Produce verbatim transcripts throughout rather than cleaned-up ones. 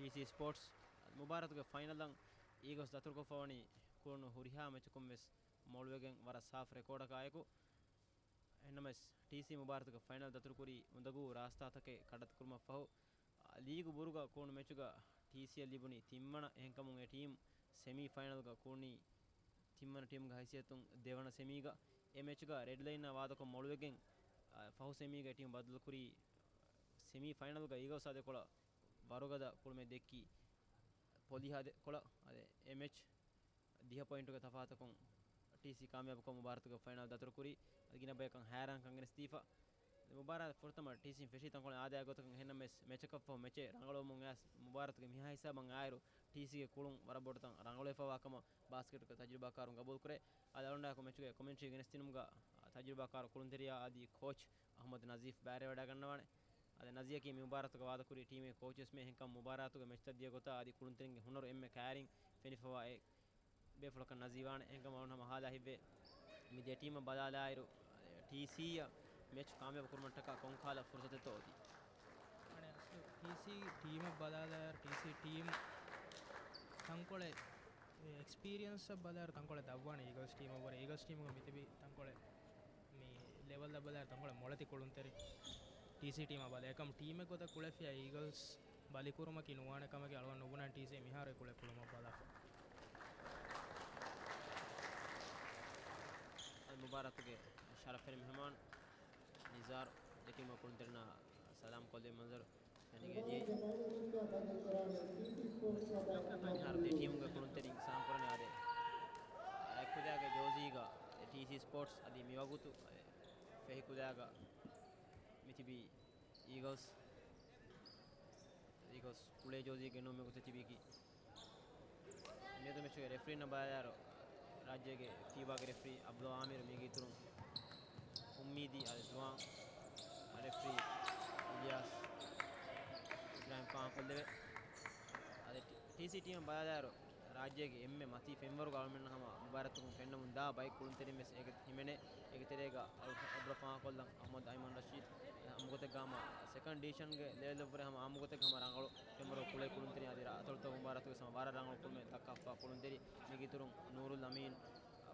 ޓީސީ ސްޕޯޓްސް މުބާރާތުގެ ފައިނަލަށް އީގަލްސް ދަތުރުކޮށްފަވަނީ ކުޅުނު ހުރިހާ މެޗަކުން ވެސް މޮޅުވެގެން ވަރަށް ސާފް ރެކޯޑަކާއެކު. އެހެންނަމަވެސް، ޓީސީ މުބާރާތުގެ ފައިނަލް ދަތުރުކުރީ އުނދަގޫ ރާސްތާތަކެއް ކަނޑައަތުކުރުމަށްފަހު، ލީގު ބުރުގަ ކުޅުނު މެޗުގަ ޓީސީއަށް ލިބުނީ ތިންވަނަ. އެހެންކަމުން އެ ޓީމް ސެމީ ފައިނަލްގަ ކުޅުނީ ތިންވަނަ ޓީމްގެ ހައިސިއްޔަތުން ދެވަނަ ސެމީގަ. އެ މެޗުގަ ރެޑްލައިންއާ ވާދަކޮށް މޮޅުވެގެން، އާ، ފަހު ސެމީގަ އެ ޓީމް ބަދަލުކުރީ ސެމީ ފައިނަލްގަ އީގަލްސް އާ ދެކޮޅަށް ވަރުގަދަ ކުޅުމެއް ދެއްކި ޕޮލިހާ ދެކޮޅަށް. އަދި އެ މެޗް ދިހަ ޕޮއިންޓުގެ ތަފާތަކުން ޓީސީ ކާމިޔާބުކޮށް މުބާރާތުގެ ފައިނަލް ދަތުރުކުރީ. އަދި ގިނަ ބަޔަކަށް ހައިރާންކަން ގެނެސްދީފަ. މުބާރާތް ފުރަތަމަ ޓީސީން ފެށީ ތަންކޮޅެއް އާދަޔާ ގޮތަކަށް. އެހެންނަމަވެސް، މެޗަކަށްފަހު މެޗެއް ރަނގަޅުވަމުން އައިސް، މުބާރާތުގެ މިހާ ހިސާބަށް އާއިރު ޓީސީގެ ކުޅުން ވަރަށް ބޮޑުތަން ރަނގަޅުވެފަވާ ކަމަށް ބާސްކެޓްގެ ތަޖުރިބާކާރުން ގަބޫލުކުރޭ. އަދި އަޅުގަނޑާއެކު މެޗުގެ ކޮމެންޓްރީ ގެނެސްދިނުމުގަ ތަޖުރިބާކާރު ކުޅުންތެރިޔާ އަދި ކޯޗް އަހްމަދު ނަޒީފް ބައިވެރިވަޑައިގަންނަވާނެ. އަދި ނަޒީފް މި މުބާރާތުގަ ވާދަކުރީ ޓީމެއް ކޯޗުވެސް މެ. އެހެންކަމުން މުބާރާތުގެ މެޗްތައް ދިޔަ ގޮތާ އަދި ކުޅުންތެރިންގެ ހުނަރު އެންމެ ކައިރިން ފެނިފަވާ އެއް ބޭފުޅަކަށް ނަޒީފް ވާނެ. އެހެންކަމުން އަޅުގަނޑު ހަމަ ހާލާ ހިތްވޭ، މި ދެ ޓީމަށް ބަލާލާއިރު، ޓީސީއަށް މެޗް ކާމިޔާބު ކުރުމަށްޓަކާ ކޮންކަހަލަ ފުރުސަތެއްތޯ އޮތީ؟ އަނެއް އަސްލު ޓީސީ ޓީމަށް ބަލާލާއިރު، ޓީސީ ޓީމް ތަންކޮޅެއް އެ އެކްސްޕީރިއަންސަށް ބަލާއިރު ތަންކޮޅެއް ދަށްވާނެ އީގަލްސް ޓީމަށްވުރެ. އީގަލްސް ޓީމުގަ މިތިބި ތަންކޮޅެއް މި ލެވަލްއަށް ބަލާއިރު ތަންކޮޅެއް މޮޅެތި ކުޅުންތެރި ޓީސީ ޓީމަށް ބަލާ. އެކަމް ޓީމެއް ގޮތަށް ކުޅެފިޔާ އީގަލްސް ބަލިކުރުމަކީ ނުވާނެ ކަމަކީ އަޅުގަނޑު ނުބުނާނެ ޓީސީ މިހާރު އެ ކުޅެ ކުޅުމަށް ބަލާފަ. އަދި މުބާރާތުގެ ޝަރަފުވެރި މެހެމާން ނިޒާރު ދެ ޓީމުގެ ކުޅުންތެރިންނާ ސަލާމް ކޮށްލެވި މަންޒަރު ފެނިގެން ދިޔައީ. މިހާރު ދެ ޓީމުގެ ކުޅުންތެރިން ސަލާމް ކުރަނީ އާދެ. އައިކުލައިގެ ޖޯޒީގަ ޓީސީ ސްޕޯޓްސް އަދި މިވަގުތު ފެހިކުލައިގަ މިތިބީ އީގަލްސް. އީގަލްސް ކުޅޭ ޖޯޒީ ގެންނުމެއް ގޮތަށް ތިބީކީ. މިއަދު މެޗުގެ ރެފްރީންނަށް ބަލާލާއިރު، ރާއްޖޭގެ ފީވާގެ ރެފްރީ އަބްދުﷲ އާމިރު މީގެ އިތުރުން އުއްމީދީ އަލް ޖުވާން ރެފްރީ އިލްޔާސް އިބްރާހިމް ފާހަގަކޮށްލެވޭ. އަދި ޓީސީ ޓީމަށް ބަލާލާއިރު، ރާއްޖޭގެ އެންމެ މަތީ ފެންވަރުގަ އަޅުމެންނަށް ހަމަ މުބާރާތަކުން ފެންނަމުން ދާ ބައެއް ކުޅުންތެރިން ވެސް އޭގެ ހިމެނޭ. އޭގެ ތެރޭގަ އަބްރަ ފާހަގަކޮށްލަން އަޙްމަދު އައިމަން ރަޝީދު އެ ހަމަ ގޮތެއްގަ ހަމަ ސެކަންޑް ޑިވިޝަންގެ ލެވެލްއަށްވުރެ ހަމަ އާއްމު ގޮތެއްގަ ހަމަ ރަނގަޅު ފެންވަރު ކުޅޭ ކުޅުންތެރިން. އަދި ރ-، އަތޮޅުތައް މުބާރާތުގެ ހަމަ ވަރަށް ރަނގަޅު ކުޅުމެއް ދައްކާފަ ކުޅުންތެރިން. މީގެ އިތުރުން ނޫރުލް އަމީން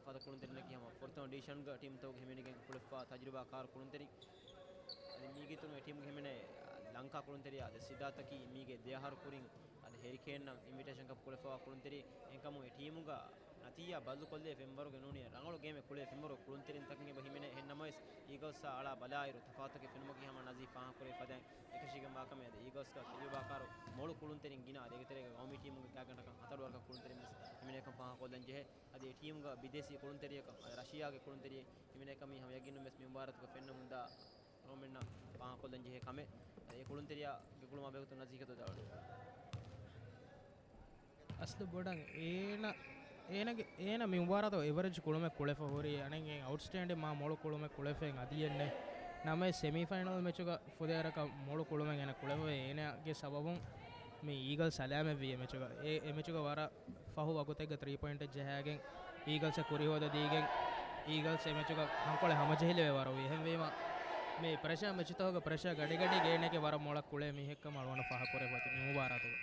ފަދަ ކުޅުންތެރިންނަކީ ހަމަ ފުރަތަމަ ޑިވިޝަންގަ ޓީމްތަކުގެ ހިމެނިގެން ކުޅެފަ ތަޖުރިބާކާރު ކުޅުންތެރިން. އަދި މީގެ އިތުރުން އެ ޓީމުގެ ހިމެނޭ ލަންކާ ކުޅުންތެރިޔާ އަދި ސިދާތަކީ މީގެ ދެ އަހަރު ކުރިން އަދި ހެރިކޭންނަށް އިންވިޓޭޝަން ކަޕް ކުޅެފަވާ ކުޅުންތެރި. އެހެންކަމުން އެ ޓީމުގަ ނަތީޖާ ބަދަލުކޮށްލެވޭ ފެންވަރުގެ ނޫނީ ރަނގަޅު ގޭމެއް ކުޅޭ ފެންވަރު ކުޅުންތެރިންތަކުން އެބަ ހިމެނޭ. އެހެން ނަމަވެސް، އީގަލްސްއާ އަޅާ ބަލާއިރު ތަފާތުތަކެއް ފެނުމަކީ ހަމަ ނަޒީފް ފާހަގަކުރެވި ފަދައިން އެކަށީގެންވާ ކަމެއް. އަދި އީގަލްސްގަ ތަޖުރިބާކާރު މޮޅު ކުޅުންތެރިން ގިނަ އަދި އޭގެ ތެރޭގަ ގައުމީ ޓީމުގެ ގާތްގަނޑަކަށް ހަތަރު ވަރަކަށް ކުޅުންތެރިން ވެސް ހިމެނޭކަން ފާހަގަކޮށްލަން ޖެހޭ. އަދި އެ ޓީމުގަ ބިދޭސީ ކުޅުންތެރިޔަކަށް އަދި ރަޝިޔާގެ ކުޅުންތެރިއެއް ހިމެނޭ ކަމީ ހަމަ ޔަގީނުން ވެސް މި މުބާރާތުގަ ފެންނަމުންދާ ގައުމެންނަށް ފާހަގަކޮށްލަން ޖެހޭ ކަމެއް. އެ ކުޅުންތެރިޔާގެ ގުޅުމާ ބެހޭގޮތުން ނަޒީހަތު ދާވަޑު. އަސްލު ބޮޑަށް އޭނަ، އޭނަގެ، އޭނަ މި މުބާރާތު އެވަރެޖް ކުޅުމެއް ކުޅެފަ ހުރީ، އަނެއް އެ އައުޓްސްޓޭންޑިން މާ މޮޅު ކުޅުމެއް ކުޅެފައިން އަދިއެއްނެ. ނަމަވެސް ސެމީފައިނަލް މެޗުގަ ފުދޭވަރަކަށް މޮޅު ކުޅުމެއް އޭނަ ކުޅެފަވޭ. އޭނަގެ ސަބަބުން މި އީގަލްސް ސަލާމަތްވީ އެ މެޗުގަ. އެ، އެ މެޗުގަ ވަރަށް ފަހު ވަގުތެއްގަ ތްރީ ޕޮއިންޓެއް ޖަހާގެން އީގަލްސްއަށް ކުރިހޯދަ ދީގެން އީގަލްސް އެ މެޗުގަ ތަންކޮޅެއް ހަމަޖެހިލެވޭ ވަރުވީ. އެހެންވީމަ މި ޕްރެޝާ މެޗުތަކުގަ ޕްރެޝާ ގަޑިގަޑި ގޭނެގެ ވަރަށް މޮޅަށް ކުޅޭ މީހެއްކަމަށް އަޅުގަނޑަށް ފާހަގަކުރެވޭ މި މުބާރާތުގަ.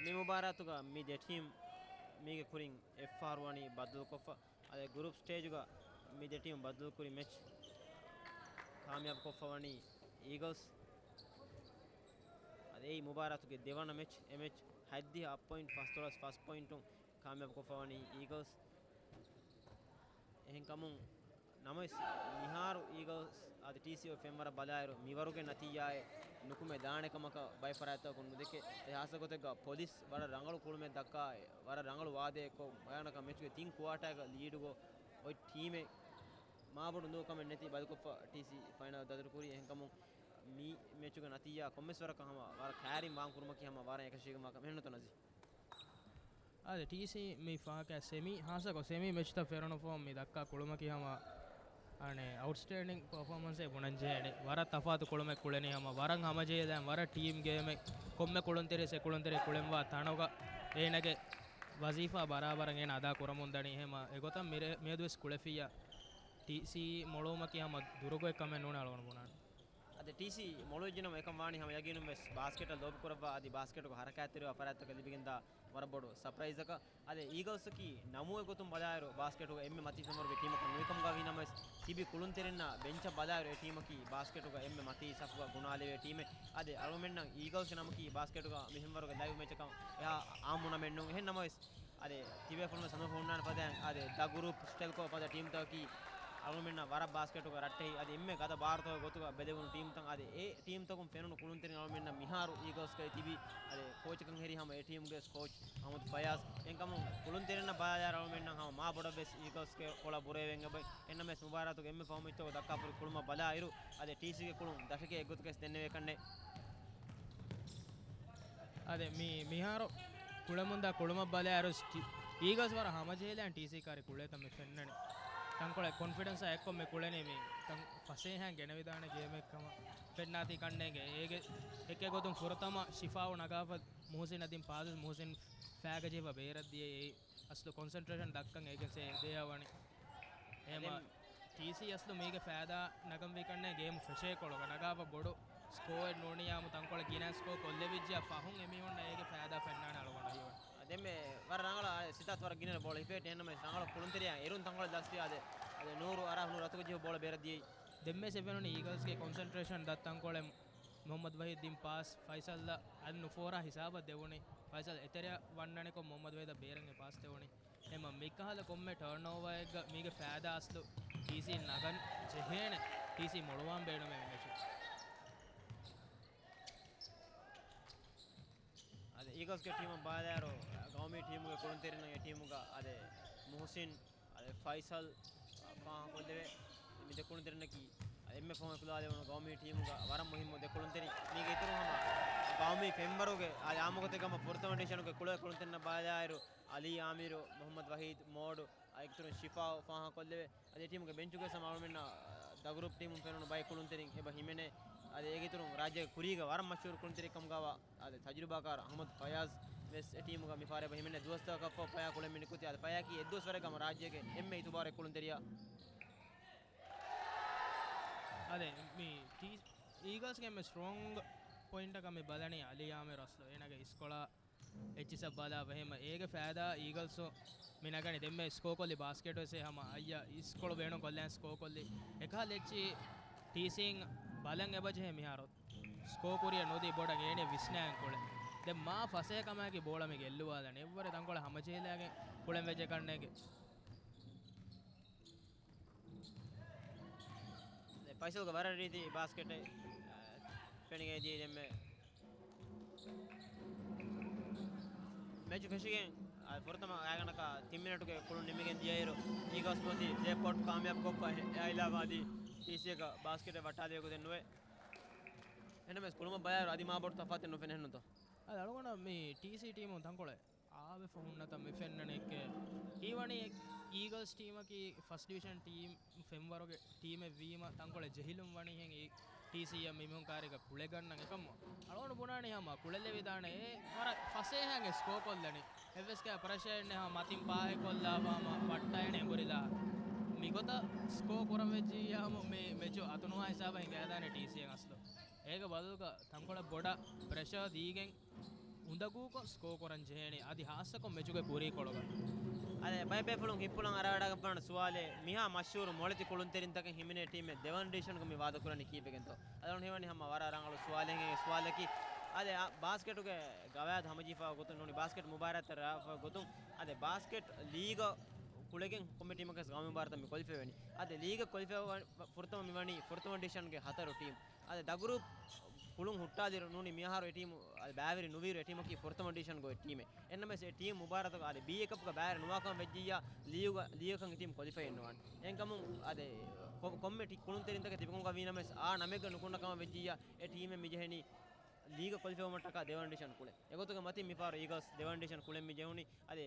މި މުބާރާތުގަ މި ދެ ޓީމް މީގެ ކުރިން އެއްފަހަރު ވަނީ ބައްދަލުކޮށްފަ. އަދި ގްރޫޕް ސްޓޭޖުގަ މި ދެ ޓީމް ބައްދަލުކުރި މެޗް ކާމިޔާބުކޮށްފަ ވަނީ އީގަލްސް. އަދި އެއީ މުބާރާތުގެ ދެވަނަ މެޗް. އެ މެޗް ހަތްދިހަ އަށް ޕޮއިންޓް ފަސްދޮޅަސް ފަސް ޕޮއިންޓުން ކާމިޔާބުކޮށްފަ ވަނީ އީގަލްސް. އެހެންކަމުން ނަމަވެސް، މިހާރު އީގަލްސް އަދި ޓީސީއު ފެންވަރަށް ބަލާއިރު، މިވަރުގެ ނަތީޖާއެއް ނުކުމެ ދާނެ ކަމަކަށް ބައެއް ފަރާތްތަކުން ނުދެކޭ. އެ ހާއްސަ ގޮތެއްގަ ޕޮލިސް ވަރަށް ރަނގަޅު ކުޅުމެއް ދައްކާ، ވަރަށް ރަނގަޅު ވާދައެއްކޮށް، ބަޔާނަކަށް މެޗުގެ ތިން ކުއާޓާގަ ލީޑުގަ އޮތް ޓީމެއް މާބޮޑު ނުވަ ކަމެއް ނެތި ބަދަލުކޮށްފަ ޓީސީ ފައިނަލް ދަތުރުކުރީ. އެހެންކަމުން މި މެޗުގެ ނަތީޖާ ކޮންމެސް ވަރަކަށް ހަމަ ވަރަށް ކައިރިން ވާން ކުރުމަކީ ހަމަ ވަރަށް އެކަށީގެންވާ ކަމެއް ނުތޯ ނަޒީ؟ އާދެ، ޓީސީ މި ފަހަކަށް ސެމީ، ހާއްސަކޮށް ސެމީ މެޗުތައް ފެނުނު ފަހުން މި ދައްކާ ކުޅުމަކީ ހަމަ އަނެއް އައުޓްސްޓޭންޑިން ޕަރފޯމަންސެއް ބުނަންޖެހޭނެ. ވަރަށް ތަފާތު ކުޅުމެއް ކުޅެނީ ހަމަ ވަރަށް ހަމަޖެހިލައިން ވަރަށް ޓީމް ގޭމެއް، ކޮންމެ ކުޅުންތެރިޔަސް އެ ކުޅުންތެރި ކުޅެންވާ ތަނުގަ އޭނަގެ ވަޒީފާ ބަރާބަރަށް އޭނަ އަދާ ކުރަމުން ދަނީ. ހަމަ އެގޮތަށް މިރޭ-، މިއަދުވެސް ކުޅެފިއްޔާ ޓީސީ މޮޅުވުމަކީ ހަމަ ދުރުގޮތް ކަމެއް ނޫނޭ އަޅުގަނޑު ބުނާނެ. ޓީސީ މޮޅުވެއްޖެނަމަ އެކަން ވާނީ ހަމަ ޔަގީނުން ވެސް ބާސްކެޓަށް ލޯބި ކުރައްވާ އަދި ބާސްކެޓުގެ ހަރަކާތްތެރިވާ ފަރާތްތަކަށް ލިބިގެންދާ ވަރަށް ބޮޑު ސަޕްރައިޒަކަށް. އަދި އީގަލްސްއަކީ ނަމޫއެއް ގޮތުން ބަލާއިރު ބާސްކެޓުގަ އެންމެ މަތީ ފެންވަރުގެ ޓީމަކަށް ނުވިކަމުގަ ވީނަމަވެސް، ތިބި ކުޅުންތެރިންނާ ބެންޗަށް ބަލާއިރު އެ ޓީމަކީ ބާސްކެޓުގަ އެންމެ މަތީ ސަފުގަ ގުނާލެވޭ ޓީމެއް. އަދި އަޅުމެންނަށް އީގަލްސްގެ ނަމަކީ ބާސްކެޓުގަ މި ފެންވަރުގެ ލައިވް މެޗަކަށް އެހާ އާއްމު ނަމެއް ނޫން. އެހެން ނަމަވެސް، އަދި ތިބޭފުޅުން ސަމަފުންނާނެ ފަދައިން އަދި ދަ ގްރޫޕް ސްޓެލްކޯ ފަދަ ޓީމްތަކަކީ އަޅުމެންނަށް ވަރަށް ބާސްކެޓުގަ ރައްޓެހި އަދި އެންމެ ގަދަ ބާރުތަކުގެ ގޮތުގަ ބެލެވުނު ޓީމްތައް. އަދި އެ ޓީމްތަކުން ފެނުނު ކުޅުންތެރިން އަޅުމެންނަށް މިހާރު އީގަލްސްގައި ތިބި އަދި ކޯޗަކަށް ހެރީ ހަމަ އެ ޓީމްގެ ކޯޗް އަހްމަދު ފަޔާޒް. އެހެންކަމުން ކުޅުންތެރިންނަށް ބަލާލާއިރު އަޅުމެންނަށް ހަމަ މާ ބޮޑަށް ވެސް އީގަލްސްގެ ކޮޅަށް ބުރަވެގެން އެބަ އެންނަމެސް މުބާރާތުގެ އެންމެ ފަހު މެޗްތަކުގެ ދައްކާފައި ކުޅުމަށް ބަލާއިރު އަދި ޓީސީގެ ކުޅުން ދަށެކޭ އެއްގޮތަކަށް ދެންނެވޭކަށްނެއް. އަދި މި މިހާރު ކުޅެމުންދާ ކުޅުމަށް ބަލާއިރު ޓީ-، އީގަލްސް ވަރަށް ހަމަޖެހިލާން ޓީސީ ކާރި ކުޅޭތަން މި ފެންނަނީ. ތަންކޮޅެއް ކޮންފިޑެންސާ އެއްކޮށް މި ކުޅެނީ މި ތަން ފަސޭހައިން ގެނެވިދާނެ ގޭމެއް ކަމަށް ފެންނާތީ ކަންނޭނގެ. އޭގެ އެކޭ ގޮތުން ފުރަތަމަ ޝިފާއު ނަގާފަ މުހުސިން އަދި ޕާސް މުހުސިން ފައިގަ ޖެހިފަ ބޭރަށް ދިޔައީ. އަސްލު ކޮންސެންޓްރޭޝަން ދައްކަން އޭގެންސޭ އެދެޔާ ވަނީ. އެހެމަ ދެން ޓީސީ އަސްލު މީގެ ފައިދާ ނަގަންވީ ކަންނޭ ގޭމު ފެށޭ ކޮޅުގަ ނަގާފަ ބޮޑު ސްކޯއެއް ނޫނިޔާމު ތަންކޮޅެއް ގިނަ ސްކޯ ކޮށްލެވިއްޖެ ފަހުން އެމީހުންނަށް އޭގެ ފައިދާ ފެންނާނެ އަޅުގަނޑަށް ހީވަނީ. ދެންމެ ވަރަށް ރަނގަޅަށް ސިތާތު ވަރަށް ގިނަ ބޯޅަ ހިފޭ ޓެންނަމެ ރަނގަޅަށް ކުޅުންތެރިޔާ އެރުން ތަންކޮޅެއް ލަސްވި އާދެ. އަދެ ނޫރު އަރާ ނޫރު އަތުގަ ޖެހި ބޯޅަ ބޭރަށް ދިޔައީ. ދެންމެ ސެވެނުން އީގަލްސްގެ ކޮންސެންޓްރޭޝަން ދަށް ތަންކޮޅެއް މުހައްމަދު ވަހީދް ދިން ޕާސް ފައިސަލްއަށް އަދި ނުފޯރާ ހިސާބަށް ދެވުނީ. ފައިސަލް އެތެރެއަށް ވަންނަނިކޮށް މުހައްމަދު ވަހީދަށް ބޭރަށް އެ ޕާސް ދެވުނީ. އެމަ މިކަހަލަ ކޮންމެ ޓާންއޯވާއެއްގަ މީގެ ފައިދާ އަސްލު ޓީސީ ނަގަން ޖެހޭނެ. ޓީސީ މޮޅުވާން ބޭނުމޭ މި މެޗު. އަދި އީގަލްސްގެ ޓީމަށް ބާލާއިރު، ގައުމީ ޓީމުގެ ކުޅުންތެރިންނަށް އެ ޓީމުގަ އަދި މުހުސިން އަދި ފައިސަލް ފާހަގަކޮށްލެވޭ. މި ދެ ކުޅުންތެރިންނަކީ އެންމެ ފަހުން އެކުލާލެވުނު ގައުމީ ޓީމުގަ ވަރަށް މުހިއްމު ދެ ކުޅުންތެރިން. މީގެ އިތުރުން ހަމަ ގައުމީ ފެންވަރުގެ އާ އާއްމުގޮތެއްގަ ހަމަ ފުރަތަމަ ޑިވިޝަނުގެ ކުޅޭ ކުޅުންތެރިންނަށް ބާލާއިރު، އަލީ އާމިރު، މުހައްމަދު ވަހީދު މޯޑު، އާ އިތުރުން ޝިފާ ފާހަގަކޮށްލެވޭ. އަދި އެ ޓީމުގެ ބެންޗުގައި ހަމަ އަޅުމެންނަށް ދަ ގްރޫޕް ޓީމުން ފެނުނު ބައެއް ކުޅުންތެރިން އެބަ ހިމެނޭ. އަދި އޭގެ އިތުރުން ރާއްޖޭގެ ކުރީގެ ވަރަށް މަޝްހޫރު ކުޅުންތެރި ކަމުގަވާ އަދި ތަޖުރިބާކާރު އަހްމަދު ފަޔާޒް ވެސް އެ ޓީމުގަ މި ފާރެއް އެބަ ހިމެނޭ. ދުވަސްތަކަށްފަހު ފަޔާ ކުޅެން މި ނިކުތީ. އަދި ފަޔާއަކީ އެއްދުވަސްވަރެއްގަ ހަމަ ރާއްޖޭގެ އެންމެ އިތުބާރު ކުޅުންތެރިޔާ. އަދި މި ޓީ-، އީގަލްސްގެ އެންމެ ސްޓްރޮންގް ޕޮއިންޓަކަށް މި ބަލަނީ އަލީ އާމިރު އަސްލު. އޭނާގެ އިސްކޮޅާ އެއްޗިސްއަށް ބަލާ އެހެމަ އޭގެ ފައިދާ އީގަލްސް މި ނަގަނީ. ދެންމެ ސްކޯ ކޮށްލި ބާސްކެޓް ވެސް ހަމަ އައްޔަ އިސްކޮޅު ބޭނުން ކޮށްލަން ސްކޯ ކޮށްލި. އެކަހަލަ އެއްޗި ޓީސީން ބަލަން އެބަޖެހޭ މިހާރު. ސްކޯ ކުރިއަށް ނުދީ ބޮޑަށް އޭނެ ވިސްނާން ކުޅެ. ދެން މާ ފަސޭހަކަމާއެކީ ބޯޅަ މި ގެއްލުވާލަނީ. އެއްވަރެ ތަންކޮޅެއް ހަމަޖެހިލާގެން ކުޅެން ވެއްޖެ ކަންނޭނގެ. ފައިސަލްގެ ވަރަށް ރީތި ބާސްކެޓެއް، އަ، ފެނިގެން ދިޔައީ ދެންމެ. މެޗު ފެށިގެން، އަ، ފުރަތަމަ ގާތްގަނޑަކަށް ތިން މިނެޓުގެ ކުޅުން ނިމިގެން ދިޔައިރު، އީގަލްސް މަތީ ދެ ޕޮޓް ކާމިޔާބު ކޮށްފަ އެ-، އެއާއިލާ ވާދީ ޓީސީއަކަށް ބާސްކެޓެއް ވައްޓާލެވި ގޮތެއް ނުވޭ. އެހެންނަމަވެސް ކުޅުމަށް ބަލާއިރު އަދި މާ ބޮޑު ތަފާތެއް ނުފެނޭ ހެންނުތޯ؟ އަދި އަޅުގަނޑަށް މި ޓީސީ ޓީމުން ތަންކޮޅެއް އާވެފަ ހުންނަތަން މި ފެންނަނީ އެކޭ. ހީވަނީ އީގަލްސް ޓީމަކީ ފަސްޓް ޑިވިޝަން ޓީމް ފެންވަރުގެ ޓީމެއް ވީމަ ތަންކޮޅެއް ޖެހިލުން ވަނީހެން އީ ޓީސީއަށް މި މީހުން ކާރިގަ ކުޅެގަންނަން އެކަމު. އަޅުގަނޑު ބުނާނީ ހަމަ ކުޅެލެވިދާނެ އެ ވަރަށް ފަސޭހައިން ސްކޯ ކޮށްލަނީ. އެއްވެސް ކައި ޕްރެޝަރެއް ނެތް ހަމަ މަތިން ޕާހެއް ކޮށްލާފަ ހަމަ ވައްޓައިގެން އެނބުރިލާ. މިގޮތަށް ސްކޯ ކުރަން ވެއްޖިއްޔާމު މި މެޗު އަތުނުވާ ހިސާބަށް ހިނގައިދާނެ ޓީސީއަށް އަސްލު. އޭގެ ބަދަލުގަ ތަންކޮޅެއް ބޮޑަށް ޕްރެޝަރ ދީގެން އުނދަގޫކޮށް ސްކޯ ކުރަން ޖެހޭނީ އަދި ހާއްސަކޮށް މެޗުގެ ކުރީކޮޅުގަ. އަދި ބައެއް ބޭފުޅުން ހިތްޕުޅަށް އަރާވަޑައިގަންނަވާނެ ސުވާލެއް، މިހާ މަޝްހޫރު މޮޅެތި ކުޅުންތެރިންތަކެއް ހިމެނޭ ޓީމެއް ދެވަނަ ޑިވިޝަންގަ މި ވާދަކުރަނީ ކީއްވެގެންތޯ؟ އަޅުގަނޑު ހީވަނީ ހަމަ ވަރަށް ރަނގަޅު ސުވާލެއް ހެން އެ ސުވާލަކީ. އަދި އަ، ބާސްކެޓުގެ ގަވާއިދު ހަމަޖެހިފަ ގޮތުން ނޫނީ ބާސްކެޓް މުބާރާތްތައް ރާފަ ގޮތުން އަދި ބާސްކެޓް ލީގަށް ކުޅެގެން ކޮންމެ ޓީމަކަސް ގައުމީ މުބާރާތަށް މި ކޮލިފައިވަނީ. އަދި ލީގަށް ކޮލިފައިވާ ފުރަތަމަ މިވަނީ ފުރަތަމަ ޑިވިޝަންގެ ހަތަރު ޓީމް. އަދި ދަ ގްރޫޕް ކުޅުން ހުއްޓާލިއިރު ނޫނީ މިއަހަރު އެ ޓީމު އަދި ބައިވެރި ނުވިއިރު އެ ޓީމަކީ ފުރަތަމަ ޑިވިޝަންގަ އޮތް ޓީމެއް. އެހެންނަމަވެސް އެ ޓީމް މުބާރާތުގަ އަދި ބީއޭ ކަޕްގަ ބައިވެރި ނުވާކަމަށް ވެއްޖިއްޔާ ލީގުގަ، ލީގަކަށް އެ ޓީމް ކޮލިފައި ނުވާނެ. އެހެންކަމުން އަދި ކޮ-، ކޮންމެ ޓީ-، ކުޅުންތެރިންތަކެއް ތިބިކަމުގަ ވީނަމަވެސް އާ ނަމެއްގަ ނުކުންނަ ކަމަށް ވެއްޖިއްޔާ އެ ޓީމެއް މި ޖެހެނީ ލީގަށް ކޮލިފައިވުމަށްޓަކާ ދެވަނަ ޑިވިޝަން ކުޅެ. އެގޮތުގެ މަތިން މިފަހަރު އީގަލްސް ދެވަނަ ޑިވިޝަން ކުޅެން މި ޖެހުނީ. އަދި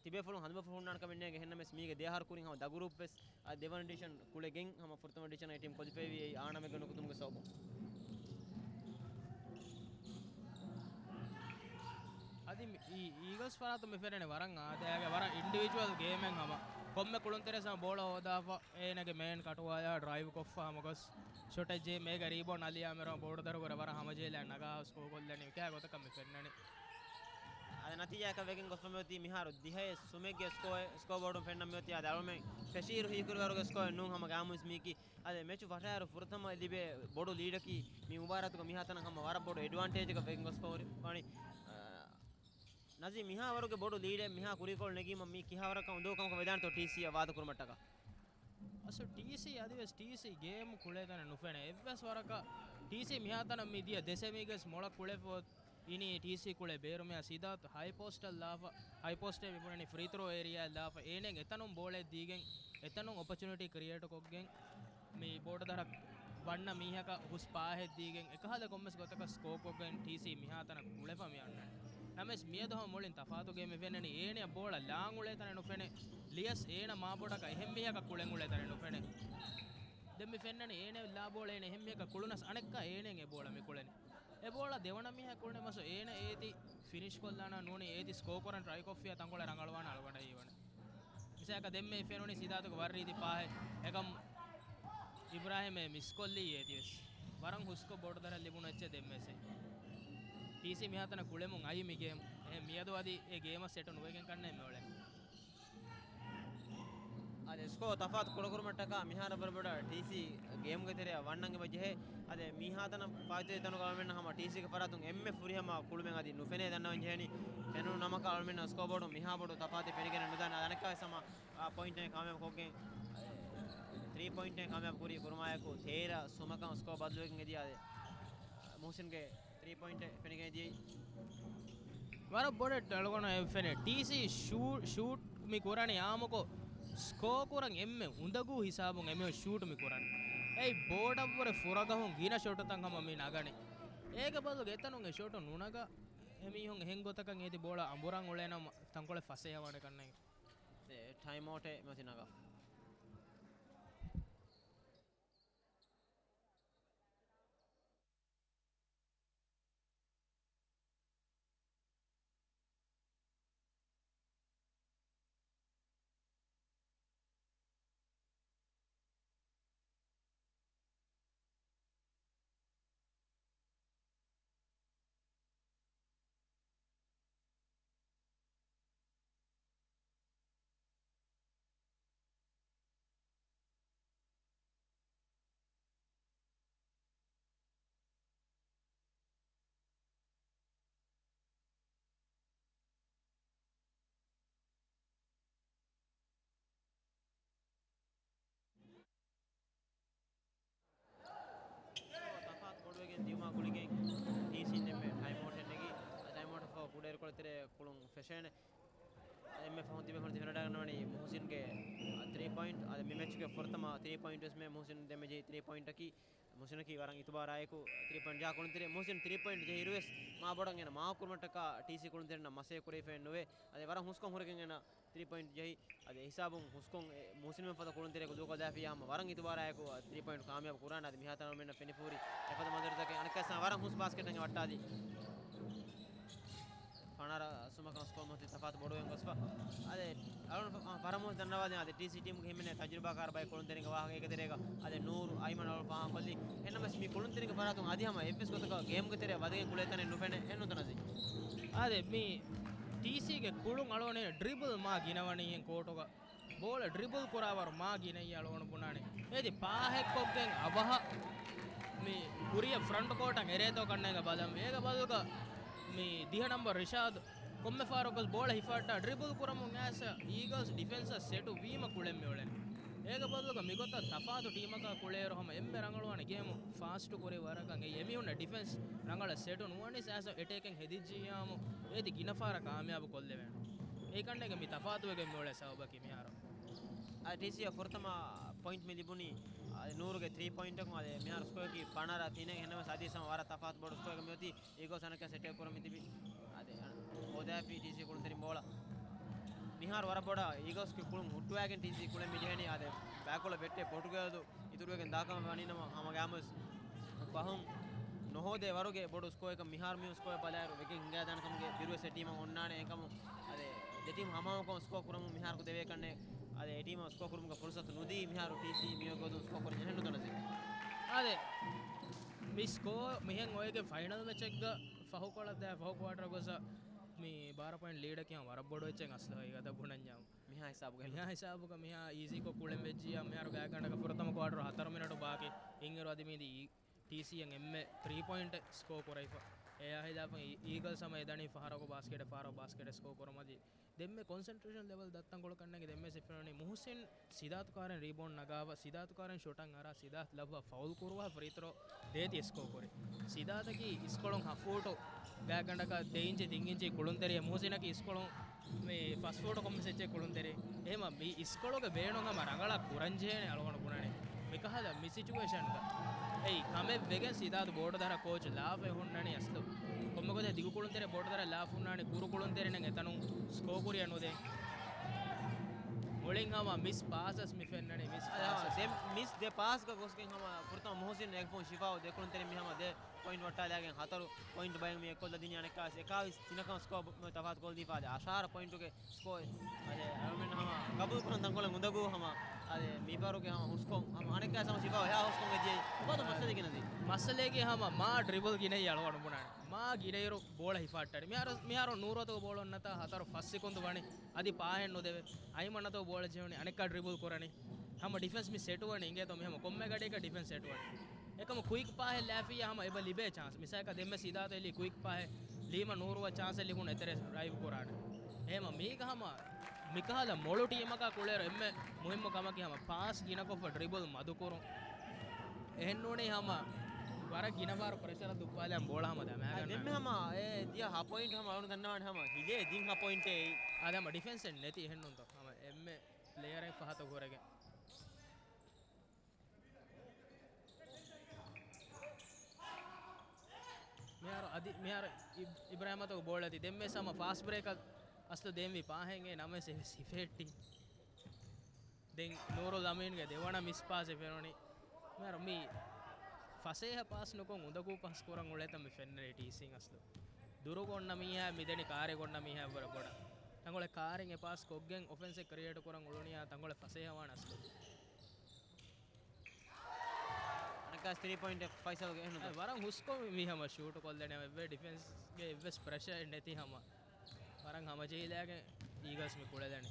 ތިބޭފުޅުން ހަނދުމަފުށު ހުންނާނެ ކަމެއް ނޭނގެ. އެހެންނަމަވެސް މީގެ ދެއަހަރު ކުރިން ހަމަ ދަ ގްރޫޕް ވެސް އަދި ދެވަނަ ޑިވިޝަން ކުޅެގެން ހަމަ ފުރަތަމަ ޑިވިޝަން އެ ޓީމް ކޮލިފައިވީ އެއީ އާ ނަމެއްގެ ނުކުތުމުގެ ސަބަބުން. އަދި މި-، އީ-، އީގަލްސް ފަރާތުން މި ފެންނަނީ ވަރަށް އާދަޔާގެ ވަރަށް އިންޑިވިޖުއަލް ގޭމެއް ހަމަ. ކޮންމެ ކުޅުންތެރިޔަސް ހަމަ ބޯޅަ ހޯދާފަ އޭނަގެ މޭން ކަޓުވާލާ ޑްރައިވް ކޮށްފަ ހަމަ ގޮސް ޝޮޓެއް ޖެހި މޭގަ ރީބޯންޑް އަލިއާ މެރޯ ބޯޑު ދަރުގަ ވަރަށް ހަމަޖެހިލާ ނަގާ ސްކޯ ކޮށްލަނީ ކިހާ ގޮތަކަށް މި ފެންނަނީ. އަދި ނަތީޖާއަކަށް ވެގެން ގޮސްފަ މިއޮތީ މިހާރު ދިހައެއް ސުމެއްގެ ސްކޯ، ސްކޯ ބޯޑުން ފެންނަން މިއޮތީ. އަދި އަޅުމެން ފެށިއިރު ހީކުރިވަރުގެ ސްކޯއެއް ނޫން ހަމަ ގާމުސް މީކީ. އަދި މެޗު ފަށާއިރު ފުރަތަމަ ލިބޭ ބޮޑު ލީޑަކީ މި މުބާރާތުގަ މިހާތަނަށް ހަމަ ވަރަށް ބޮޑު އެޑްވާންޓޭޖަކަށް ވެގެން ގޮސްފަ ވަނީ. ނަޒީ، މިހާ ވަރުގެ ބޮޑު ލީޑެއް މިހާ ކުރީކޮޅު ނެގީމަ މީ ކިހާވަރަކަށް އުނދަގޫ ކަމަކަށް ވެދާނެތޯ ޓީސީއަށް ވާދަ ކުރުމަށްޓަކާ؟ އަސް ޓީސީ އަދިވެސް ޓީސީ ގޭމް ކުޅޭ ތަނެއް ނުފެނޭ. އެއްވެސް ވަރަކަށް ޓީސީ މިހާތަނަށް މި ދިޔަ ދެ ސެމީގެސް މޮޅަށް ކުޅެފަ އިނީ ޓީސީ ކުޅޭ ބޭރުމެއާ ސީދާތު ހައި ޕޯސްޓަށް ލާފަ، ހައި ޕޯސްޓޭ މި ބުނަނީ ފްރީ ތްރޯ އޭރިއާއަށް ލާފަ. އޭނައަށް އެތަނުން ބޯޅައެއް ދީގެން، އެތަނުން އޮޕަޗުނިޓީ ކްރިއޭޓް ކޮށްގެން، މި ބޯޑަށް ދަރަ ވަންނަ މީހަކަށް ހުސް ޕާހެއް ދީގެން، އެކަހަލަ ކޮންމެސް ގޮތަކަށް ސްކޯ ކޮށްގެން ޓީސީ މިހާތަނަށް ކުޅެފަ މި އަންނަނީ. ނަމަވެސް މިއަދު ހަމަ މުޅިން ތަފާތު ގޭމެއް ފެންނަނީ. އޭނައަށް ބޯޅަ ލާން އުޅޭ ތަނެއް ނުފެނޭ. ލިޔަސް އޭނަ މާބޮޑަކަށް އެހެން މީހަކަށް ކުޅެން އުޅޭ ތަނެއް ނުފެނޭ. ދެން މި ފެންނަނީ އޭނައަށް ލާ ބޯޅަ އޭނަ އެހެން މީހަކަށް ކުޅުނަސް އަނެއްކާ އޭނައަށް އެ ބޯޅަ މި ކުޅެނީ. އެ ބޯޅަ ދެވަނަ މީހަކަށް ކުޅުނަމަސް އޭނަ އޭތި ފިނިޝް ކޮށްލާނަން ނޫނީ އޭތި ސްކޯ ކުރަން ޓްރައި ކޮށްފިއްޔާ ތަންކޮޅެއް ރަނގަޅުވާނެ އަޅުގަނޑަށް ހީވަނީ. މިސާލަކަށް ދެންމެ ފެނުނީ ސީދާތުގެ ވަރަށް ރީތި ޕާހެއް. އެކަމް އިބްރާހިމް އެ މިސްކޮށްލީ އޭތިވެސް. ވަރަށް ހުސްކޮށް ބޯޑު ދަރަށް ލިބުނު އެއްޗެއް ދެންމެސް. ޓީސީ މިހާތަނަށް ކުޅެމުން އައީ މި ގޭމް. އެހެން މިއަދު އަދި އެ ގޭމަށް ސެޓު ނުވެގެން ކަންނޭނގެ މިއުޅެނީ. އަދި ސްކޯ ތަފާތު ކުޑަކުރުމަށްޓަކާ މިހާރު ވަރަށް ބޮޑަށް ޓީސީ ގޭމްގެ ތެރެއަށް ވަންނަން އެބަ ޖެހޭ. އަދި މިހާތަނަށް ފާއިތުވި ތަނުގަ އަޅުމެންނަށް ހަމަ ޓީސީގެ ފަރާތުން އެންމެ ފުރިހަމަ ކުޅުމެއް އަދި ނުފެނޭ ދަންނަވަން ޖެހެނީ. ފެނުނު ނަމަކަށް އަޅުމެންނަށް ސްކޯ ބޯޑުން މިހާ ބޮޑު ތަފާތެއް ފެނިގެން ނުދާނެ. އަދި އަނެއްކާވެސް ހަމަ އާ ޕޮއިންޓެއް ކާމިޔާބު ކޮށްގެން، ތްރީ ޕޮއިންޓެއް ކާމިޔާބު ކުރި ކުރުމާއެކު ތޭރަ ސުމަކަށް ސްކޯ ބަދަލުވެގެން އެދި. އަދި މުހުސިންގެ ތްރީ ޕޮއިންޓެއް ފެނިގެން ދިޔައީ. ވަރަށް ބޮޑެއް އަޅުގަނޑަށް އެ ފެނޭ. ޓީސީ ޝޫ-، ޝޫޓް މި ކުރަނީ އާއްމުކޮށް ސްކޯ ކުރަން އެންމެ އުނދަގޫ ހިސާބުން އެމީހުން ޝޫޓް މި ކުރަނީ. އެއީ ބޯޑަށްވުރެ ފުރަގަހުން ގިނަ ޝޮޓުތައް ހަމަ މި ނަގަނީ. އޭގެ ބަދަލުގަ އެތަނުން އެ ޝޮޓު ނުނަގާ އެމީހުން އެހެން ގޮތަކަށް އޭތި ބޯޅަ އަނބުރަން އުޅޭނަމަ ތަންކޮޅެއް ފަސޭހަވާނެ ކަންނޭނގެ. ޓައިމް އައުޓެއް މިއޮތީ ނަގާފަ. ތަފާތު ބޮޑުވެގެން ދިޔުމާ ގުޅިގެން ޓީސީން ދެންމެ ޓައިމް އައުޓެއް ނެގި، އަދި ޓައިމް އައުޓަށް ފަހު ކުޑައިރުކޮޅެއް ތެރޭ ކުޅުން ފެށޭނެ. އެންމެ ފަހުން ތިބެ ހުން ތިބެ ވަޑައިގަންނަވަނީ މުހުސިންގެ ތްރީ ޕޮއިންޓް. އަދި މި މެޗުގެ ފުރަތަމަ ތްރީ ޕޮއިންޓް ވެސް މެ މުހުސިން ދެންމެ ޖެހި ތްރީ ޕޮއިންޓަކީ މުހުސިނަކީ ވަރަށް އިތުބާރާއެކު ތްރީ ޕޮއިންޓް ޖަހާ ކުޅުންތެރި. މުހުސިން ތްރީ ޕޮއިންޓް ޖެހިއިރުވެސް މާ ބޮޑަށް އޭނަ މާކުރުމަށްޓަކާ ޓީސީ ކުޅުންތެރިންނަށް މަސޭ ކުރެވިފައެއް ނުވޭ. އަދި ވަރަށް ހުސްކޮށް ހުރެގެން އޭނަ ތްރީ ޕޮއިންޓް ޖެހި. އަދި ހިސާބުން ހުސްކޮށް އެ މުހުސިން ފަދަ ކުޅުންތެރިއަކު ދޫކޮށްލާފިއްޔާ ހަމަ ވަރަށް އިތުބާރާއެކު ތްރީ ޕޮއިންޓް ކާމިޔާބު ކުރާނެ. އަދި މިހާތަނަށް އަޅުމެންނަށް ފެނިފޫރި އެފަދަ މަންޒަރުތަކެއް އަނެއްކާވެސް ވަރަށް ހުސް ބާސްކެޓެއް ވައްޓާލި. ފަނަރަ ސުމަކަށް ސްކޯ މޮތި ތަފާތު ބޮޑުވެގެން ގޮސްފަ. އަދި އަޅުން ފަ-، ފަރަމޫސް ދަންނަވާދިން އަދި ޓީސީ ޓީމުގެ ހިމެނޭ ތަޖުރިބާކާރު ބައެއް ކުޅުންތެރިންގެ ވާހަކަ އޭގެ ތެރޭގަ އަދި ނޫރު އައިމަން އަޅުން ފާހަގަކޮށްލީ. އެހެންނަމަވެސް މި ކުޅުންތެރިންގެ ފަރާތުން އަދި ހަމަ އެއްވެސް ގޮތަކަށް ގޭމްގެ ތެރެއަށް ވަދެގެން ކުޅޭ ތަނެއް ނުފެނޭ. އެހެންނުތަ ނަޒީ؟ އާދެ، މި ޓީސީގެ ކުޅުން އަޅުގަނޑު ޑްރިބަލް މާ ގިނަވަނީ އެހެން ކޯޓުގަ. ބޯޅަ ޑްރިބަލް ކުރާވަރު މާ ގިނައީ އަޅުގަނޑު ބުނާނެ. އޭތި ޕާހެއްކޮށްގެން އަވަހަށް މި ކުރިއަށް ފްރަންޓް ކޯޓަށް އެރޭތޯ ކަންނޭނގެ ބަލަން. އޭގެ ބަދަލުގަ މި ދިހަ ނަމްބަރު ރިޝާދު ކޮންމެ ފަހަރަކުވެސް ބޯޅަ ހިފައްޓާ ޑްރިބަލް ކުރަމުން އައިސް އީގަލްސް ޑިފެންސަށް ސެޓު ވީމަ ކުޅެން މިއުޅެނީ. އޭގެ ބަދަލުގަ މިގޮތަށް ތަފާތު ޓީމަކާ ކުޅޭއިރު ހަމަ އެންމެ ރަނގަޅުވާނެ ގޭމު ފާސްޓު ކުރި ވަރަކަށް އެއީ. އެމީހުންނަށް ޑިފެންސް ރަނގަޅަށް ސެޓު ނުވަނީސް އައިސް އެޓޭކެއް ހެދިއްޖިއްޔާމު އޭތި ގިނަ ފަހަރަށް ކާމިޔާބު ކޮށްލެވޭނެ. އެކަންނޭނގެ މި ތަފާތުވެގެން މިއުޅޭ ސަބަބަކީ މިހާރު. އަދި ޓީސީއަށް ފުރަތަމަ ޕޮއިންޓް މި ލިބުނީ، އަދި ނޫރުގެ ތްރީ ޕޮއިންޓަކުން އަދި މިހާރު ސްކޯއަކީ ފަނަރަ ތިނެއް. އެހެންނަމަވެސް އަދި ސަމަ ވަރަށް ތަފާތު ބޮޑު ސްކޯއެއް މިއޮތީ. އީގަލްސް އަނެއްކާ ސެޓެއް ކުރަމި ތިބި. އަދި ހޯދާފި ޓީސީ ކުޅުންތެރިން ބޯޅަ. މިހާރު ވަރަށް ބޮޑަށް އީގަލްސްގެ ކުޅުން ހުއްޓުވާގެން ޓީސީ ކުޅެން މި ޖެހެނީ. އަދި ބައިކޮޅަށް ބެއްޓެއް ބޮޓުގައި އިތުރުވެގެން ދާކަމަށް ވަނީނަމަ ހަމަ ގާމުސް ފަހުން ނުހޯދޭ ވަރުގެ ބޮޑު ސްކޯއެއް މިހާރު މި ސްކޯއެއް ބަލާއިރު ވެގެން ހިނގާދާނެ ކަމުގެ ބިރުވެސް އެ ޓީމަށް އޮންނާނެ. އެކަމު އަދި ދެ ޓީމް ހަމަހަމަކޮށް ސްކޯ ކުރަމުން މިހާރު ދެވޭ ކަންނޭ. އަދި އެ ޓީމަށް ސްކޯ ކުރުމުގެ ފުރުސަތު ނުދީ މިހާރު ޓީސީ މި ގޮތުން ސްކޯ ކުރަން ޖެހެން ނުދަންނަސީ. އާދެ، މި ސްކޯ މިހެން އޮވެގެން ފައިނަލް މެޗެއްގަ ފަހުކޮޅަށް ދާ ފަހު ކުއާޓަރ ގޮސް މި ބާރަ ޕޮއިންޓް ލީޑަކީ ވަރަށް ބޮޑު އެއްޗެއް އަސްލު ހަގީގަތަށް ބުނަންޏާ. މިހާ ހިސާބުގަ މިހާ ހިސާބުގަ މިހާ އީޒީކޮށް ކުޅެން ވެއްޖިއްޔާ މިހާރު ގާތްގަނޑަކަށް ފުރަތަމަ ކުއާޓަރު ހަތަރު މިނެޓު ބާކީ. އިންއިރު އަދި މީދީ ޓީސީއެން އެންމެ ތްރީ ޕޮއިންޓް ސްކޯ ކުރައިފަ. އެއާ ހިލާފަށް އީ-، އީގަލްސް ހަމަ އެދަނީ ފަހަރަކު ބާސްކެޓެއް، ފަހަރަކު ބާސްކެޓެއް ސްކޯ ކުރުމަށް. ދެންމެ ކޮންސެންޓްރޭޝަން ލެވެލް ދައްތަންކޮޅު ކަންނޭނގެ ދެންމެ ސިފައިން މުހުސިން ސިދާތު ކާރެން ރީބައުންޑް ނަގާފަ، ސިދާތު ކާރެން ޝޮޓަށް އަރާ، ސިދާތު ލައްވާ ފައުލް ކުރުވާ ފްރީ ތްރޯ ދޭތި ސްކޯ ކުރި. ސިދާތަކީ އިސްކޮޅުން ހަ ފޫޓު ގާތްގަނޑަކަށް ދެ އިންޗި ތިން އިންޗި ކުޅުންތެރިއެއް. މުހުސިނަކީ އިސްކޮޅުން މި ފަސް ފޫޓު ކޮންމެސް އެއްޗެއް ކުޅުންތެރިއެއް. އެހެމަ މި އިސްކޮޅުގެ ބޭނުން ހަމަ ރަނގަޅަށް ކުރަންޖެހޭނެ އަޅުގަނޑު ބުނަނީ. މިކަހަލަ މި ސިޗުއޭޝަންގަ އެއީ ކަމެއް ވެގެން ސިދާތު ބޯޑު ދަރަ ކޯޗް ލާފައި ހުންނަނީ އަސްލު. ކޮންމެ ގޮތެއް ދިގު ކުޅުންތެރި ބޯޑު ދަރަ ލާފަ ހުންނާނީ ކުރު ކުޅުންތެރިން އެތަނުން ސްކޯ ކުރިއަށް ނުދޭ. މުޅިން ހަމަ މިސް ޕާސަސް މި ފެންނަނީ މިސް އަދި ހަމަ ޕާސަސް. ދެ މިސް ދެ ޕާސްގަ ގޮސްގެން ހަމަ ފުރަތަމަ މުހުސިން އެކްފުން ޝިފާއު ދެ ކުޅުންތެރިން މި ހަމަ ދެ ޕޮއިންޓް ވައްޓާލާގެން ހަތަރު ޕޮއިންޓް ބައެއް މި އެއްކޮށްލަދިނީ އަނެއްކާވެސް އެކާވީސް ތިނަކަށް ސްކޯ ތަފާތު ކޮށްދީފާ އަދި އަށާރަ ޕޮއިންޓުގެ ސްކޯ އަދި އަޅުމެން ހަމަ ގަބޫލު ކުރަން ތަންކޮޅެއް އުނދަގޫ ހަމަ އަދި މިފަހަރުގެ ހަމަ ހުސްކޮށް ހަމަ އަނެއްކާ ހަމަ ސިފާ އެހާ ހުސްކޮށް އެދިޔައީ އުފަދު މައްސަލައިގެ ނަޒީ. މައްސަލައިގެ ހަމަ މާ ޑްރިބަލް ގިނައީ އަޅުގަނޑު ބުނާނެ. މާ ގިނައިރު ބޯޅަ ހިފާއްޓަނީ. މިހާރު، މިހާރު ނޫރު އަތުގަ ބޯޅަ އޮންނަތާ ހަތަރު ފަސް ސެކުންދު ވަނީ. އަދި ޕާހެއް ނުދެވޭ. އައިމަން އަތުގަ ބޯޅަ ޖެހުނީ އަނެއްކާ ޑްރިބަލް ކުރަނީ. ހަމަ ޑިފެންސް މި ސެޓުވަނީ އިނގޭތޯ މި ހަމަ ކޮންމެ ގަޑިއަކަށް ޑިފެންސް ސެޓުވަނީ. އެކަމު ކުއިކް ޕާހެއް ލާފިއްޔާ ހަމަ އެބަ ލިބޭ ޗާންސް. މިސާލަކަށް ދެންމެ ސިދާތު އެލީ ކުއިކް ޕާހެއް ލީމަ ނޫރުއަށް ޗާންސެއް ލިބުނު އެތެރެ ޑްރައިވް ކުރާނެ. އެހެމަ މީގަ ހަމަ މިކަހަލަ މޮޅު ޓީމަކާ ކުޅޭރު އެންމެ މުހިއްމު ކަމަކީ ހަމަ ޕާސް ގިނަކޮށްފަ ޑްރިބަލް މަދުކުރުން. އެހެންނޫނީ ހަމަ ވަރަށް ގިނަ ބާރު ޕްރެޝަރަށް ދުއްވާލަން ބޯޅަ ހަމަ ދަމާގަންނާނެ. ދެންމެ ހަމަ އެ ދިޔަ ހަ ޕޮއިންޓް ހަމަ އަޅުން ދަންނަވާނެ ހަމަ ހިލޭ ދިން ހަ ޕޮއިންޓޭ. އާދެ ހަމަ ޑިފެންސެއް ނެތި އެހެންނޫންތޯ ހަމަ އެންމެ ޕްލޭޔަރެއް ފަހަތަށް ހުރެގެން. މިހާރު އަދި، މިހާރު އި-، އިބްރާހިމް އަތުގަ ބޯޅަ އަދި ދެންމެ ހަމަ ފާސްޓް ބްރޭކަށް އަސްލު ދޭންވީ ޕާހެން އެ ނަމަވެސް އެވެސް ހިފެހެއްޓި. ދެން ނޫރުލް އަމީންގެ ދެވަނަ މިސް ޕާސެއް ފެނުނީ. މިހާރު މި ފަސޭހަ ޕާސް ނުކޮށް އުނދަގޫ ޕާސް ކުރަން އުޅޭތަން މި ފެންނަނީ ޓީސީން އަސްލު. ދުރުގަ އޮންނަ މީހާ މިދެނީ ކާރޭގަ އޮންނަ މީހާ ވަރަށް ބޮޑަށް. ތަންކޮޅެއް ކާރިން އެ ޕާސް ކޮށްގެން އޮފެންސެއް ކްރިއޭޓް ކުރަން އުޅުނިއްޔާ ތަންކޮޅެއް ފަސޭހަވާނެ އަސްލު. އަނެއްކާ ތްރީ ޕޮއިންޓް ފައިސަލްގެ އެހެން އަ، ވަރަށް ހުސްކޮށް މި ހަމަ ޝޫޓު ކޮށްލަނީ ހަމަ އެއްވެސް ޑިފެންސްގެ އެއްވެސް ޕްރެޝަރެއް ނެތި ހަމަ. ވަރަށް ހަމަޖެހިލާގެން އީގަލްސް މި ކުޅެލަނީ.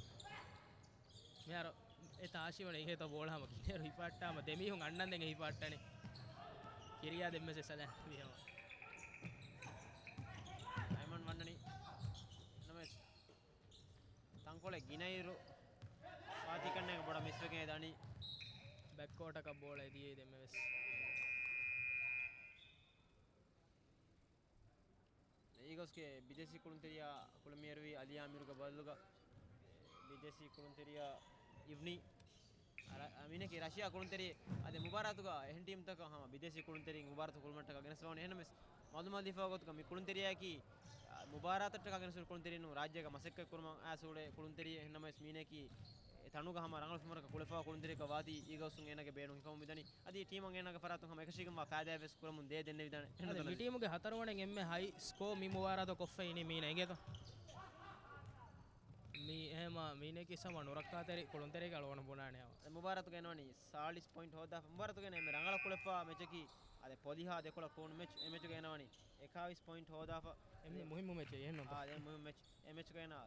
މިހާރު އެ ތާށި ވަނީ އިނގޭތޯ ބޯޅަ ހަމަ ގިނައިރު ހިފާއްޓާ ހަމަ ދެމީހުން އަންނަންދެން ހިފާއްޓަނީ. ކިރިޔާ ދެންމެ ސެސަލަ މި ހަމަ. އައިމަން ވަންނަނީ. ނަމަވެސް ތަންކޮޅެއް ގިނައިރު ފާތި ކަންނޭނގެ ބޮޑަށް މިސްވެގެން ދަނީ. ބެކްކޯޓަކަށް ބޯޅަ ދިޔައީ ދެންމެވެސް. އީގަލްސްގެ ބިދޭސީ ކުޅުންތެރިޔާ ކުޅެމިއެރުވީ އަލީ އާމިރުގެ ބަދަލުގަ ބިދޭސީ ކުޅުންތެރިޔާ އިވްނީ. އަ، ރަ-، އަ، މީނަކީ ރަޝިޔާ ކުޅުންތެރި. އަދި މުބާރާތުގަ އެހެން ޓީމްތަކަށް ހަމަ ބިދޭސީ ކުޅުންތެރިން މުބާރާތު ކުޅުމަށްޓަކާ ގެނެސްފަވަނީ. އެހެންނަމަވެސް މައުލޫމާތު ދީފަ ގޮތުގަ މި ކުޅުންތެރިޔާއަކީ، އަ، މުބާރާތަށްޓަކާ ގެނެސް ކުޅުންތެރިން ރާއްޖޭގަ މަސައްކަތް ކުރުމަށް އައިސް އުޅޭ ކުޅުންތެރި. އެހެންނަމަވެސް މީނަކީ އެ ތަނުގަ ހަމަ ރަނގަޅު ފެންވަރަކަށް ކުޅެފަވާ ކުޅުންތެރިއަކަށް ވާތީ އީގަލްސުން އޭނާގެ ބޭނުން ހިފަމުން މިދަނީ. އަދި ޓީމަށް އޭނާގެ ފަރާތުން ހަމަ އެކަށީގެންވާ ފައިދާއެއް ވެސް ކުރަމުން ދޭ ދެންނެވިދާނެ. އެހެން އަދި ނުތަނަ މި ޓީމުގެ ހަތަރުވަނައިން އެންމެ ހައި ސްކޯ މި މުބާރާތަށް ކޮށްފައި އިނީ މީނަ އިނގޭތޯ؟ މީ އެހެމަ މީނަކީ ސަމަ ނުރައްކާތެރި ކުޅުންތެރިއެއް އަޅުގަނޑު ބުނާނެ ހަމަ. އެ މުބާރާތުގަ އެންނަވަނީ ސާޅީސް ޕޮއިންޓް ހޯދާފަ. މުބާރާތުގަ އެންމެ ރަނގަޅަށް ކުޅެފަ މެޗަކީ އަދެ ޕޮލިހާ ދެކޮޅަށް ކުޅުނު މެޗް. އެ މެޗުގަ އެންނަވަނީ އެކާވީސް ޕޮއިންޓް ހޯދާފަ. އެންމެ މުހިއްމު މެޗެއް އެހެންނޫންތޯ؟ އާ، އެންމެ މުހިއްމު މެޗް. އެ މެޗުގަ އޭނާ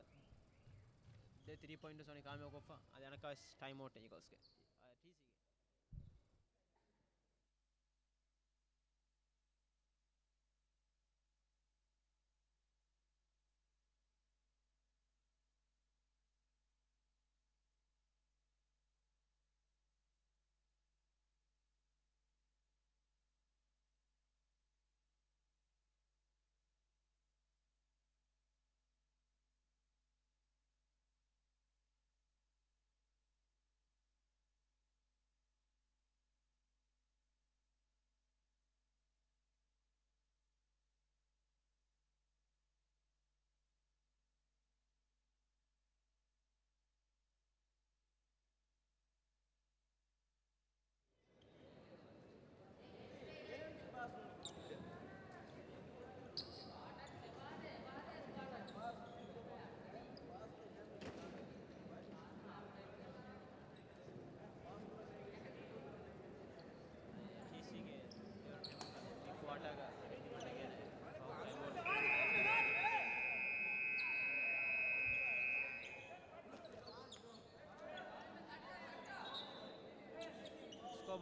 ދެ ތްރީ ޕޮއިންޓް ސޯނި ކާމިޔާބުކޮށްފަ. އަދި އަނެއްކާވެސް ޓައިމް އައުޓް އީގަލްސްގެ. އާ، ޓީސީގެ.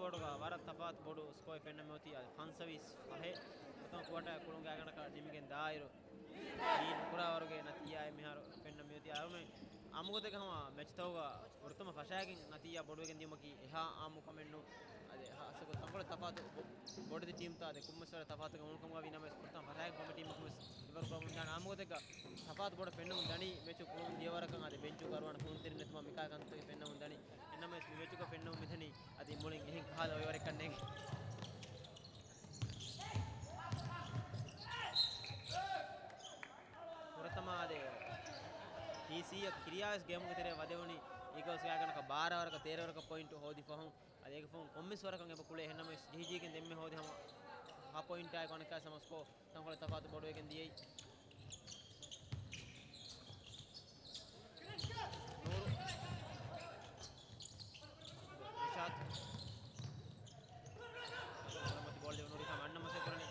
ބޯޑުގަ ވަރަށް ތަފާތު ބޮޑު ސްކޯއެއް ފެންނަން މިއޮތީ. އަދި ފަންސަވީސް ފަހެއް ފުރަތަމަ ކުއާޓާ ކުޅުން ގާތްގަނޑަކަށް ނިމިގެން ދާއިރު، މީ ނުކުރާ ވަރުގެ ނަތީޖާއެއް މިހާރު ފެންނަން މިއޮތީ. އަޅުމެން އާއްމުގޮތެއްގަ ހަމަ މެޗްތަކުގަ ފުރަތަމަ ފަށާގެން ނަތީޖާ ބޮޑުވެގެން ދިޔުމަކީ އެހާ އާއްމު ކަމެއް ނޫން. އަދި ހާއްސަކޮށް ތަންކޮޅެއް ތަފާތު ބޮ-، ބޮޑެތި ޓީމްތައް އަދި ކުއްމަސްވަރަށް ތަފާތުގެ އުޅުނުކަމުގަ ވީ ނަމަވެސް، ފުރަތަމަ ފަށާގެން ކޮންމެ ޓީމަކުވެސް އެބަ ކުރަމުން ދާނެ. އާއްމުގޮތެއްގަ ތަފާތު ބޮޑަށް ފެންނަމުން ދަނީ މެޗު ކުޅުން ދިޔަ ވަރަކަށް އަދި ބެންޗުގަ އަރުވާނެ ކުޅުންތެރިން ނެތުމަށް މިކާ ކަންތައް ފެންނަމުން ދަނީ. އެހެންނަމަވެސް މި މެޗުގަ ފެންނަމުން މިދަނީ އަދި މުޅިން އެހެން ކަހަލަ އޮތް ވަރެއްކަން ނޭނގެ. ފުރަތަމަ އާދެ، ޓީސީއަށް ކިރިޔާވެސް ގޭމުގެ ތެރެއަށް ވަދެވުނީ އީގަލްސް ގާތްގަނޑަކަށް ބާރަ އަވަރަކަށް ތޭރަ އަވަރަކަށް ޕޮއިންޓު ހޯދި ފަހުން. އަދި އޭގެ ފަހުން ކޮންމެސް ވަރަކަށް އެބަ ކުޅޭ. އެހެންނަމަވެސް ޖެހިޖެހިގެން ދެންމެ ހޯދި ހަމަ ހަ ޕޮއިންޓާއެކު އަނެއްކާ ހަމަ ސްކޯ ތަންކޮޅެއް ތަފާތު ބޮޑުވެގެން ދިޔައީ. ނޫރު. ރިޝާދް. މަތި ބޯޅަ ދެވުނު ރިފާ މަންނަ މަސެ ކުރަނީ.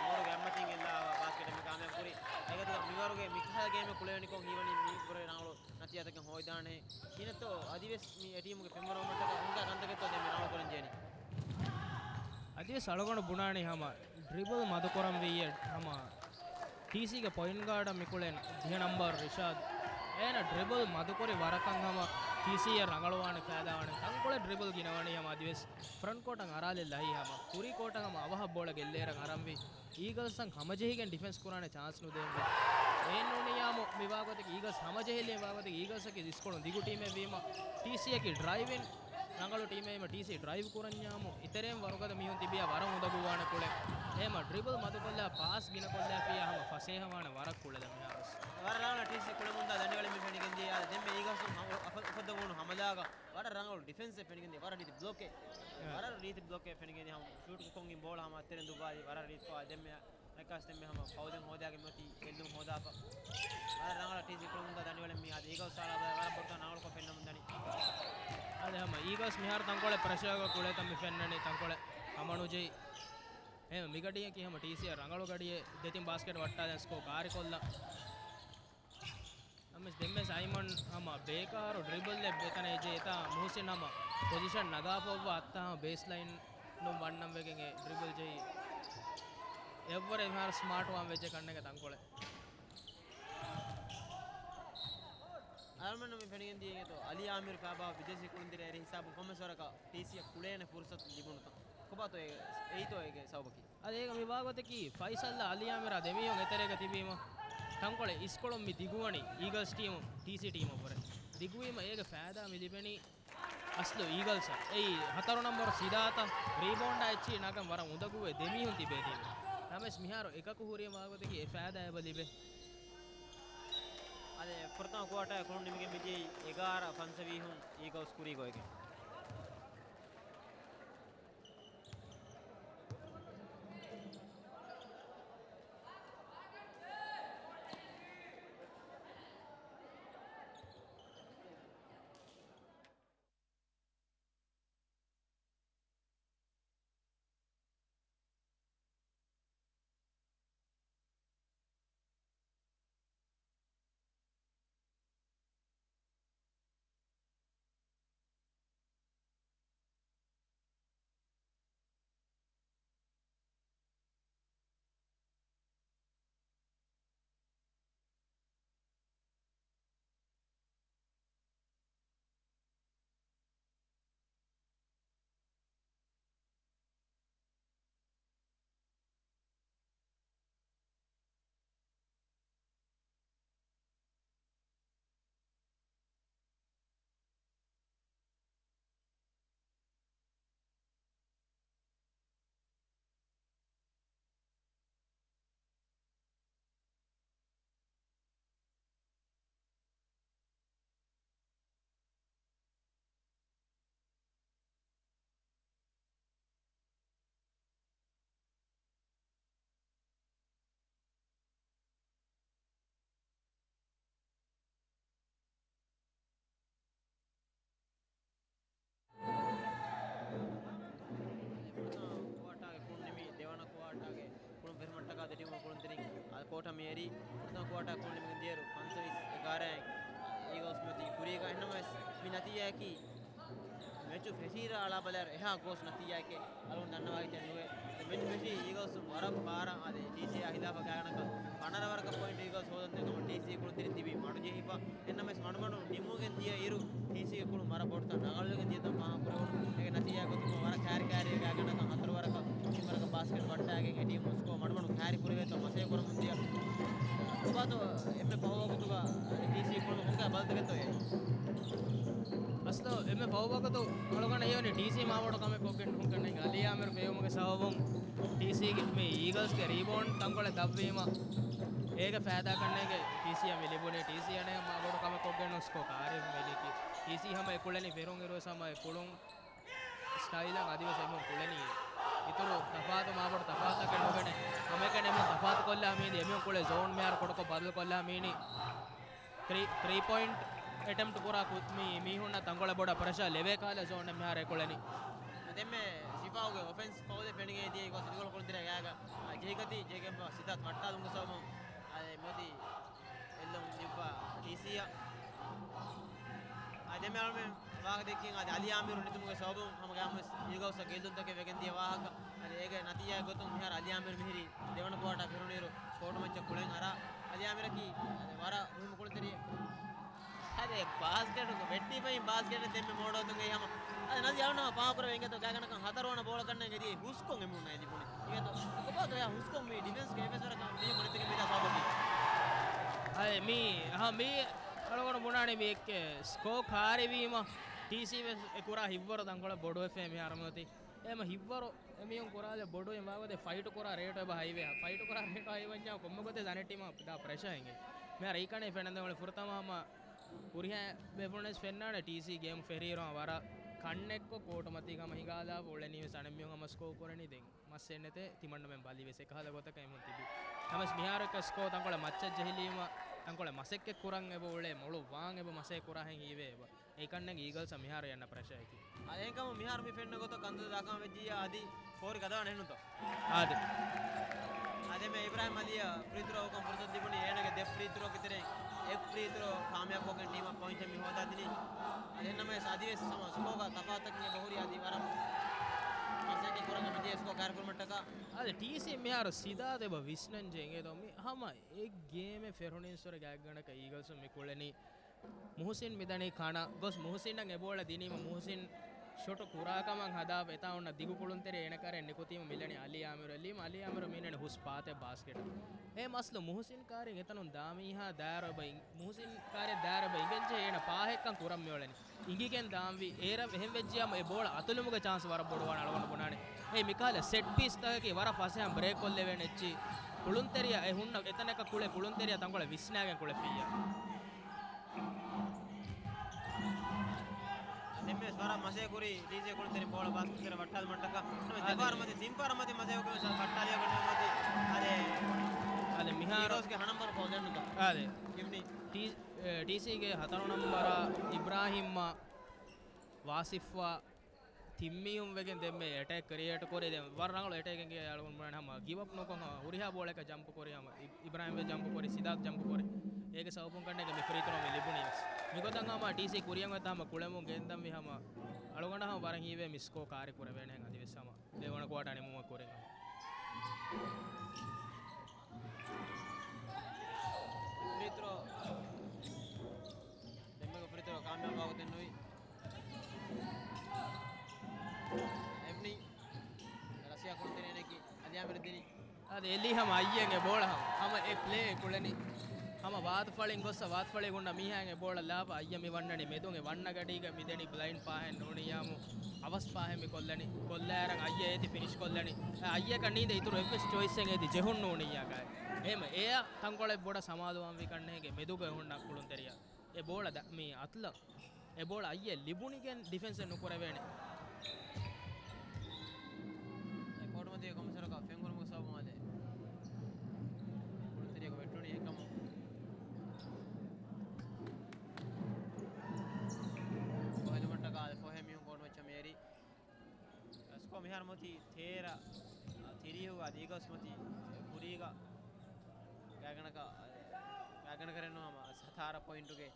ނޫރުގެ އަތްމަތިން އެއްލާ ބާސްކެޓެއް މި ކާމިޔާބު ކުރި. އެގަތުގަ މިވަރުގެ މިކަހަލަ ގޭމެއް ކުޅެވެނިކޮށް ހީވަނީ މީގެ ކުރެ ރަނގަޅު ނަތީޖާތަކެއް ހޯދާނެ. ކިހިނެއްތޯ އަދިވެސް މި އެ ޓީމުގެ ފެންވަރުވުމަށްޓަކާ ހުންގާ ކަންތަކެއްތޯ ދެން މި ރަނގަޅު ކުރަން ޖެހެނީ. އަދިވެސް އަޅުގަނޑު ބުނާނީ ހަމަ ޑްރިބަލް މަދުކުރަން ވިއްޔެ ހަމަ ޓީސީގެ ޕޮއިންޓް ގާޑަށް މިކުޅެން ދިހަ ނަންބަރު ރިޝާދް. އޭނަ ޑްރިބަލް މަދުކުރި ވަރަކަށް ހަމަ ޓީސީއަށް ރަނގަޅުވާނެ ފައިދާވާނެ. ތަންކޮޅެއް ޑްރިބަލް ގިނަވަނީ ހަމަ އަދިވެސް ފްރަންޓް ކޯޓަށް އަރާލެއް ލަހީ ހަމަ. ކުރީ ކޯޓަށް ހަމަ އަވަހަށް ބޯޅަ ގެއްލޭރަށް އަރަންވީ. އީގަލްސްއަށް ހަމަޖެހިގެން ޑިފެންސް ކުރާނެ ޗާންސް ނުދޭންވީ. އެހެންނޫނިއްޔާމު މިވާގޮތަކީ އީގަލްސް ހަމަޖެހިލި ވާގޮތަކީ އީގަލްސްއަކީ އިސްކޮޅުން ދިގު ޓީމެއްވީމަ، ޓީސީއަކީ ޑްރައިވިން ރަނގަޅު ޓީމެއްވީމަ، ޓީސީ ޑްރައިވް ކުރަންޏާމު އިތަރެއިން ވަރުގަދަ މީހުން ތިބިޔާ ވަރަށް އުނދަގޫވާނެ ކުޅެ. އެހެމަ ޑްރިބަލް މަދުކޮށްލާ ޕާސް ގިނަކޮށްލާފިޔާ ހަމަ ފަސޭހަވާނެ ވަރަށް ކުޅެލަ މިހާރުސް. ވަރަށް ރަނގަޅަށް ޓީސީ ކުޅެމުންދާ ދަނޑިވަޅެއް މި ފެނިގެންދިޔަ. އަދި ދެންމެ އީގަލްސް އުފަ-، އުފައްދަވުނު ހަމަލާގަ ވަރަށް ރަނގަޅު ޑިފެންސެއް ފެނިގެންދިޔަ. ވަރަށް ރީތި ބްލޮކެއް. ވަރަށް ރީތި ބްލޮކެއް ފެނިގެންދިޔަ. ހަމަ ޝޫޓް ކޮށްގެން ބޯޅަ ހަމަ އަތްތެރެއިން ދުއްވާލި. ވަރަށް ރީތިކޮށް ދެންމެ ނައްކާސް ދެންމެ ހަމަ ފައުލެއް ހޯދާގެން މިއޮތީ އެއްލުން ހޯދާފަ. ވަރަށް ރަނގަޅަށް ޓީސީ ކުޅެމުންދާ ދަނޑިވަޅެއް މި އަދި އީގަލްސް އާ ވަރަށް ބޮޑުތަން ރަނގަޅުކޮށް ފެންނަމުން ދަނީ. އަދި ހަމަ އީގަލްސް މިހާރު ތަންކޮޅެއް ޕްރެޝަރގަ ކުޅޭތަން މި ފެންނަނީ ތަންކޮޅެއް ހަމަނުޖެހި. އެހެމަ މިގަޑިއަކީ ހަމަ ޓީސީއަށް ރަނގަޅު ގަޑިއެއް. ދެތިން ބާސްކެޓް ވައްޓާލަން ސްކޯ ކާރިކޮށްލަން. ނަމަވެސް ދެންމެސް އައިމަން ހަމަ ބޭކާރު ޑްރިބަލްއެއް އެތަނަށް އެއްޗެއް އެތާ މުހުސިން ހަމަ ޕޮޒިޝަން ނަގާފަ އޮއްވާ އައްތާ ހަމަ ބޭސްލައިން ނުން ވަންނަން ވެގެން އެ ޑްރިބަލް ޖެހި އެއްވަރެއް މިހާރު ސްމާޓް ވާން ވެއްޖެ ކަންނޭނގެ ތަންކޮޅެއް. އަޅުމެންނަށް މި ފެނިގެން ދިޔައީ އެތޯ އަލީ އާމިރު ފާބާ ބިދޭސީ ކުޅުންތެރި އެރި ހިސާބުން ކޮންމެސް ވަރަކަށް ޓީސީއަށް ކުޅޭނެ ފުރުސަތު ލިބުނުތަން. ކޮބާތޯ އެ-، އެއީތޯ އޭގެ ސަބަބަކީ؟ އަދި އޭގަ މި ވާގޮތަކީ ފައިސަލްއާ އަލީ އާމިރާ ދެމީހުން އެތެރޭގަ ތިބީމަ، ތަންކޮޅެއް އިސްކޮޅުން މި ދިގުވަނީ އީގަލްސް ޓީމު ޓީސީ ޓީމަށްވުރެ. ދިގުވީމަ އޭގެ ފައިދާ މި ލިބެނީ އަސްލު އީގަލްސްއަށް. އެއީ ހަތަރު ނަންބަރު ސިދާތަ ރީބައުންޑާ އެއްޗި ނަގަން ވަރަށް އުނދަގޫވެ ދެމީހުން ތިބޭ ޓީމު. ނަމަވެސް މިހާރު އެކަކު ހުރި ވާގޮތަކީ އެ ފައިދާ އެބަ ލިބޭ. އަދި ފުރަތަމަ ކުއާޓާ ކުޅުން ނިމިގެން މިދިޔައީ އެގާރަ ފަންސަވީހުން އީގަލްސް ކުރީގޮތްގެ. ފުރަތަމަ ކުއާޓާގެ ކުޅުން ނިމި ދެވަނަ ކުއާޓާގެ ކުޅުން ފެށުމަށްޓަކާ ދެ ޓީމު ކުޅުންތެރިން އަދި ކޯޓަށް މި އެރީ. ފުރަތަމަ ކުއާޓާ ކުޅުން ނިމިގެން ދިޔައިރު ފަންސަވީސް އެގާރައިން އީގަލްސް މިއޮތީ ކުރީގަ. އެހެންނަމަވެސް މި ނަތީޖާއަކީ މެ މެޗު ފެށީރާ އަޅާ ބަލާއިރު އެހާ ގޯސް ނަތީޖާއެކޭ އަޅުގަނޑު ދަންނަވައިގެން ނުވޭ. އަދި މެޗު ފެށީ އީގަލްސް ވަރަށް ބާރަށް އަދި ޑީސީއާ ހިލާފަށް ގާތްގަނޑަކަށް ފަނަރަ ވަރަކަށް ޕޮއިންޓް އީގަލްސް ހޯދަން ދެން ކަމަށް ޑީސީ ކުޅުންތެރިން ތިބީ މަޑުޖެހިފަ. އެންނަމަވެސް މަޑުމަޑުން ނިމުމުގެން ދިޔަ އިރު ޑީސީގެ ކުޅުން ވަރަށް ބޮޑުތަން ރަނގަޅުވެގެން ދިޔަތަން ފާހަގަކުރެވުނު. އޭގެ ނަތީޖާ ގޮތުން ވަރަށް ކާރި ކާރީ ގާތްގަނޑަކަށް ހަތަރު ވަރަކަށް ތިން ވަރަކަށް ބާސްކެޓް ވައްޓާގެން އެ ޓީމު ސްކޯ މަޑުމަޑުން ކާރި ކުރެވޭތޯ މަސައްކަތް ކުރަމުން ދިޔަ. އެއްމެ ފަހު ވަގުތުގަ ޑީސީ ކުޅުން ހުންގާ ބަލަތަކެއްތޯ އޭ؟ އަސްލު އެންމެ ފަހު ވަގުތު އަޅުގަނޑަށް ހީވަނީ ޑީސީ މާބޮޑު ކަމެއް ކޮށްގެން ނޫން ކަންނޭނގެ އަލީ އާމިރު ފެށުމުގެ ސަބަބުން ޑީސީގެ މި އީގަލްސްގެ ރީބައުންޑް ތަންކޮޅެއް ދަށްވީމަ އޭގެ ފައިދާ ކަންނޭނގެ ޑީސީއަށް މި ލިބުނީ. ޑީސީ އަނެއް މާބޮޑު ކަމެއް ކޮށްގެން ސްކޯ ކާރި މިލިކީ. ޑީސީ ހަމަ އެ ކުޅެނީ ފެށުން އިރުވެސް ހަމަ އެ ކުޅުން ސްޓައިލަށް އަދިވެސް އެމީހުން ކުޅެނީ. އިތުރު ތަފާތު މާބޮޑު ތަފާތުތަކެއް ނުގަނެ. ހަމައެކަނި އެމީހުން ތަފާތު ކޮށްލާ މީނީ އެމީހުން ކުޅޭ ޒޯން މިހާރު ކޮޑަކޮށް ބަދަލު ކޮށްލާ މީނީ. ތްރީ، ތްރީ ޕޮއިންޓް އެޓެމްޕްޓް ކުރާ ކު-، މީ މީހުންނަށް ތަންކޮޅެއް ބޮޑަށް ޕްރެޝަރ ލެވޭ ކަހަލަ ޒޯނެއް މިހާރު އެ ކުޅެނީ. ދެންމެ ސިފާގެ އޮފެންސް ފައުލެއް ފެނިގެން ދިޔަ ގޮސް އިދިކޮޅު ކުޅުންތެރިޔާ ގާގަ ޖެހިގަތީ ޖެހިގެންފަ ސިދާތް ވައްޓާލުމުގެ ސަބަބުން އަދި މިއޮތީ އެއްލުން ލިބުނީ ޑީސީއަށް. އަދި ދެންމެ އަޅުމެން ވާހަކަ ދެއްކިން އަދި އަލީ އާމިރު ނެތުމުގެ ސަބަބުން ހަމަ ގާމުސް އީގަލްސްއަށް ގެއްލުންތަކެއް ވެގެން ދިޔަ ވާހަކަ. އަދި އޭގެ ނަތީޖާއެއް ގޮތުން މިހާރު އަލީ އާމިރު މިހިރީ ދެވަނަ ކުއާޓާ ފެށުނުއިރު ކޯޓު މައްޗަށް ކުޅެން އަރާ. އަލީ އާމިރަކީ އަދި ވަރަށް މުހިއްމު ކުޅުންތެރިއެއް. އަދި ބާސްކެޓު ވެއްޓިފައި ބާސްކެޓެއް ދެންމެ މޯޑު އޮތުން އެއީ ހަމަ. އަދި ނަޒީ އަޅުން ހަމަ ފާހަގަކުރެވޭ އިނގޭތޯ ގާތްގަނޑަކަށް ހަތަރުވަނަ ބޯޅަ ކަންނޭނގެ ދިޔަ ހުސްކޮން އެމީހުންނަށް ލިބުނީ. އިނގޭތޯ ކޮބާތޯ އެއާ ހުސްކޮން މީ ޑިފެންސްގެ އެއްވެސް ވަރަކަށް މީހަކު ނެތުގެ މިދާ ސަބަބަކީ. އަދި މީ، ހަ، މީ އަޅުގަނޑު ބުނާނެ މީ އެއްކެ ސްކޯ ކާރިވީމަ ޑީސީ ވެސް އެ ކުރާ ހިތްވަރު ތަންކޮޅެއް ބޮޑުވެފައޭ މިހާރު މިއޮތީ. އެހެމަ ހިތްވަރު އެމީހުން ކުރާލެއް ބޮޑުވިން ވާގޮތެއް ފައިޓު ކުރާ ރޭޓު އެބަ ހައިވޭ. ފައިޓު ކުރާ ރޭޓު ހައިވަންޏާ ކޮންމެ ގޮތެއް އަނެއް ޓީމަށް ދާ ޕްރެޝަރ އެނގޭ. މިހާރު އެއީ ކަންނޭނގެ ފެންނަން ދެން އުޅެ ފުރަތަމަ ހަމަ ހުރިހާ ބޭފުޅުންވެސް ފެންނާނެ ޓީސީ ގޭމް ފެށިއިރު ވަރަށް ކަންނެއްކޮށް ކޯޓު މަތީގަ ހަމަ ހިނގާލާފަ އުޅެނީވެސް އަނެއް މީހުން ހަމަ ސްކޯ ކުރަނީ ދެން މަސް އެއް ނެތޭ ތިމަންނަމެން ބަލިވެސް އެކަހަލަ ގޮތަކަށް އެމީހުން ތިބީ. ނަމަވެސް މިހާރު އެއްކަ ސްކޯ ތަންކޮޅެއް މައްޗަށް ޖެހިލީމަ ތަންކޮޅެއް މަސައްކަތް ކުރަން އެބަ އުޅޭ މޮޅު ވާން އެބަ މަސައްކަތް ކުރާހެން ހީވޭ އެބަ. އެކަންނެން އީގަލްސްއަށް މިހާރު އެންނަ ޕްރެޝަރއަކީ. އާދެ، އެހެންކަމުން މިހާރު މި ފެންނަ ގޮތަށް ކަންތައް ދައްކަން ވެއްޖިއްޔާ އަދި ފޯރި ގަދަވާނެ ނޫންތޯ؟ އާދެ. އާދެ، މެ އިބްރާހިމް އަލީއަށް ފްރީ ތްރޯ ހުކަން ފުރުސަތު ލިބުނީ އޭނާގެ ދެ ފްރީ ތްރޯ ކިތަރެއް އެއް ފްރީ ތްރޯ ކާމިޔާބުކޮށްގެން ޓީމަށް ޕޮއިންޓެއް މި ހޯދާދިނީ. އަދި އެންނަމަވެސް އަދިވެސް ހަމަ ސްކޯގަ ތަފާތަކެއް އެބަ ހުރި އަދި ވަރަށް މަސައްކަތް ކުރަން އެބަ ޖެހޭ ސްކޯ ކާރި ކުރުމަށްޓަކާ. އާދެ، ޓީސީ މިހާރު ސިދާތް އެބަ ވިސްނަން ޖެހޭ ދޯ މި ހަމަ އެއް ގޭމެއް ފެށުނީއްސުރެ ގާތްގަނޑަކަށް އީގަލްސް މި ކުޅެނީ. މުހުސިން މިދަނީ ކަނަ ގޮސް މުހުސިންއަށް އެބޯޅަ ދިނީމަ މުހުސިން ޝޮޓު ކުރާކަމަށް ހަދާފަ އެތާ އޮންނަ ދިގު ކުޅުންތެރި އޭނަ ކާރެއް ނިކުތީމަ މިލަނީ އަލީ އާމިރު އެއްލީމަ އަލީ އާމިރު މީނަނީ ހުސް ޕާތެއް ބާސްކެޓް. އެ މަސްލު މުހުސިން ކާރިން އެތަނުން ދާމީހާ ދާއިރު އެބަ އިން-، މުހުސިން ކާރިން ދާއިރު އެބަ އިނގެންޖެހޭ އޭނަ ޕާހެއްކަން ކުރަން މިއުޅެނީ. އިނގިގެން ދާންވީ އޭރަށް އެހެން ވެއްޖިއްޔާމު އެ ބޯޅަ އަތުލުމުގެ ޗާންސް ވަރަށް ބޮޑުވާނެ އަޅުގަނޑު ބުނާނެ. އެ މިކަހަލަ ސެޓް ޕީސްތަކަކީ ވަރަށް ފަސޭހަ ބްރޭކް ކޮށްލެވޭނެ އެއްޗި ކުޅުންތެރިޔާ އެ ހުންނަ އެތަނަކަށް ކުޅޭ ކުޅުންތެރިޔާ ތަންކޮޅެއް ވިސްނާގެން ކުޅެފިއްޔާ. ދެންމެ ވަރަށް މަސޭ ކުރި ޓީސީ ކުޅުންތެރިން ބޯޅަ ބާސްކެޓް ކުޅުންތެރި ވައްޓާލުމަށްޓަކާ. އާދެ. ދެފަހަރު މަތި، ތިން ފަހަރު މަތި މަސޭ ކުރި ވައްޓާލިޔަ ގަނޑު މަތި. އާދެ. އާދެ، މިހާރު ހީރޯސްގެ ހަނަންބަރު ފޯލެންނުތަ؟ އާދެ. އިވްނި. ޓީ-، އެ، ޓީސީގެ ހަތަރު ނަންބަރާ އިބްރާހިމްއާ ވާސިފްއާ ތިން މީހުން ވެގެން ދެންމެ އެޓޭކް ކްރިއޭޓް ކުރި. ދެން ވަރަށް ރަނގަޅު އެޓޭކް އެނގޭ އަޅުގަނޑު ބުނާނެ ހަމަ ގިވް އަޕް ނުކޮށް ހުރިހާ ބޯޅައަކަށް ޖަމްޕް ކުރި ހަމަ އި-، އިބްރާހިމް ވެސް ޖަމްޕް ކުރި، ސިދާތް ޖަމްޕް ކުރި. އޭގެ ސަބަބުން ކަންނޭނގެ މި ފްރީ ތްރޯ މި ލިބުނީ ވެސް. މިގޮތަށް ހަމަ ޓީސީ ކުރިއަށް އޮތް ހަމަ ކުޅެމުން ގެންދަންވީ ހަމަ އަޅުގަނޑަށް ހަމަ ވަރަށް ހީވޭ މި ސްކޯ ކާރި ކުރެވޭނެހެން އަދިވެސް ހަމަ ދެވަނަ ކުއާޓާ ނިމުމަށް ކުރިން ހަމަ. ފްރީ ތްރޯ. ދެންމެގެ ފްރީ ތްރޯ ކާމިޔާބު ވާގޮތެއް ނުވި. އެވްނި ރަޝިޔާ ކުޅުންތެރިންނަކީ އަލި އާމިރު ދިނީ. އަދި އެލީ ހަމަ އައްޔަން އެ ބޯޅަ ހަމަ އެ ޕްލޭ ކުޅެނީ. ހަމަ ވާތުފަޅިން ގޮއްސަ ވާތުފަޅި ހުންނަ މީހާއެއް އެ ބޯޅަ ލާފަ އައްޔަ މި ވަންނަނީ މެދުން އެ ވަންނަ ގަޑީގަ މި ދެނީ ބްލައިންޑް ޕާހެއް ނޫނިއްޔާމު އަވަސް ޕާހެއް މި ކޮށްލަނީ. ކޮށްލާއިރަށް އައްޔަ އޭތި ފިނިޝް ކޮށްލަނީ. އައްޔަކަށް ނީނދެ އިތުރު އެއްވެސް ޗޮއިސްއެއް އޭތި ޖެހުން ނޫނިއްޔާ ގާތް. އެހެމަ އެއަށް ތަންކޮޅެއް ބޮޑަށް ސަމާލުވާންވީ ކަންނޭނގެ މެދުގަ ހުންނަ ކުޅުންތެރިޔާ. އެ ބޯޅަ ދަ-، މީ އަތުލަ އެ ބޯޅަ އައްޔެ ލިބުނިގެން ޑިފެންސެއް ނުކުރެވޭނެ. އެ ކޯޓުމަތީގެ ކޮންމެސަރަކަށް ފެންކުރުމުގެ ސަބަބުން އާދެ. ކުޅުންތެރިޔަކު ވެއްޓުނީ އެކަމު. ފޮހެލުމަށްޓަކާ އާދެ ފޮހެ މީހުން ކޯޓުމައްޗަށް މޭރި. ސްކޯ މިހާރު މޮތީ ތޭރަ ތިރީހުގަ އަދި އީގަލްސް މޮތީ ކުރީގަ ގާތްގަނޑަކަށް، ގާތްގަނޑަކަށް ނުވަ ހަމަ ސަތާރަ ޕޮއިންޓުގެ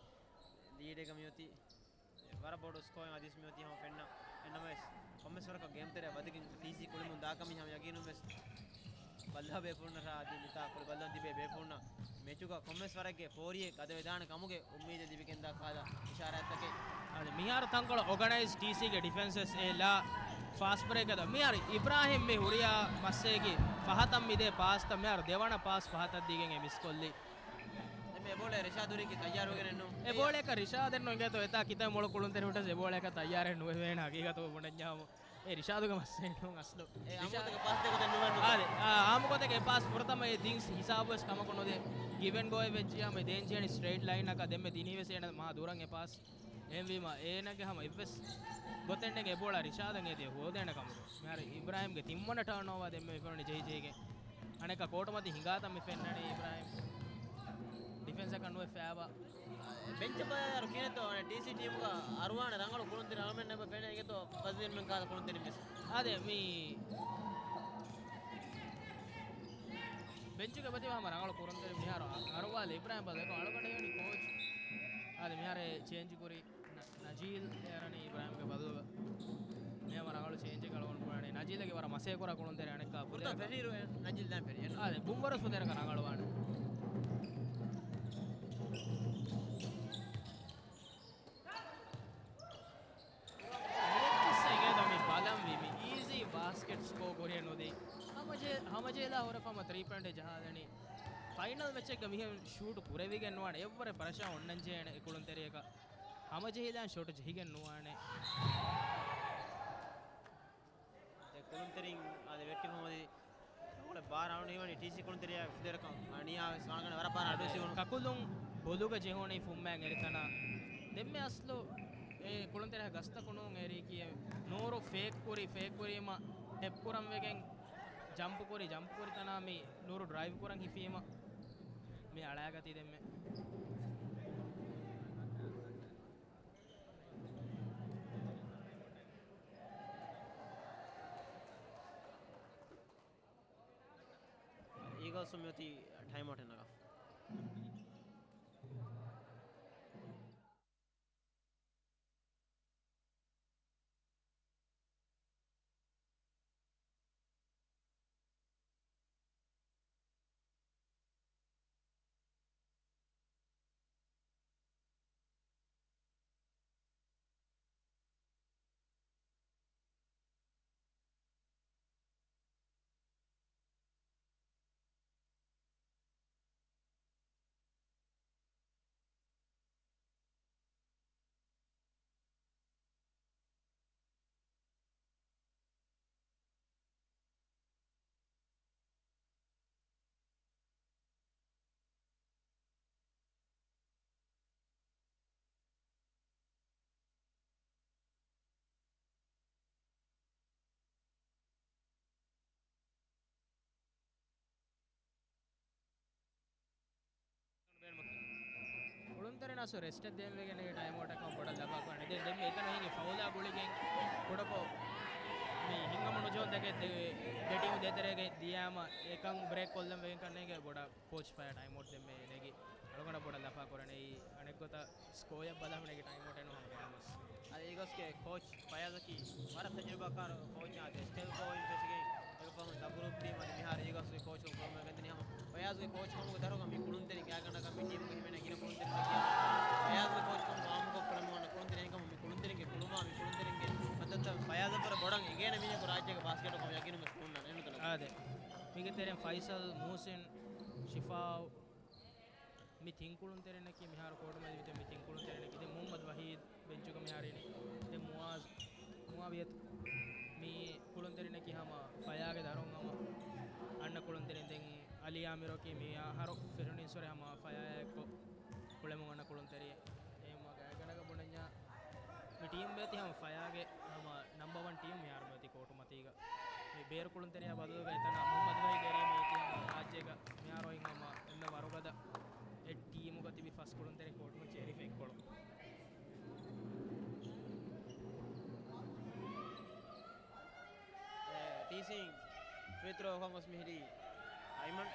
ލީޑެއްގަ މިއޮތީ. ވަރަށް ބޮޑު ސްކޯއެއް އަދިވެސް މިއޮތީ ހަމަ ފެންނަ. ނަމަވެސް، ކޮންމެސް ވަރަކަށް ގޭމް ތެރެއަށް ވަދެގެން ޓީސީ ކުޅެމުން ދާކަމީ ހަމަ ޔަގީނުން ވެސް ބައްލަވާ ބޭފުޅުންނަށާ އަދި މިތާ ކުޅި ބައްލަވަން ތިބޭ ބޭފުޅުންނަށް މެޗުގަ ކޮންމެސް ވަރެއްގެ ފޯރިއެއް ގަދަވެދާނެ ކަމުގެ އުއްމީދެއް ލިބިގެންދާ ކާލަ އިޝާރާތްތަކެއް. އަދި މިހާރު ތަންކޮޅެއް އޯގަނައިޒް ޓީސީގެ ޑިފެންސަށް އެ ލާ ފާސްޓް ބްރޭކަށް މިހާރު އިބްރާހިމް މި ހުރިހާ މައްސައެއްގެ ފަހަތަށް މިދޭ ޕާސްތައް މިހާރު ދެވަނަ ޕާސް ފަހަތަށް ދީގެން އެ މިސްކޮށްލީ. ދެން މި އެބޯޅަ ރިޝާދު ހުރީކީ ތައްޔާރުވެގެނެއްނު. އެބޯޅައަކަށް ރިޝާދެއް ނު އިނގޭތޯ އެތާ ކިތައް މޮޅު ކުޅުންތެރި ހުއްޓަސް އެބޯޅައަކަށް ތައްޔާރެއް ނުވެވޭނެ ހަގީގަތުގަ ބުނަންޏާމު. އެ ރިޝާދުގެ މައްސައެއް ނޫން އަސްލު. އެ ރިޝާދު އާމުގޮތަކަށް އެ ޕާސް ދޭ ގޮތެއް ނުވެން ނު. އާދެ، އާ، އާމުގޮތަކަށް އެ ޕާސް ފުރަތަމަ އެ ދިން ހިސާބުވެސް ކަމަކު ނުދޭ. ގިވް އެންޑް ގޯއެއް ވެއްޖިޔާމު އެ ދޭންޖެހޭނީ ސްޓްރެއިޓް ލައިންއަކަށް. ދެންމެ ދިނީވެސް އޭނަ މާ ދުރަށް އެ ޕާސް. އެހެންވީމަ އޭނަގެ ހަމަ އެއްވެސް ގޮތެއް ނެގެ އެބޯޅަ ރިޝާދަށް އެދިޔަ ހޯދޭނެ ކަމުގަ. މިހާރު އިބްރާހިމްގެ ތިންވަނަ ޓާންއޯވާ ދެންމެ މި ފެނުނީ ޖެހިޖެހިގެން. އަނެއްކާ ކޯޓު މަތި ހިނގާތަން މި ފެންނަނީ އިބްރާހިމް. ޑިފެންސަކަށް ނުވެ ފައިވާ. ބެންޗަށް ބަލާއިރު ކިހިނެއްތޯ ޓީސީ ޓީމުގަ އަރުވާނެ ރަނގަޅު ކުޅުންތެރި އަޅަމެން ނަމަ ފެނޭ އިނގޭތޯ ފަޒްލީންމެން ކާލަ ކުޅުންތެރިން ވެސް. އާދެ، މި ބެންޗުގެ ބަތިވާ ހަމަ ރަނގަޅު ކުޅުންތެރި މިހާރު އަރުވާލި އިބްރާހިމް ބަލަކޮ އަޅުގަނޑު ހެޔޮނި ކޯޗް. އާދެ، މިހާރެ ޗޭންޖް ކުރީ. ނަ-، ނަޖީލް އެރަނީ އިބްރާހިމްގެ ބަދަލުގަ. މިހާރު ރަނގަޅު ޗޭންޖެއް އަޅުގަނޑު ބުނާނީ. ނަޖީލްގެ ވަރަށް މަސޭ ކުރާ ކުޅުންތެރި އަނެއްކާ ފުރަތަމަ ފެށިއިރު ނަޖީލް ދާން ފެށި. އާދެ، ބުންވަރު ފުދޭރަކަށް ރަނގަޅުވާނެ. އެއްޗިއްސަށް އިނގޭތޯ މި ބަލަންވީ މި އީޒީ ބާސްކެޓް ސްކޯ ކުރިއެއް ނުދީ. ހަމަޖެ-، ހަމަޖެހިލާ ހުރެފަ ހަމަ ތްރީ ޕޮއިންޓެއް ޖަހާލަނީ. ފައިނަލް މެޗެއްގަ މިހެން ޝޫޓް ކުރެވިގެން ނުވާނެ. އެއްވަރެއް ޕްރެޝާ އޮންނަންޖެހޭނެ އެ ކުޅުންތެރިޔަކަށް. ހަމަޖެހިލާން ޝޮޓް ޖެހިގެން ނުވާނެ. ދެ ކުޅުންތެރިން އާދެ ވެއްޓިފަ ހޮދި ރަނގަޅަށް ބާރަށް އަޅުގަނޑު ހީވަނީ ޓީސީ ކުޅުންތެރިޔާ ފުދޭރަކަށް އަނިޔާވެސް ވާނެ ވަރަށް ބާރަށް އަޑު އަދެ، ސިވުނު. ކަކުލުން ބޮލުގަ ޖެހުނީ ފުއްމައިން އެރިތަނާ. ދެންމެ އަސްލު އެ ކުޅުންތެރިޔާ ގަސްތަކު ނޫން އެރީކީ ނޫރު ފޭކް ކުރި، ފޭކް ކުރީމަ ޓެޕް ކުރަން ވެގެން ޖަމްޕް ކުރި، ޖަމްޕް ކުރި ތަނާ މި ނޫރު ޑްރައިވް ކުރަން ހިފީމަ މި އަޅާގަތީ ދެންމެ. އީގަލްސް މިއޮތީ ޓައިމް އައުޓެއް ނަގާފަ. ކުޅުންތެރިން އަސްލު ރެސްޓެއް ދޭން ވެގެން ޓައިމް އައުޓަކަށް ބޮޑަށް ލަފާކުރަނީ. ދެން، ދެން މި އެތަނަށް ހިނގި ފައުލާ ގުޅިގެން ކުޑަކޮށް މި ހިނގަމުނުޖޯންތަކެއް ދެ، ދެ ޓީމު ދޭތެރޭގައި ދިޔާމަ އެކަން ބްރޭކް ކޮށްލަން ވެގެން ކަންނޭނގެ ބޮޑަށް ކޯޗް ފަޔާ ޓައިމް އައުޓް ދެންމެ ނެގި އަޅުގަނޑަށް ބޮޑަށް ލަފާ ކުރަނީ. އަނެއްގޮތަށް ސްކޯއަށް ބަލާ ނެގި ޓައިމް އައުޓް އެއް ނޫން ހަމަ ގެނަމަސް. އަދި އީގަލްސްގެ ކޯޗް ފަޔާޒަކީ ވަރަށް ތަޖުރިބާކާރު ކޯޗެއް. އަދި ސްޓެލް ކޯ އިން ފެށިގެން އެކަފަހުން ދަ ގްރޫޕް ޓީމް އަދި މިހާރު އީގަލްސްގެ ކޯޗުން ކުރަމުން ގެންދަނީ ހަމަ ފަޔާޒުގެ ކޯޗް ކަމުގެ ދަށުގަ މި ކުޅުންތެރިން ގާތްގަނޑަކަށް މި ޓީމުގެ ހިމެނޭ ގިނަ ކުޅުންތެރިން ފަޔާޒުގެ ކޯޗް ކަމުގަ އާއްމުކޮށް ކުޅެމުން އަންނަ ކުޅުންތެރިން އެކަމު މި ކުޅުންތެރިންގެ ކުޅުމާ މި ކުޅުންތެރިންގެ މައްދަދުތައް ފަޔާޒަށް ވަރަށް ބޮޑަށް އެނގޭނެ މީހަކު ރާއްޖޭގެ ބާސްކެޓަށް ކަމަށް ޔަގީނުން ވެސް ހުންނާނެ. އެންނުތަނަ. އާދެ. މީގެ ތެރެއިން ފައިސަލް، މުހުސިން، ޝިފާއު، މި ތިން ކުޅުންތެރިންނަކީ މިހާރު ކޯޓު މަތި މި ތިން ކުޅުންތެރިންނަކީ. ދެން މުހައްމަދު ވަހީދު ބެންޗުގަ މިހާރު އިނީ. ދެން މުއާޒް، މުއާވިޔަތު މި ކުޅުންތެރިންނަކީ ހަމަ ފަޔާގެ ދަރުން ހަމަ އަންނަ ކުޅުންތެރިން. ދެން އަލީ އާމިރަކީ މި އަހަރު ފެށުނީންސުރެ ހަމަ ފަޔާއާއެއްކޮށް ކުޅެމުން އަންނަ ކުޅުންތެރިއެއް. އެހެންވީމަ ގާތްގަނޑަކަށް ބުނަންޏާ މި ޓީމް ބޭތި ހަމަ ފަޔާގެ ހަމަ ނަމްބަ ވަން ޓީމް މިހާރު މިއޮތީ ކޯޓު މަތީގަ. މި ބޭރު ކުޅުންތެރިޔާ ބަދަލުގަ އެތަނަށް މުހައްމަދު ވަހީދު އެރީ މިއޮތީ ހަމަ ރާއްޖޭގަ މިހާރު އޮތް ހަމަ އެންމެ ވަރުގަދަ އެއް ޓީމުގަ ތިބި ފަސް ކުޅުންތެރިން ކޯޓު މައްޗަށް އެރިފަ އެއްކޮޅު. އެ، ޓީސީ ފްރީ ތްރޯ އޮކަން ގޮސް މިހިރީ އައިމަން.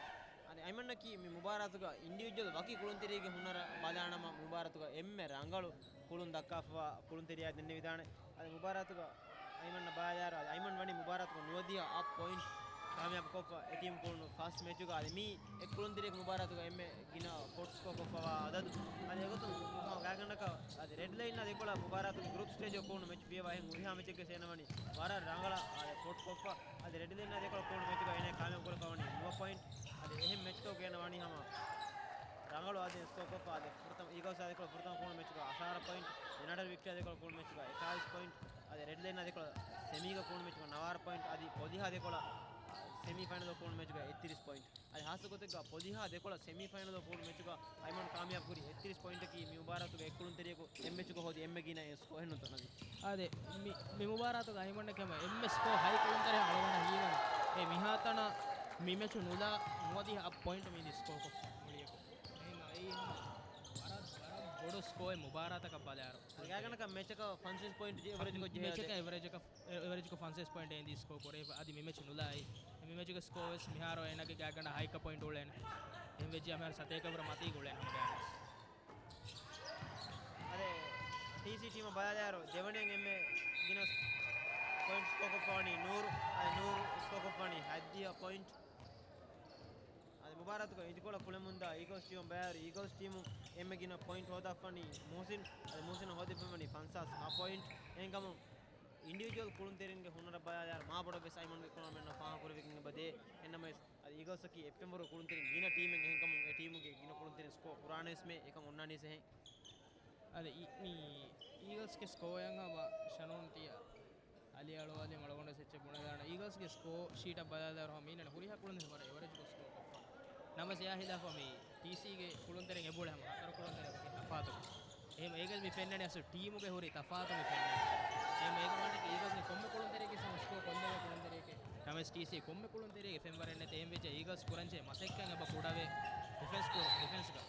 އަދި އައިމަންއަކީ މި މުބާރާތުގަ އިންޑިވިޖުއަލް ވަކި ކުޅުންތެރިއެއްގެ ހުނަރަށް ބަލާނަމަ، މުބާރާތުގަ އެންމެ ރަނގަޅު ކުޅުން ދައްކާފަވާ ކުޅުންތެރިޔާ ދެންނެވިދާނެ. އަދި މުބާރާތުގަ އައިމަން ބާލާރ އައިމަން ވަނީ މުބާރާތުގަ ނުވަދިހަ އަށް ޕޮއިންޓް ކާމިޔާބު ކޮށްފަ އެ ޓީމް ކުޅުނު ފަސް މެޗުގަ އަދި މީ އެ ކުޅުންތެރިޔަކު މުބާރާތުގަ އެންމެ ގިނަ ކޯޓް ސްކޯ ކޮށްފަވާ އަދަދު. އަދި އެގޮތުން ގާތްގަނޑަކަށް އަދި ރެޑް ލައިން އަދި އެކޮޅަށް މުބާރާތުގެ ގްރޫޕް ސްޓޭޖު ކުޅުނު މެޗު ފިޔަވާ އެހެން ހުރިހާ މެޗެއްގެ ސޭނަވަނީ ވަރަށް ރަނގަޅަށް އަދި ކޯޓް ކޮށްފަ. އަދި ރެޑް ލައިން އަދި އެކޮޅަށް ކުޅުނު މެޗުގަ އޭނާ ކާމިޔާބު ކުރެފަވަނީ ނުވަ ޕޮއިންޓް. އަދި އެހެން މެޗްތަކުގަ އޭނާ ވަނީ ހަމަ ރަނގަޅު އަދި ސްކޯ ކޮށްފަ އަދި ފުރަތަމަ އީގަލްސް އަދި އެކޮޅަށް ފުރަތަމަ ކުޅުނު މެޗުގަ އަށާރަ ޕޮއިންޓް، ޔުނައިޓެޑް ވިކްޓަރީ އަދި އެކޮޅަށް ކުޅުނު މެޗުގަ އެކާވީސް ޕޮއިންޓް، އަދި ރެޑް ލައިން އަދި އެކޮޅަށް ސެމީގަ ކުޅުނު މެޗުގަ ނަވާރަ ޕޮއިންޓް، އަދި ޕޮލިހާ އަދި އެކޮޅަށް ސެމީ ފައިނަލް ކުޅުނު މެޗުގަ އެއްތިރީސް ޕޮއިންޓް. އަދި ހާއްސަ ގޮތެއްގަ ޕޮލިހާ އަދި އެކޮޅަށް ސެމީ ފައިނަލް ކުޅުނު މެޗުގަ އައިމަން ކާމިޔާބު ކުރި އެއްތިރީސް ޕޮއިންޓަކީ މި މުބާރާތުގެ އެއް ކުޅުންތެރިޔަކު އެއް މެޗުގަ ހޯދި އެންމެ ގިނަ ސްކޯ އެހެންނުތަ ނަޒީ؟ އާދެ، މި، މި މުބާރާތުގަ އައިމަން ކަމަށް އެންމެ ސްކޯ ހައި ކުޅުންތެރި އަޅުގަނޑަށް ހީވަނީ. އެ މިހާތަނަށް މި މެޗު ނުލާ ނުވަދިހަ އަށް ޕޮއިންޓު މި ސްކޯ ކޮށްފަ މުޅިއަކު. އެހެން އެއީ ހަމަ ވަރަށް، ވަރަށް ބޮޑު ސްކޯއެއް މުބާރާތަކަށް ބަލާއިރު. ގާތްގަނޑަކަށް މެޗަކަށް ފަންސަވީސް ޕޮއިންޓް އެވަރޭޖް ކޮށް ޖެހޭ. މެޗަކަށް އެވަރޭޖަކަށް، އެވަރޭޖްކޮށް ފަންސަވީސް ޕޮއިންޓް އެންދީ ސްކޯ ކުރެވިފަ. އަދި މި މެޗު ނުލާއި. މި މެޗުގެ ސްކޯ ވެސް މިހާރު އޭނާގެ ގާތްގަނޑަށް ހައެއްކަ ޕޮއިންޓް އުޅޭނެ. އެހެން ވެއްޖިއްޔާ މިހާރު ސަތޭކަ ވުރެ މަތީގަ އުޅޭނެ ހަމަ ގާތްގަނޑަށް. އަދި ޓީސީ ޓީމަށް ބަލާލާއިރު ދެވަނައިން އެންމެ ގިނަ ޕޮއިންޓް ސްކޯ ކޮށްފަވަނީ ނޫރު. އަދި ނޫރު ސްކޯ ކޮށްފަވަނީ ހަތްދިހަ ޕޮއިންޓް. އަދި މުބާރާތުގަ އިދިކޮޅަށް ކުޅެމުންދާ އީގަލްސް ޓީމުން ބައިވެރި އީގަލްސް ޓީމު އެންމެ ގިނަ ޕޮއިންޓް ހޯދާފަނީ މުހުސިން. އަދި މުހުސިން ހޯދިފަވަނީ ފަންސާސް ހަ ޕޮއިންޓް. އެހެންކަމުން އިންޑިވިޖުއަލް ކުޅުންތެރިންގެ ހުނަރަށް ބަލާލާއިރު މާބޮޑަށް ވެސް އައިމަންގެ ކުޅަމެންނަށް ފާހަގަކުރެވިގެން އެބަދޭ. އެހެންނަމަވެސް އަދި އީގަލްސްއަކީ އެއް ފެންވަރު ކުޅުންތެރިން ގިނަ ޓީމެއް. އެހެންކަމުން އެ ޓީމުގެ ގިނަ ކުޅުންތެރިން ސްކޯ ކުރާނެވެސްމެ އެކަން އޮންނާނީސް އެހެން. އަދި އީ-، މި އީގަލްސްގެ ސްކޯއަށް ހަމަ ޝަނޯން ތިޔަ އަލި އަޅުވާލި އަޅުގަނޑު ސެއްޗެއް ބުނެދާނެ. އީގަލްސްގެ ސްކޯ ޝީޓަށް ބަލާލާއިރު ހަމަ މީނަން ހުރިހާ ކުޅުންތެރިން ވަރަށް އެވަރޭޖްކޮށް ސްކޯ ކޮށްފަ. ނަމަވެސް އެއާ ހިލާފަށް މި ޓީސީގެ ކުޅުންތެރިން އެބައުޅޭ ހަމަ ހަތަރު ކުޅުންތެރިޔަކުގެ ތަފާތު. އެހެން އޭގަ މި ފެންނަނީ އަސްލު ޓީމުގެ ހުރި ތަފާތު މި ފެންނަނީ. އެހެން އޭގެ މާނައަކީ އީގަލްސް ކޮންމެ ކުޅުންތެރިޔަކީ ހަމަ ސްކޯ ކޮށްލެވޭ ކުޅުންތެރިޔެކޭ. ނަމަވެސް ޓީސީ ކޮންމެ ކުޅުންތެރިޔެއްގެ ފެންވަރެއް ނެތޭ. އެހެން ވެއްޖެ އީގަލްސް ކުރަންޖެހޭ މަސައްކަތް އެބަ ކުޑަވޭ ޑިފެންސް ކުރު-، ޑިފެންސްގަ.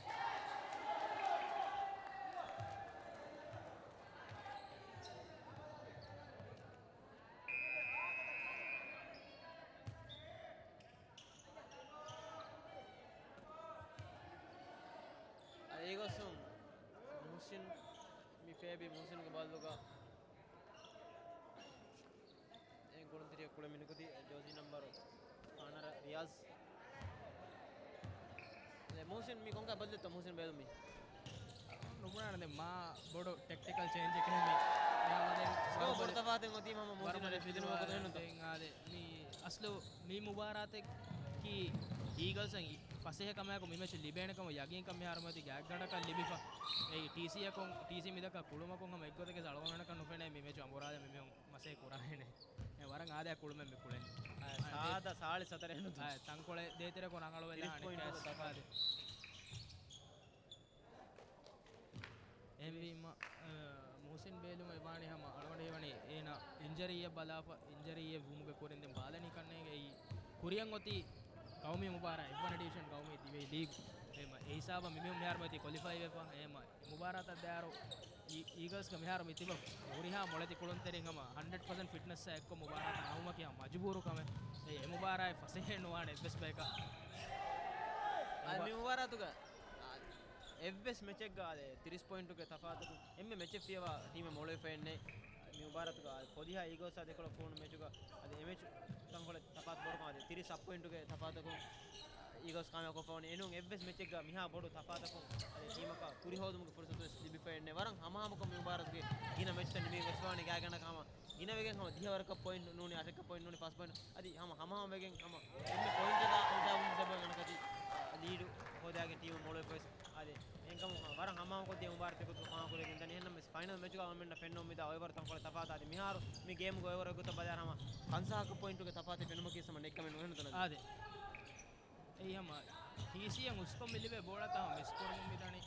އަދި އެގޮސް މުހުސިން މި ފޭބި މުހުސިންގެ ބޯލުގަ އެ ކުޅުންތެރިޔަ ކުޅެ މިނިކުތި ޖޯސީ ނަމްބަރު ފާނަރަ ރިޔާޒް. އެ މުހުސިން މި ކޮންކަ ބަދަލުތަ މުހުސިން ބޭލުމީ؟ ނުބުނާނެ ދެން މާ ބޮޑު ޓެކްޓިކަލް ޗޭންޖެކޭ މި. ސްކޯ ބޮޑު ތަފާތެއް އޮތީ މަމަ މުހުސިން ވަރަށް ފިލިނު ވަގުތު ހެންނުތަ؟ ދެން އާދެ މި އަސްލު މި މުބާރާތަކީ އީގަލްސް އަށް ފަސޭހަ ކަމާއެކު މި މެޗު ލިބޭނެ ކަމަށް ޔަގީންކަން މިހާރު މަތި ގާތްގަނޑަކަށް ލިބިފަ. އެއީ ޓީސީއަކުން، ޓީސީ މިދައްކާ ކުޅުމަކުން ހަމަ އެއްގޮތަކަށް އަޅުގަނޑަކަށް ނުފެނޭ މި މެޗު އަނބުރާލެ މި މީހުން މަސޭ ކުރާހެނެ. އެ ވަރަށް އާދަޔާ ކުޅުމެއް މި ކުޅެނީ. އާ، ސާދަ ސާޅީސް ހަތަރެއް ނުތަ؟ އާ، ތަންކޮޅެއް ދޭތެރެކޮށް ރަނގަޅު ވެލާ ތިރީސް ޕޮއިންޓު ތަފާތު. އެހެންވީމަ، އަ، މުހުސިން ބޭލުމަށް ވާނީ ހަމަ އަޅުގަނޑު ހީވަނީ އޭނާ އިންޖަރީއެއް ބަލާފަ، އިންޖަރީއެއް ވުމުގެ ކުރިން ދެން ބާލަނީ ކަންނޭނގެ އެއީ ކުރިއަށް އޮތީ ގައުމީ މުބާރާތް އެއްވަނަ ޑިވިޝަން ގައުމީ ދިވެހި ލީގް. އެހެންވީމަ އެ ހިސާބަށް މި މީހުން މިހާރު މަތީ ކޮލިފައި ވެފަ. އެހެންވީމަ އެ މުބާރާތަށް ދާއިރު އީ-، އީގަލްސްގެ މިހާރު މި ތިބަ ހުރިހާ މޮޅެތި ކުޅުންތެރިން ހަމަ ހަންޑްރެޑް ޕަސެންޓް ފިޓްނަސްއާ އެއްކޮށް މުބާރާތަށް އައުމަކީ ހަމަ މަޖުބޫރު ކަމެއް. އެ، އެ މުބާރާތް ފަސޭހައެއް ނުވާނެ އެއްވެސް ބަޔަކަށް. އާ، މި މުބާރާތުގަ، އާ، އެއްވެސް މެޗެއްގަ، އާ، ތިރީސް ޕޮއިންޓުގެ ތަފާތަކުން އެންމެ މެޗެއް ފިޔަވާ ޓީމެއް މޮޅުވެފައެއްނެތް. މި މުބާރާތުގަ ޕޮލިހާ އީގަލްސް އާ ދެކޮޅަށް ކުޅުނު މެޗުގަ އަދި އެ މެޗު ތަންކޮޅެއް ތަފާތު ބޮޑުކަމަށް އަދި ތިރީސް ސައްޕޮއިންޓުގެ ތަފާތަކުން އީގަލްސް ކާމިޔާބު ކޮށްފަވަނީ. އެނޫން އެއްވެސް މެޗެއްގަ މިހާ ބޮޑު ތަފާތަކުން އަދި ޓީމަކަށް ކުރިހޯދުމުގެ ފުރުސަތު ވެސް ލިބިފައެއްނެ. ވަރަށް ހަމަހަމަކޮށް މި މުބާރާތުގެ ގިނަ މެޗްތައް ނިމި ގޮސްފަވަނީ ގާތްގަނޑަކަށް ހަމަ ގިނަވެގެން ހަމަ ދިހަ ވަރަކަށް ޕޮއިންޓް ނޫނީ، އަށެއްކަ ޕޮއިންޓް ނޫނީ، ފަސް ޕޮއިންޓް އަދި ހަމަ ހަމަހަމަވެގެން ހަމަ އެންމެ ޕޮއިންޓެއްގަ ހިސާބުން ގަނޑަކަށް ލީޑު ހޯދާގެން ޓީމު މޮޅުވެފަވެސް. އާދެ، އެހެންކަމުން ވަރަށް ހަމަހަމަކޮށްދިޔަ މުބާރާތެއް ގޮތުގަ ފާހަގަކުރެވިގެން ދަނީ. އެހެންނަމަވެސް ފައިނަލް މެޗުގަ އަޅުގަނޑުމެންނަށް ފެންނަމުން މިދާ އޮވަރު ތަންކޮޅެއް ތަފާތު އަދި މިހާރު މި ގޭމުގެ އޮވަރު ގޮތަށް ބަލާއިރު ހަމަ ފަންސާހަކަށް ޕޮއިންޓުގެ ތަފާތެއް ފެނުމަކީ ހަމަ ނެތްކަމެއް ނޫން ހެންނުތަ ނަޒީ؟ އާދެ. އެއީ ހަމަ ޓީސީއަށް ހުސްކޮށް މި ލިބޭ ބޯޅަތައް ހަމަ މިސްކޮށް މިދަނީ.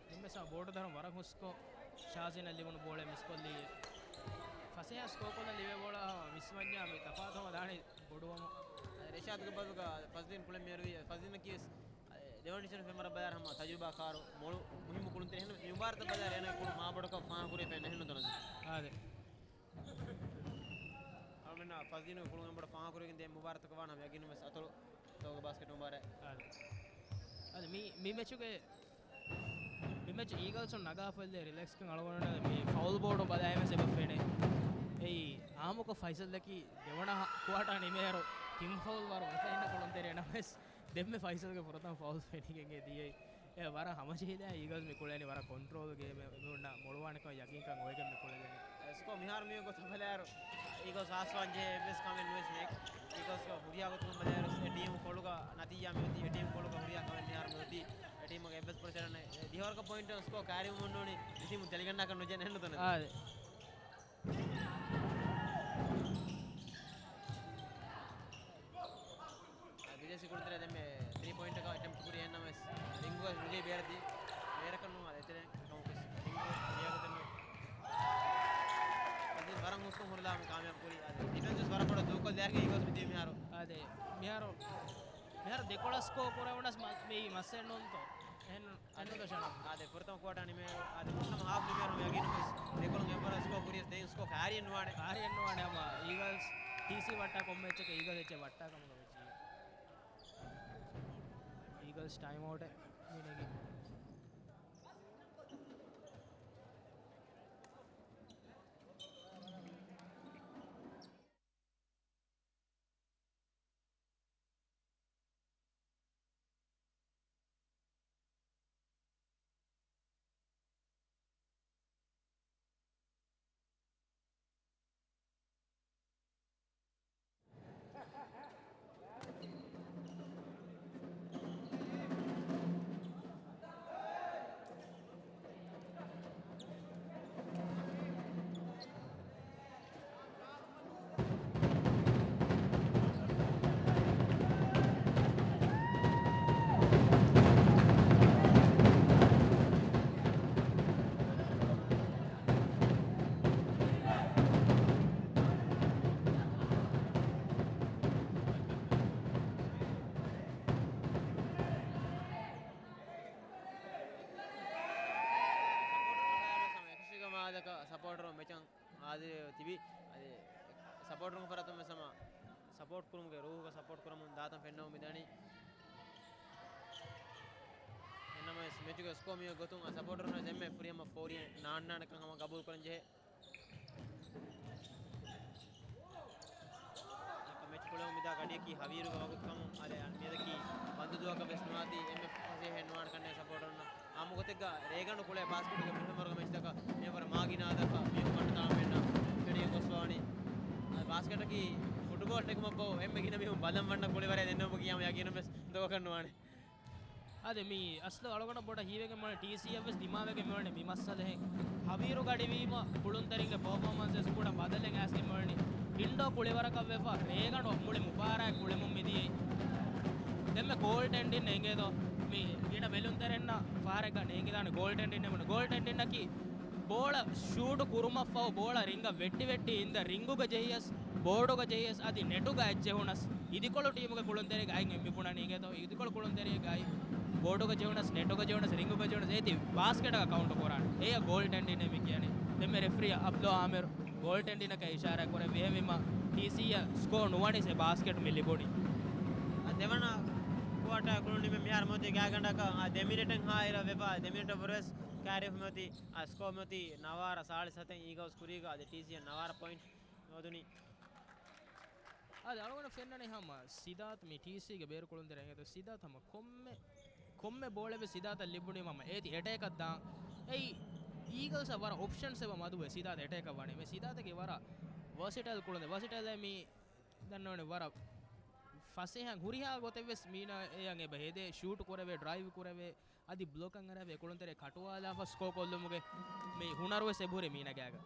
އެންމެސާ ބޯޑު ދަރުން ވަރަށް ހުސްކޮށް ޝާޒީނަށް ލިބުނު ބޯޅަ މިސްކޮށްލީ. ފަސޭހަ ސްކޯ ކޮށްލަން ލިބޭ ބޯޅަ މިސްވަންޏާ މި ތަފާތު ހަމަ ދާނީ ބޮޑުވަމުން. އަދި ރަޝާދުގެ ބަލުގަ ފަޒްލީން ކުޅެން މިއަރުވީ. ފަޒްލީނަކީ ވެސް، އެ، ދެވަނަ ޑިވިޝަން ފެންވަރަށް ބަލާއިރު ހަމަ ތަޖުރިބާކާރު މޮޅު މުހިއްމު ކުޅުންތެރި. އެހެން މި މުބާރާތަށް ބަލާއިރު އޭނާގެ ކުޅުން މާބޮޑަކަށް ފާހަގަކުރެވިފައެއް ނެތް ހެންނުތަ ނަޒީ؟ އާދެ. އަޅުމެންނަށް ފަޒްލީނުގެ ކުޅުން އެންމެ ބޮޑަށް ފާހަގަކުރެވިގެން ދިޔަ މުބާރާތަކަށް ވާނަމަ ޔަގީނުން ވެސް އަތޮޅު ތަންކޮޅުގެ ބާސްކެޓް މުބާރާތް. އާދެ. އަދި މި، މި މެޗުގެ މި މެޗް އީގަލްސުން ނަގާފައިލެއް ރިލެކްސްކަން އަޅުގަނޑު މި ފައުލް ބޯޑު ބަލާއިމެސް އެބަ ފެނޭ. އެއީ އާއްމުކޮށް ފައިސަލްއަކީ ދެވަނަ ކުއާޓާ ނިމޭއިރު ތިން ފައުލް ވަރު އޮތައިންނަ ކުޅުންތެރިއެއް ނަމަވެސް، ދެންމެ ފައިސަލްގެ ފުރަތަމަ ފައުލް ފެނިގެން އެ ދިޔައީ. އެ ވަރަށް ހަމަޖެހިލާ އީގަލްސް މި ކުޅެނީ ވަރަށް ކޮންޓްރޯލް ގޭމެއް މި އޮންނަ މޮޅުވާނެކަމަށް ޔަގީންކަން އޮވެގެން މި ކުޅެލެނީ. ސްކޯ މިހާރު މި ގޮތަށް ބަލާއިރު އީގަލްސް އާސްވާން ޖެހޭ އެއްވެސް ކަމެއް ނުވެސް ނެތް. އީގަލްސްގެ ހުރިހާ ގޮތުން ބަލާއިރު އެ ޓީމު ކޮޅުގަ ނަތީޖާ މި އޮތީ، އެ ޓީމު ކޮޅުގަ ހުރިހާ ކަމެއް މިހާރު މި އޮތީ. އެ ޓީމުގެ އެއްވެސް ޕޮޒިޝަނެއް ދިހަވަރަކަށް ޕޮއިންޓް ސްކޯ ކާރިވުމުން ނޫނީ މި ޓީމު ދެލިގަންނާކަށް ނުޖެހޭ ނުދަންނަ. އާދެ. އާ، ބިޖޭސީ ކުޅުންތެރި ދެންމެ ތްރީ ޕޮއިންޓަކަށް އެޓެމްޕްޓް ކުރި އެހެންނަމަވެސް ރިންގުގަ ނުޖެހި ބޭރަށް ދިޔަ ބޭރަކަށް ނޫން އާދެ އެތެރެ ކަމަކުވެސް ރިންގު ދިޔަގޮތެއް ނޫން. އެދިން ވަރަށް ހުސްކޮށް ހުރިލާ ކާމިޔާބު ކުރި އާދެ ޑިފެންސް ވެސް ވަރަށް ބޮޑަށް ދޫކޮށްލާގެ އީގަލްސް މިތީ މިހާރު. އާދެ މިހާރު، މިހާރު ދެކޮޅަށް ސްކޯ ކުރެވުނަސް މަ-، މި މައްސަލަ ނޫންތޯ؟ އެހެން އަނެއް ކަށަނަ. އާދެ، ފުރަތަމަ ކުއާޓާ ނިމޭ، އާދެ، ފުރަތަމަ ހާފް ނިމޭ ހަމަ ޔަގީނު ވެސް ދެކޮޅުން އެއްވަރަށް ސްކޯ ކުރިޔަސް ދެން ސްކޯ ކާރިއެއް ނުވާނެ. ކާރިއެއް ނުވާނެ ހަމަ އީގަލްސް ޓީސީ ވައްޓާ ކޮންމެ އެއްޗެކޭ އީގަލްސް އެއްޗެއް ވައްޓާ ކަމުގަ ވެއްޖެ. އީގަލްސް ޓައިމް އައުޓެއް މި ނެގި. ސަޕޯޓަރު މާލަކަ ސަޕޯޓަރު މެޗަށް އާދެ ތިބި. އަދި ސަޕޯޓަރުން ފަރަތުން ވެސް ހަމަ ސަޕޯޓް ކުރުމުގެ ރޫހުގަ ސަޕޯޓް ކުރަމުން ދާތަން ފެންނަމުން މިދަނީ. އެންނަމަވެސް މެޗުގެ ސްކޯ މިއޮތް ގޮތުން އަ ސަޕޯޓަރުން ވެސް އެންމެ ފުރިހަމަ ފޯރިއެއް ނާންނާނެކަން ހަމަ ގަބޫލު ކުރަން ޖެހޭ. އެކަ މެޗް ކުޅެވުމުން މިދާ ގަޑިއަކީ ހަވީރުގެ ވަގުތު ކަމުން އަދި މިއަދަކީ ބަންދު ދުވަހަކަށް ވެސް ނުވާތީ އެންމެ ފަސޭހައެއް ނުވާނެ ކަންނޭނގެ ސަޕޯޓަރުންނަށް. އާއްމު ގޮތެއްގަ ރޭގަނޑު ކުޅޭ ބާސްކެޓުގެ މިހުރި މަރުގެ މެޗްތަކަށް މި ވަރަށް މާގިނަ އަދަކަށް މި ކަނޑު ތާމެންނަށް ފެނިގެން ގޮސްފަވަނީ. އަދި ބާސްކެޓަކީ ފުޓްބޯލް ޓެކުމަށްފަހު އެންމެ ގިނަ މީހުން ބަލަން ވަންނަ ކުޅިވަރެއް ދެންނެވުމަކީ ހަމަ ޔަގީނުން ވެސް ދޮގަކަށް ނުވާނެ. އާދެ، މި އަސްލު އަޅުގަނޑަށް ބޮޑަށް ހީވެގެން މިއުޅެނީ ޓީސީއަށް ވެސް ދިމާވެގެން މިއުޅެނީ މި މައްސަލައެއް. ހަވީރު ގަޑިވީމަ ކުޅުންތެރިންގެ ޕަރފޯމަންސް ވެސް ކުޑަ ބަދަލެއް އައިސްގެން މިއުޅެނީ. އިންޑޯ ކުޅިވަރަކަށް ވެފަ ރޭގަނޑު މުޅި މުބާރާތް ކުޅެމުން މިދިޔައީ. ދެންމެ ގޯލް ޓެންޑިން އެނގޭދޯ؟ މި ގިނަ ބެލުންތެރިންނަށް ފަހަރެއްގަ ނޭނގިދާނެ ގޯލް ޓެންޑިން އެނގުނު. ގޯލް ޓެންޑިންއަކީ ބޯޅަ ޝޫޓު ކުރުމަށްފަހު ބޯޅަ ރިންގަށް ވެއްޓި ވެއްޓި އިންދަ ރިންގުގަ ޖެހިޔަސް، ބޯޑުގަ ޖެހިޔަސް، އަދި ނެޓުގަ އެއްޗެހުނަސް، އިދިކޮޅު ޓީމުގެ ކުޅުންތެރިގައި އެނގިބުނަނީގެތޯ، އިދިކޮޅު ކުޅުންތެރިގައި ބޯޑުގަ ޖެހުނަސް، ނެޓުގަ ޖެހުނަސް، ރިންގުގަ ޖެހުނަސް، އޭތި ބާސްކެޓަކަށް ކައުންޓު ކުރާނެ. އެޔަށް ގޯލް ޓެންޑިން އޭ މި ކިޔަނީ. ދެންމެ ރެފްރީ އަބްދުލް އާމިރު ގޯލް ޓެންޑިނަކަށް އިޝާރާތް ކުރެއްވި. އެހެންވީމަ ޓީސީއަށް ސްކޯ ނުވަނީސް އެ ބާސްކެޓް މި ލިބުނީ. އަ، ދެވަނަ ކުއާޓާ ކުޅުން ނިމެ މިހާރު މިއޮތީ ގާތްގަނޑަކަށް އަ، ދެ މިނެޓެއް ހާއިރަށް ވެފަ، ދެ މިނެޓަށް ވުރެސް ކާރިއަށް މިއޮތީ އަ، ސްކޯ މިއޮތީ ނަވާރަ ސާޅީސް ސަތެއް އީގަލްސް ކުރީގަ، އަދި ޓީސީއަށް ނަވާރަ ޕޮއިންޓް ނޯދުނީ. އަދި އަޅުގަނޑަށް ފެންނަނީ ހަމަ ސިދާތު މި ޓީސީގެ ބޭރު ކުޅުންތެރި އެނގޭތޯ ސިދާތު ހަމަ ކޮންމެ، ކޮންމެ ބޯޅައެއް ވެސް ސިދާތަށް ލިބުނީ ހަމަ އޭތި އެޓޭކަށް ދާން. އެއީ އީގަލްސްއަށް ވަރަށް އޮޕްޝަންސް އެބަ މަދުވެ ސިދާތު އެޓޭކަށް ވަނީ. މި ސިދާތަކީ ވަރަށް ވަސިޓައިލް ކުޅުންތެރި. ވަސިޓައިލް މި ދަންނަވަނީ ވަރަށް ފަސޭހަ ހުރިހާ ގޮތެއް ވެސް މީނާ އެޔަށް އެބަ ހެދޭ، ޝޫޓް ކުރެވޭ، ޑްރައިވް ކުރެވޭ، އަދި ބްލޮކަށް އަރާ އެ ކުޅުންތެރި ކަޓުވާލާފަ ސްކޯ ކޮށްލުމުގެ މި ހުނަރު ވެސް އެބަހުރި މީނާގެ ގާގަ.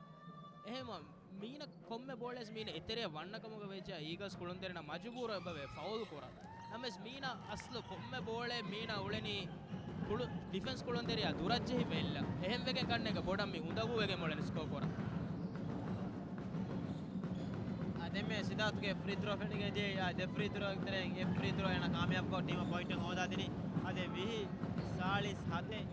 އެހެންވީމަ މީނަ ކޮންމެ ބޯޅައެއް ވެސް މީނަ އެތެރެއަށް ވަންނަ ކަމުގަ ވެއްޖެ އީގަލްސް ކުޅުންތެރިންނަށް މަޖުބޫރު އެބަވޭ ފައުލް ކުރަން. ނަމަވެސް މީނަ އަސްލު ކޮންމެ ބޯޅައެއް މީނަ އުޅެނީ ކުޅު-، ޑިފެންސް ކުޅުންތެރިޔާ ދުރަށް ޖެހިފަ އެއްލަ. އެހެންވެގެން ކަންނޭނގެ ބޮޑަށް މި އުނދަގޫވެގެން އުޅެނީ ސްކޯ ކުރަން. އާ، ދެންމެ ސިދާތުގެ ފްރީ ތްރޯ ފެނިގެން ޖެހި، އާ، ދެ ފްރީ ތްރޯ ތެރެއިން އެއް ފްރީ ތްރޯ އޭނަ ކާމިޔާބުކޮށް ޓީމަށް ޕޮއިންޓެއް ހޯދާދިނީ. އާ، ދެ ވިހި ސާޅީސް ހަތެއް.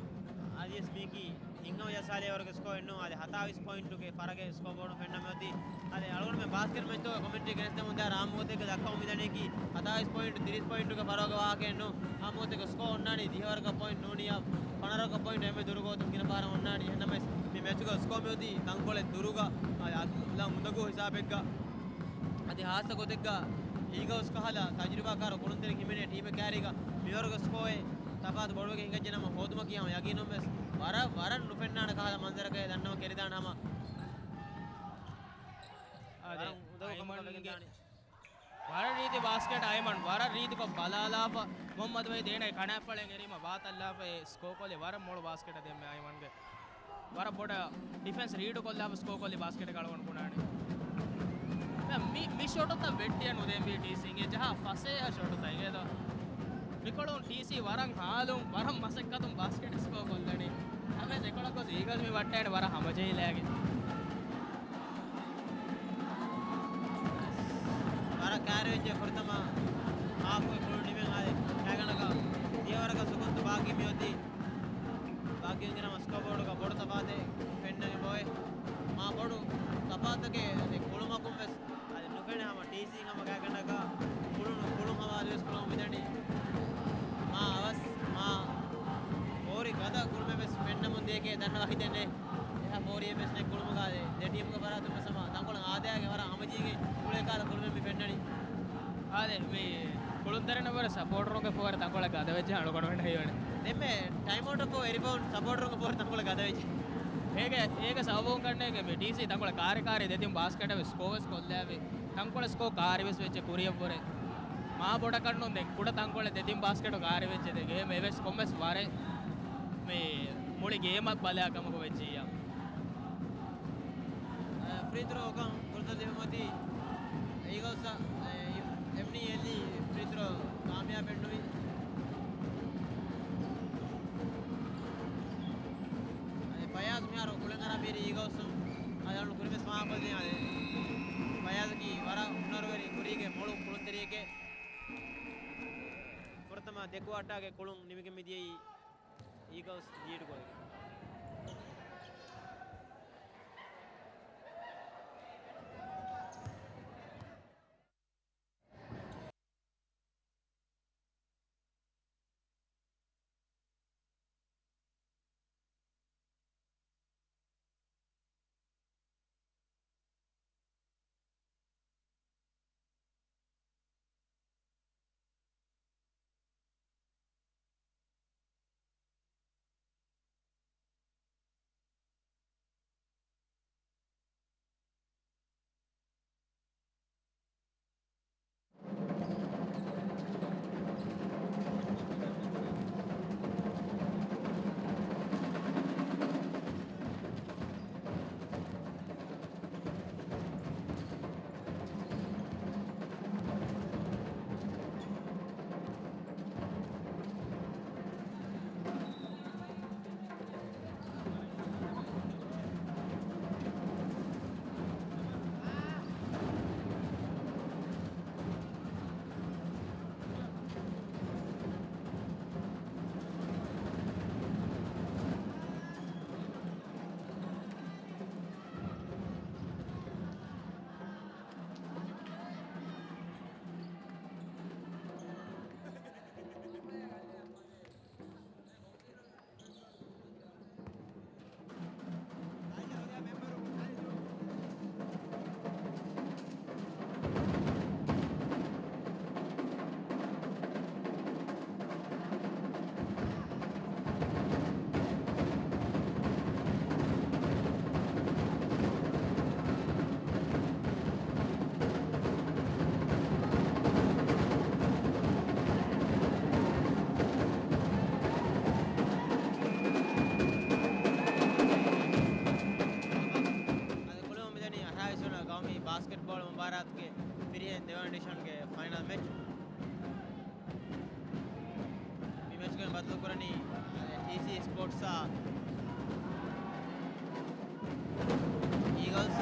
އާ، ދިޔަސް މީކީ ހިނގަމަ ޖައްސާލި އެވަރުގެ ސްކޯ އެއްނު. އާދެ، ހަތާވީސް ޕޮއިންޓުގެ ފަރަގެއް ސްކޯ ބޯޑު ފެންނަމަ އޮތީ. އާދެ، އަޅުގަނޑުމެން ބާސްކެޓް މެޗްތަކުގެ ކޮމެންޓްރީ ގެނެސްދެމުން ދާ ރާމު ގޮތެއްގެ ދައްކަމުން މިދަނީކީ ހަތާވީސް ޕޮއިންޓު، ތިރީސް ޕޮއިންޓުގެ ފަރަގުގަ ވާހަކައެއްނު. ރާމު ގޮތެއްގެ ސްކޯ އޮންނާނީ ދިހަވަރަކަށް ޕޮއިންޓް ނޫނިއްޔާ، ފަނަރަކަށް ޕޮއިންޓް އެންމެ ދުރު ގޮތުން ގިނަ ފަހަރަށް އޮންނާނީ. އެހެންނަމަވެސް، މި މެޗުގެ ސްކޯ މިއޮތީ ތަންކޮޅެއް ދުރުގަ، އާ، އާ، އުނދަގޫ ހިސާބެއްގަ. އަދި ހާއްސަ ގޮތެއްގަ އީގަލްސް ކަހަލަ ތަޖުރިބާކާރު ކުޅުންތެރިން ހިމެނޭ ޓީމެއް ކައިރީގަ މިވަރުގެ ސްކޯއެއް ތަފާތު ބޮޑުވެގެން ހިނގައްޖެ ނަމަ ހޯދުމަކީ ހަމަ ޔަގީނުން ވެސް ވަރަށް، ވަރަށް ނުފެންނާނެ ކަހަލަ މަންޒަރަކަށް ދަންނަވަން ކެރިދާނެ ހަމަ. އާދެ، ވަރަށް އުނދަގޫ ކަމަކަށް އައިމަންގެ ވެގެން ދާނެ. ވަރަށް ރީތި ބާސްކެޓް އައިމަން ވަރަށް ރީތިކޮށް ބަލާލާފަ، މުހައްމަދު ވަހީދު އޭނާގެ ކަނާތްފަޅަށް އެރީމަ ވާތަށްލާފަ އެ ސްކޯ ކޮށްލި ވަރަށް މޮޅު ބާސްކެޓެއް ދެންމެ އައިމަންގެ. ވަރަށް ބޮޑަށް ޑިފެންސް ރީޑު ކޮށްލާފަ ސްކޯ ކޮށްލި ބާސްކެޓެއް އަޅުގަނޑު ބުނާނެ. މި، މި ޝޮޓުތައް ވެއްޓިއެއް ނުދޭންވީ ޓީސީ އިނގޭ ޖަހާ ފަސޭހަ ޝޮޓުތައް އިނގޭތޯ. މިކޮޅުން ޓީސީ ވަރަށް ހާލުން ވަރަށް މަސައްކަތުން ބާސްކެޓް ސްކޯ ކޮށްލަނީ. ނަމަވެސް އެކޮޅަށް ގޮސް އީގަލްސް މި ވައްޓައިގެން ވަރަށް ހަމަޖެހިލައިގެން. ވަރަށް ކައިރިވެއްޖެ ފުރަތަމަ ހާފުގެ ކުޅުން ނިމެން އާދެ، ކައިގަނޑަކަށް ދިޔަވަރަކަށް ސުކުންތު ބާކީ މިއޮތީ. ބާކީ އިނގިރަމަ ސްކޯބޯޑުގަ ބޮޑު ތަފާތެއް ފެންނަން އެބައޮތް. މާ ބޮޑު ތަފާތަކެއް އަދި ކުޅުމަކުން ވެސް އަދި ނުފެނޭ ހަމަ ޓީސީ ހަމަ ކައިގަނޑަކަށް ކުޅުނު، ކުޅުން ހަމަ އަދިވެސް ކުޅުމަށް މިދަނީ. މާ އަވަސް، މާ ފޯރި ގަދަ ކުޅުމެއް ވެސް ފެންނަމުން ދިޔަކޭ ދަންނަވަ ހިތެއް ނެތް. އެހާ ފޯރިއެއް ވެސް ނެތް ކުޅުމުގަ އާދެ، ދެ ޓީމުގެ ފަރާތުން ވެސް ހަމަ ތަންކޮޅެއް އާދަޔާގެ ވަރަށް ހަމަޖެހިގެން ކުޅޭ ކަހަލަ ކުޅުމެއް މި ފެންނަނީ. އާދެ، މި ކުޅުންތެރިންނަށް ވުރެ ސަޕޯޓަރުންގެ ފޯރި ތަންކޮޅެއް ގަދަވެއްޖެ އަޅުގަނޑުމެން ހީވަނީ. ދެންމެ ޓައިމްއައުޓަށް ފޯ އެރިފައުން ސަޕޯޓަރުންގެ ފޯރި ތަންކޮޅެއް ގަދަވެއްޖެ. އޭގެ، އޭގެ ސަބަބުން ކަންނޭނގެ މި ޓީސީ ތަންކޮޅެއް ކާރި ކާރި ދެތިން ބާސްކެޓަށް ވެސް ސްކޯ ވެސް ކޮށްލާފި. ތަންކޮޅެއް ސްކޯ ކާރި ވެސް ވެއްޖެ ކުރިއަށްވުރެ. މާ ބޮޑަކަށް ނޫން ދެން ކުޑަ ތަންކޮޅެއް ދެތިން ބާސްކެޓު ކާރި ވެއްޖެ ދެ ގޭމް އެވެސް ކޮންމެސް ވަރެއް މި މުޅި ގޭމަށް ބަލާ ކަމަކު ވެއްޖިއްޔާ. އެ، ފްރީ ތްރޯ އޮކަން ފުރުސަތު ލިބުމަތީ އީގަލްސް، އެ، އެމްނީ އެއްލީ ފްރީ ތްރޯ ކާމިޔާބެއް ނުވި. އެ، ފަޔާޒް މިހާރު ކުޅެން އަރާ މީރި އީގަލްސް އަދި ކުރިމެސް މާކޮށްދިން އަދި ފަޔާޒަކީ ވަރަށް ހުނަރުވެރި ކުރީގެ މޮޅު ކުޅުންތެރިއެކޭ. ފުރަތަމަ ދެ ކުއާޓާގެ ކުޅުން ނިމިގެން މިދިޔައީ އީގަލްސް ލީޑު ކޮށްގެން. އަދި ކުޅެމުން މިދަނީ އަށާވީސް ވަނަ ގައުމީ ބާސްކެޓްބޯޅަ މުބާރާތުގެ ފިރިހެން ދެވަނަ ޑިވިޝަންގެ ފައިނަލް މެޗް. މި މެޗުގައި ބަދަލުކުރަނީ ޓީސީ ސްޕޯޓްސްއާ އީގަލްސް.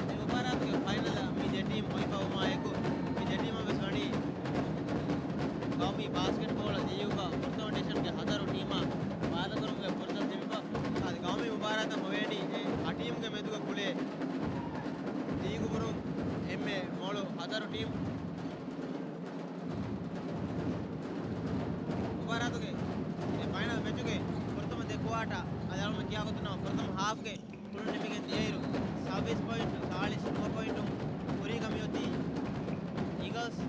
މި މުބާރާތުގެ ފައިނަލަށް މި ދެ ޓީމް ހޮވިފަ ވުމާ އެކު، މި ދެ ޓީމަށް ވެސް ވަނީ ގައުމީ ބާސްކެޓްބޯޅަ ލީގުގަ ފުރަތަމަ ޑިވިޝަންގެ ހަތަރު ޓީމާ ޓީމް މުބާރާތުގެ އެ ފައިނަލް މެޗުގެ ފުރަތަމަ ދެ ކުއާޓާ އަދި އަޅުގަނޑު ކިޔާ ގޮތުން ފުރަތަމަ ހާފްގެ ކުޅުން ނިމިގެން ދިޔައިރު، ސައުވީސް ޕޮއިންޓު ސާޅީސް ނުވަ ޕޮއިންޓު ކުރީގަ މިއޮތީ އީގަލްސް.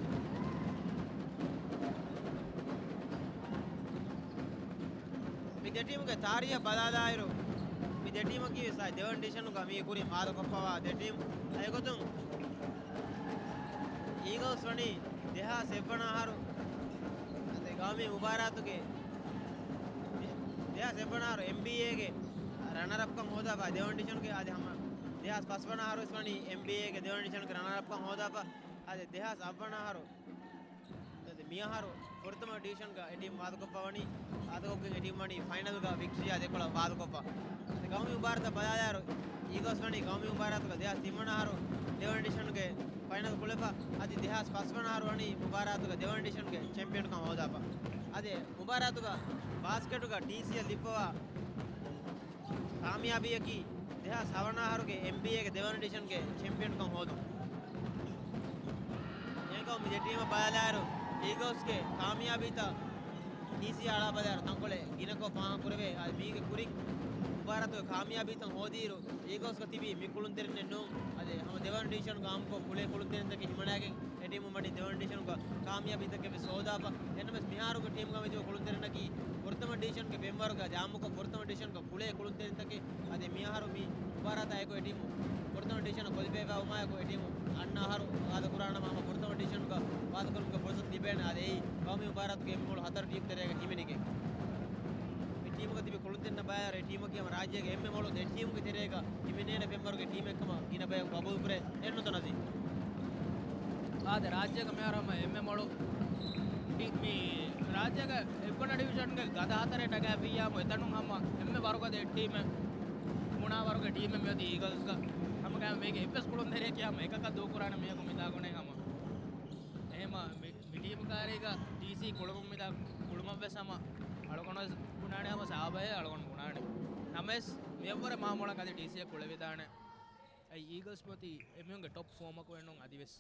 މި ދެ ޓީމުގެ ތާރީހަށް ބަލާލާއިރު، މި ދެ ޓީމަކީ ވެސް ދެވަނަ ޑިވިޝަނުގަ މި ކުރިން ވާދަކޮށްފަވާ ދެ ޓީމް. އެގޮތުން އީގަލްސް ވަނީ ދެހާސް އެއްވަނަ އަހަރު ގައުމީ މުބާރާތުގެ، ދެހާސް އެއްވަނަ އަހަރު އެމްބީއޭގެ ރަނަރަޕްކަން ހޯދާފަ ދެވަނަ ޑިވިޝަނުގެ. އަދި ހަމަ ދެހާސް ފަސްވަނަ އަހަރު ވެސް ވަނީ އެމްބީއޭގެ ދެވަނަ ޑިވިޝަނުގެ ރަނަރަޕްކަން ހޯދާފަ. އަދި ދެހާސް އަށްވަނަ އަހަރު އަދި މިއަހަރު ފުރަތަމަ ޑިވިޝަންގަ އެ ޓީމް ވާދަކޮށްފަ ވަނީ، ވާދަކޮށްގެން އެ ޓީމް ވަނީ ފައިނަލްގަ ވިކްޓަރީއާ ދެކޮޅަށް ވާދަކޮށްފަ. އަދި ގައުމީ މުބާރާތަށް ބަލާލާއިރު، އީގަލްސް ވަނީ ގައުމީ މުބާރާތުގަ ދެހާސް ތިންވަނަ އަހަރު ދެވަނަ ޑިވިޝަންގެ ފައިނަލް ކުޅެފަ. އަދި ދެހާސް ފަސްވަނަ އަހަރު ވަނީ މުބާރާތުގަ ދެވަނަ ޑިވިޝަންގެ ޗެމްޕިއަންކަން ހޯދާފަ. އަދި މުބާރާތުގަ ބާސްކެޓުގަ ޓީސީއަށް ލިބިފަވާ ކާމިޔާބީއަކީ ދެހާސް ހަވަނަ އަހަރުގެ އެމްބީއޭގެ ދެވަނަ ޑިވިޝަންގެ ޗެމްޕިއަންކަން ހޯދުން. އެހެންކަމުން މި ދެ ޓީމަށް ބަލާލާއިރު، އީގަލްސްގެ ކާމިޔާބީތައް ޓީސީ އަޅާ ބަލާއިރު ތަންކޮޅެއް ގިނަކޮށް ފާހަގަކުރެވޭ. އަދި މީގެ ކުރިން މުބާރާތުގެ ކާމިޔާބީތައް ހޯދިއިރު، އީގަލްސްގަ ތިބީ މި ކުޅުންތެރިންނެއް ނޫން. އަދި ހަމަ ދެވަނަ ޑިވިޝަންގަ އާއްމުކޮށް ކުޅޭ ކުޅުންތެރިންތަކެއް ހިމަނާގެން އެ ޓީމުން ވަނީ ދެވަނަ ޑިވިޝަނުގަ ކާމިޔާބީތަކެއް ވެސް ހޯދާފަ. އެހެންނަމަވެސް މިހާރުގެ ޓީމުގަ މިތިބި ކުޅުންތެރިންނަކީ ފުރަތަމަ ޑިވިޝަންގެ ފެންވަރުގަ އާއްމުކޮށް ފުރަތަމަ ޑިވިޝަންގަ ކުޅޭ ކުޅުންތެރިންތަކެއް. އަދި މިއަހަރު މި މުބާރާތާ އެކު އެ ޓީމު ފުރަތަމަ ޑިވިޝަނަށް ކޮލިފައިވާ ވުމާއެކު އެ ޓީމު އަންނަ އަހަރު ވާދަ ކުރާނަމަ ހަމަ ފުރަތަމަ ޑިވިޝަނުގަ ވާދަ ކުރުމުގެ ފުރުސަތު ލިބޭނެ. އަދި އެއީ ގައުމީ މުބާރާތުގެ އެންމެ މޮޅު ހަތަރު ޓީމް ތެރޭގަ ހިމެނިގެން. މި ޓީމުގަ ތިބި ކުޅުންތެރިންނަށް ބަލާއިރު އެ ޓީމަކީ ހަމަ ރާއްޖޭގެ އެންމެ މޮޅު ދެ ޓީމުގެ ތެރޭގަ ހިމެނޭނެ ފެންވަރުގެ ޓީމެއް ކަމަށް ގިނަ ބަޔަކު ގަބޫލުކުރޭ. އެއްނުތަ ނަޒީ؟ އާދެ، ރާއްޖޭގަ މިހާރު ހަމަ އެންމެ މޮޅު ޓީ-، މި ރާއްޖޭގަ އެއްވަނަ ޑިވިޝަންގެ ގަދަ ހަތަރެއް ނަގާފިއްޔާމު އެތަނުން ހަމަ އެންމެ ވަރުގަދަ އެއް ޓީމެއް ބުނާ ވަރުގެ ޓީމެއް މިއޮތީ އީގަލްސްގަ. ހަމަ ގާ މީގެ އެއްވެސް ކުޅުންތެރިޔަކީ ހަމަ އެކަކަށް ދޫކުރާނެ މީހަކު މިދާ ގޮނެ ހަމަ. އެހެމަ މި، މި ޓީމު ކާރީގަ ޓީސީ ކުޅުމުން މިދާ ކުޅުމަށްވެސް ހަމަ އަޅުގަނޑު ވެސް ބުނާނެ ހަމަ ސާބަހޭ އަޅުގަނޑު ބުނާނެ. ނަމަވެސް މިއަށްވުރެ މާ މޮޅަށް އަދި ޓީސީއަށް ކުޅެވިދާނެ. އެއީ އީގަލްސް މިއޮތީ އެމީހުންގެ ޓޮޕް ފޯމަކު އެންނުން އަދިވެސް.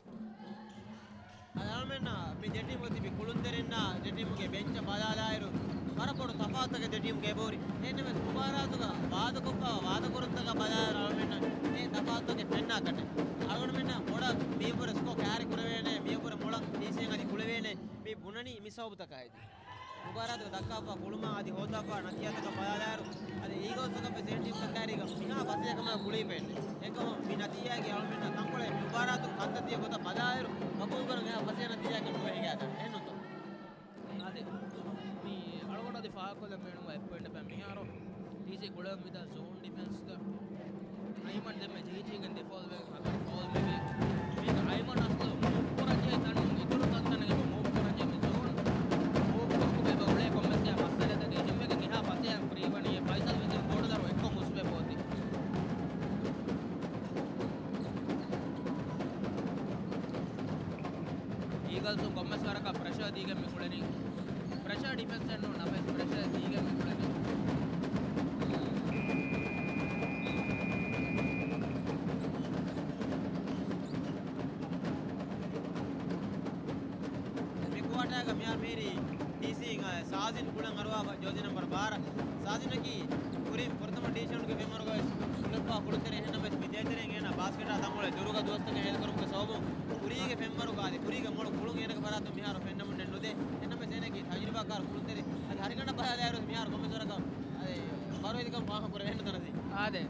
އަޅުމެންނަށް މި ދެ ޓީމުގަ ތިބި ކުޅުންތެރިންނާ ދެ ޓީމުގެ ބެންޗަށް ބަލާލާއިރު، ވަރަށް ބޮޑު ތަފާތުތަކެއް ދެ ޓީމުގެ އެބަހުރި. އެހެންނަމަވެސް، މުބާރާތުގަ ވާދަކޮށްފަ ވާދަކުރުންތަކަށް ބަލާލާއިރު، އަޅުމެންނަށް އެ ތަފާތުތަކެއް ފެންނާކަށެއް. އަޅުގަނޑުމެންނަށް ބޮޑަށް މިއަށްވުރެ ސްކޯ ކާރި ކުރެވޭނެ، މިއަށްވުރެ މޮޅަށް ޓީސީއަށް އަދި ކުޅެވޭނެ، މި ބުނަނީ މި ސަބަބުތަކާއި. މުބާރާތުގަ ދައްކާފަ ކުޅުމާ އަދި ހޯދާފަ ނަތީޖާތަކަށް ބަލާލާއިރު، އަދި އީގަލްސް އަކަށް ވެސް އެހެން ޓީމްތަކާރީގަ މިހާ ފަސޭހަކަމާ ކުޅެވިފައެއް. އެކަމަށް މި ނަތީޖާގެ އަޅުމެންނަށް ތަންކޮޅެއް މި މުބާރާތު ކަންތައްތިޔަ ގޮތަށް ބަލާއިރު، ގަބޫލުކުރަން އެހާ ފަސޭހަ ނަތީޖާއަކަށް ނުވެ ހިނގާތަން. އެހެންނުތޯ؟ އާދެ، މި އަޅުގަނޑު އަދި ފާހަގަކޮށްލަން ބޭނުންވާ އެއް ޕޮއިންޓެއް މިހާރު ޓީސީ ކުޅެވެމުން މިދާ ޒޯން ޑިފެންސްގަ އައިމަން ދެންމެ ޖެހިޖެހިގެން ދެ ފައުލް ވެގެން ހަތަރު ފައުލް ވެގެން. މީގަ އައިމަން އަސްލު މޫވް ކުރަންޖެހޭ ތަނުން އިތުރު ތަންތަނެއް އެބަ މޫވް ކުރަންޖެހޭ މި ޒޯން މޫވް ކޮށް އެބަ އުޅޭ ކޮންމެސް ގާތް މައްސަލަތަކެއް ހިމެގެން އެހާ ފަސޭހައިން ފްރީ ވަނީ އެ ފައިސަލް ވެސް ބޮޑު ދަރު އެއްކޮށް ހުސްވެ ބޯތި. އީގަލްސުން ކޮންމެސް ވަރަކަށް ޕްރެޝަރ ދީގެން މި ކުޅެނީ. ޕްރެޝަރ ޑިފެންސެއް ނޫން ނަމަވެސް ޕްރެޝަރ ދީގެން މި ކުޅެނީ. މި ކުއާޓާގަ މިހާރު މިހިރީ ޓީސީ ސާޒިން ކުޅަން އަރުވާފަ ޖާޒީ ނަމްބަރު ބާރަ. ސާޒިންއަކީ ކުރިން ފުރަތަމަ ޑިވިޝަނުގެ ފެންވަރުގަ ކުޅެފަ ކުޅުންތެރި. އެހެންނަމަވެސް މި ދޭތެރެއިން އޭނާ ބާސްކެޓާ ތަންކޮޅެއް ދުރުގަ ދުވަސްތަކެއް ހޭދަކުރުމުގެ ސަބަބުން ކުރީގެ ފެންވަރުގަ އަދި ކުރީގެ މޮޅު ކުޅުން އޭނާގެ ފަރާތުން މިހާރު ފެންނަމުންނެއް ނުދޭ. އެހެންނަމަވެސް އޭނާއަކީ ތަޖުރިބާކާރު ކުޅުންތެރި. އަދި ހަރިގަނޑަށް ބަލާލާއިރު މިހާރު ކޮންމެސް ވަރަކަށް އަދި ބަރުވެތިކަން ފާހަގަކުރެވޭނެ ނަޒީ. އާދެ،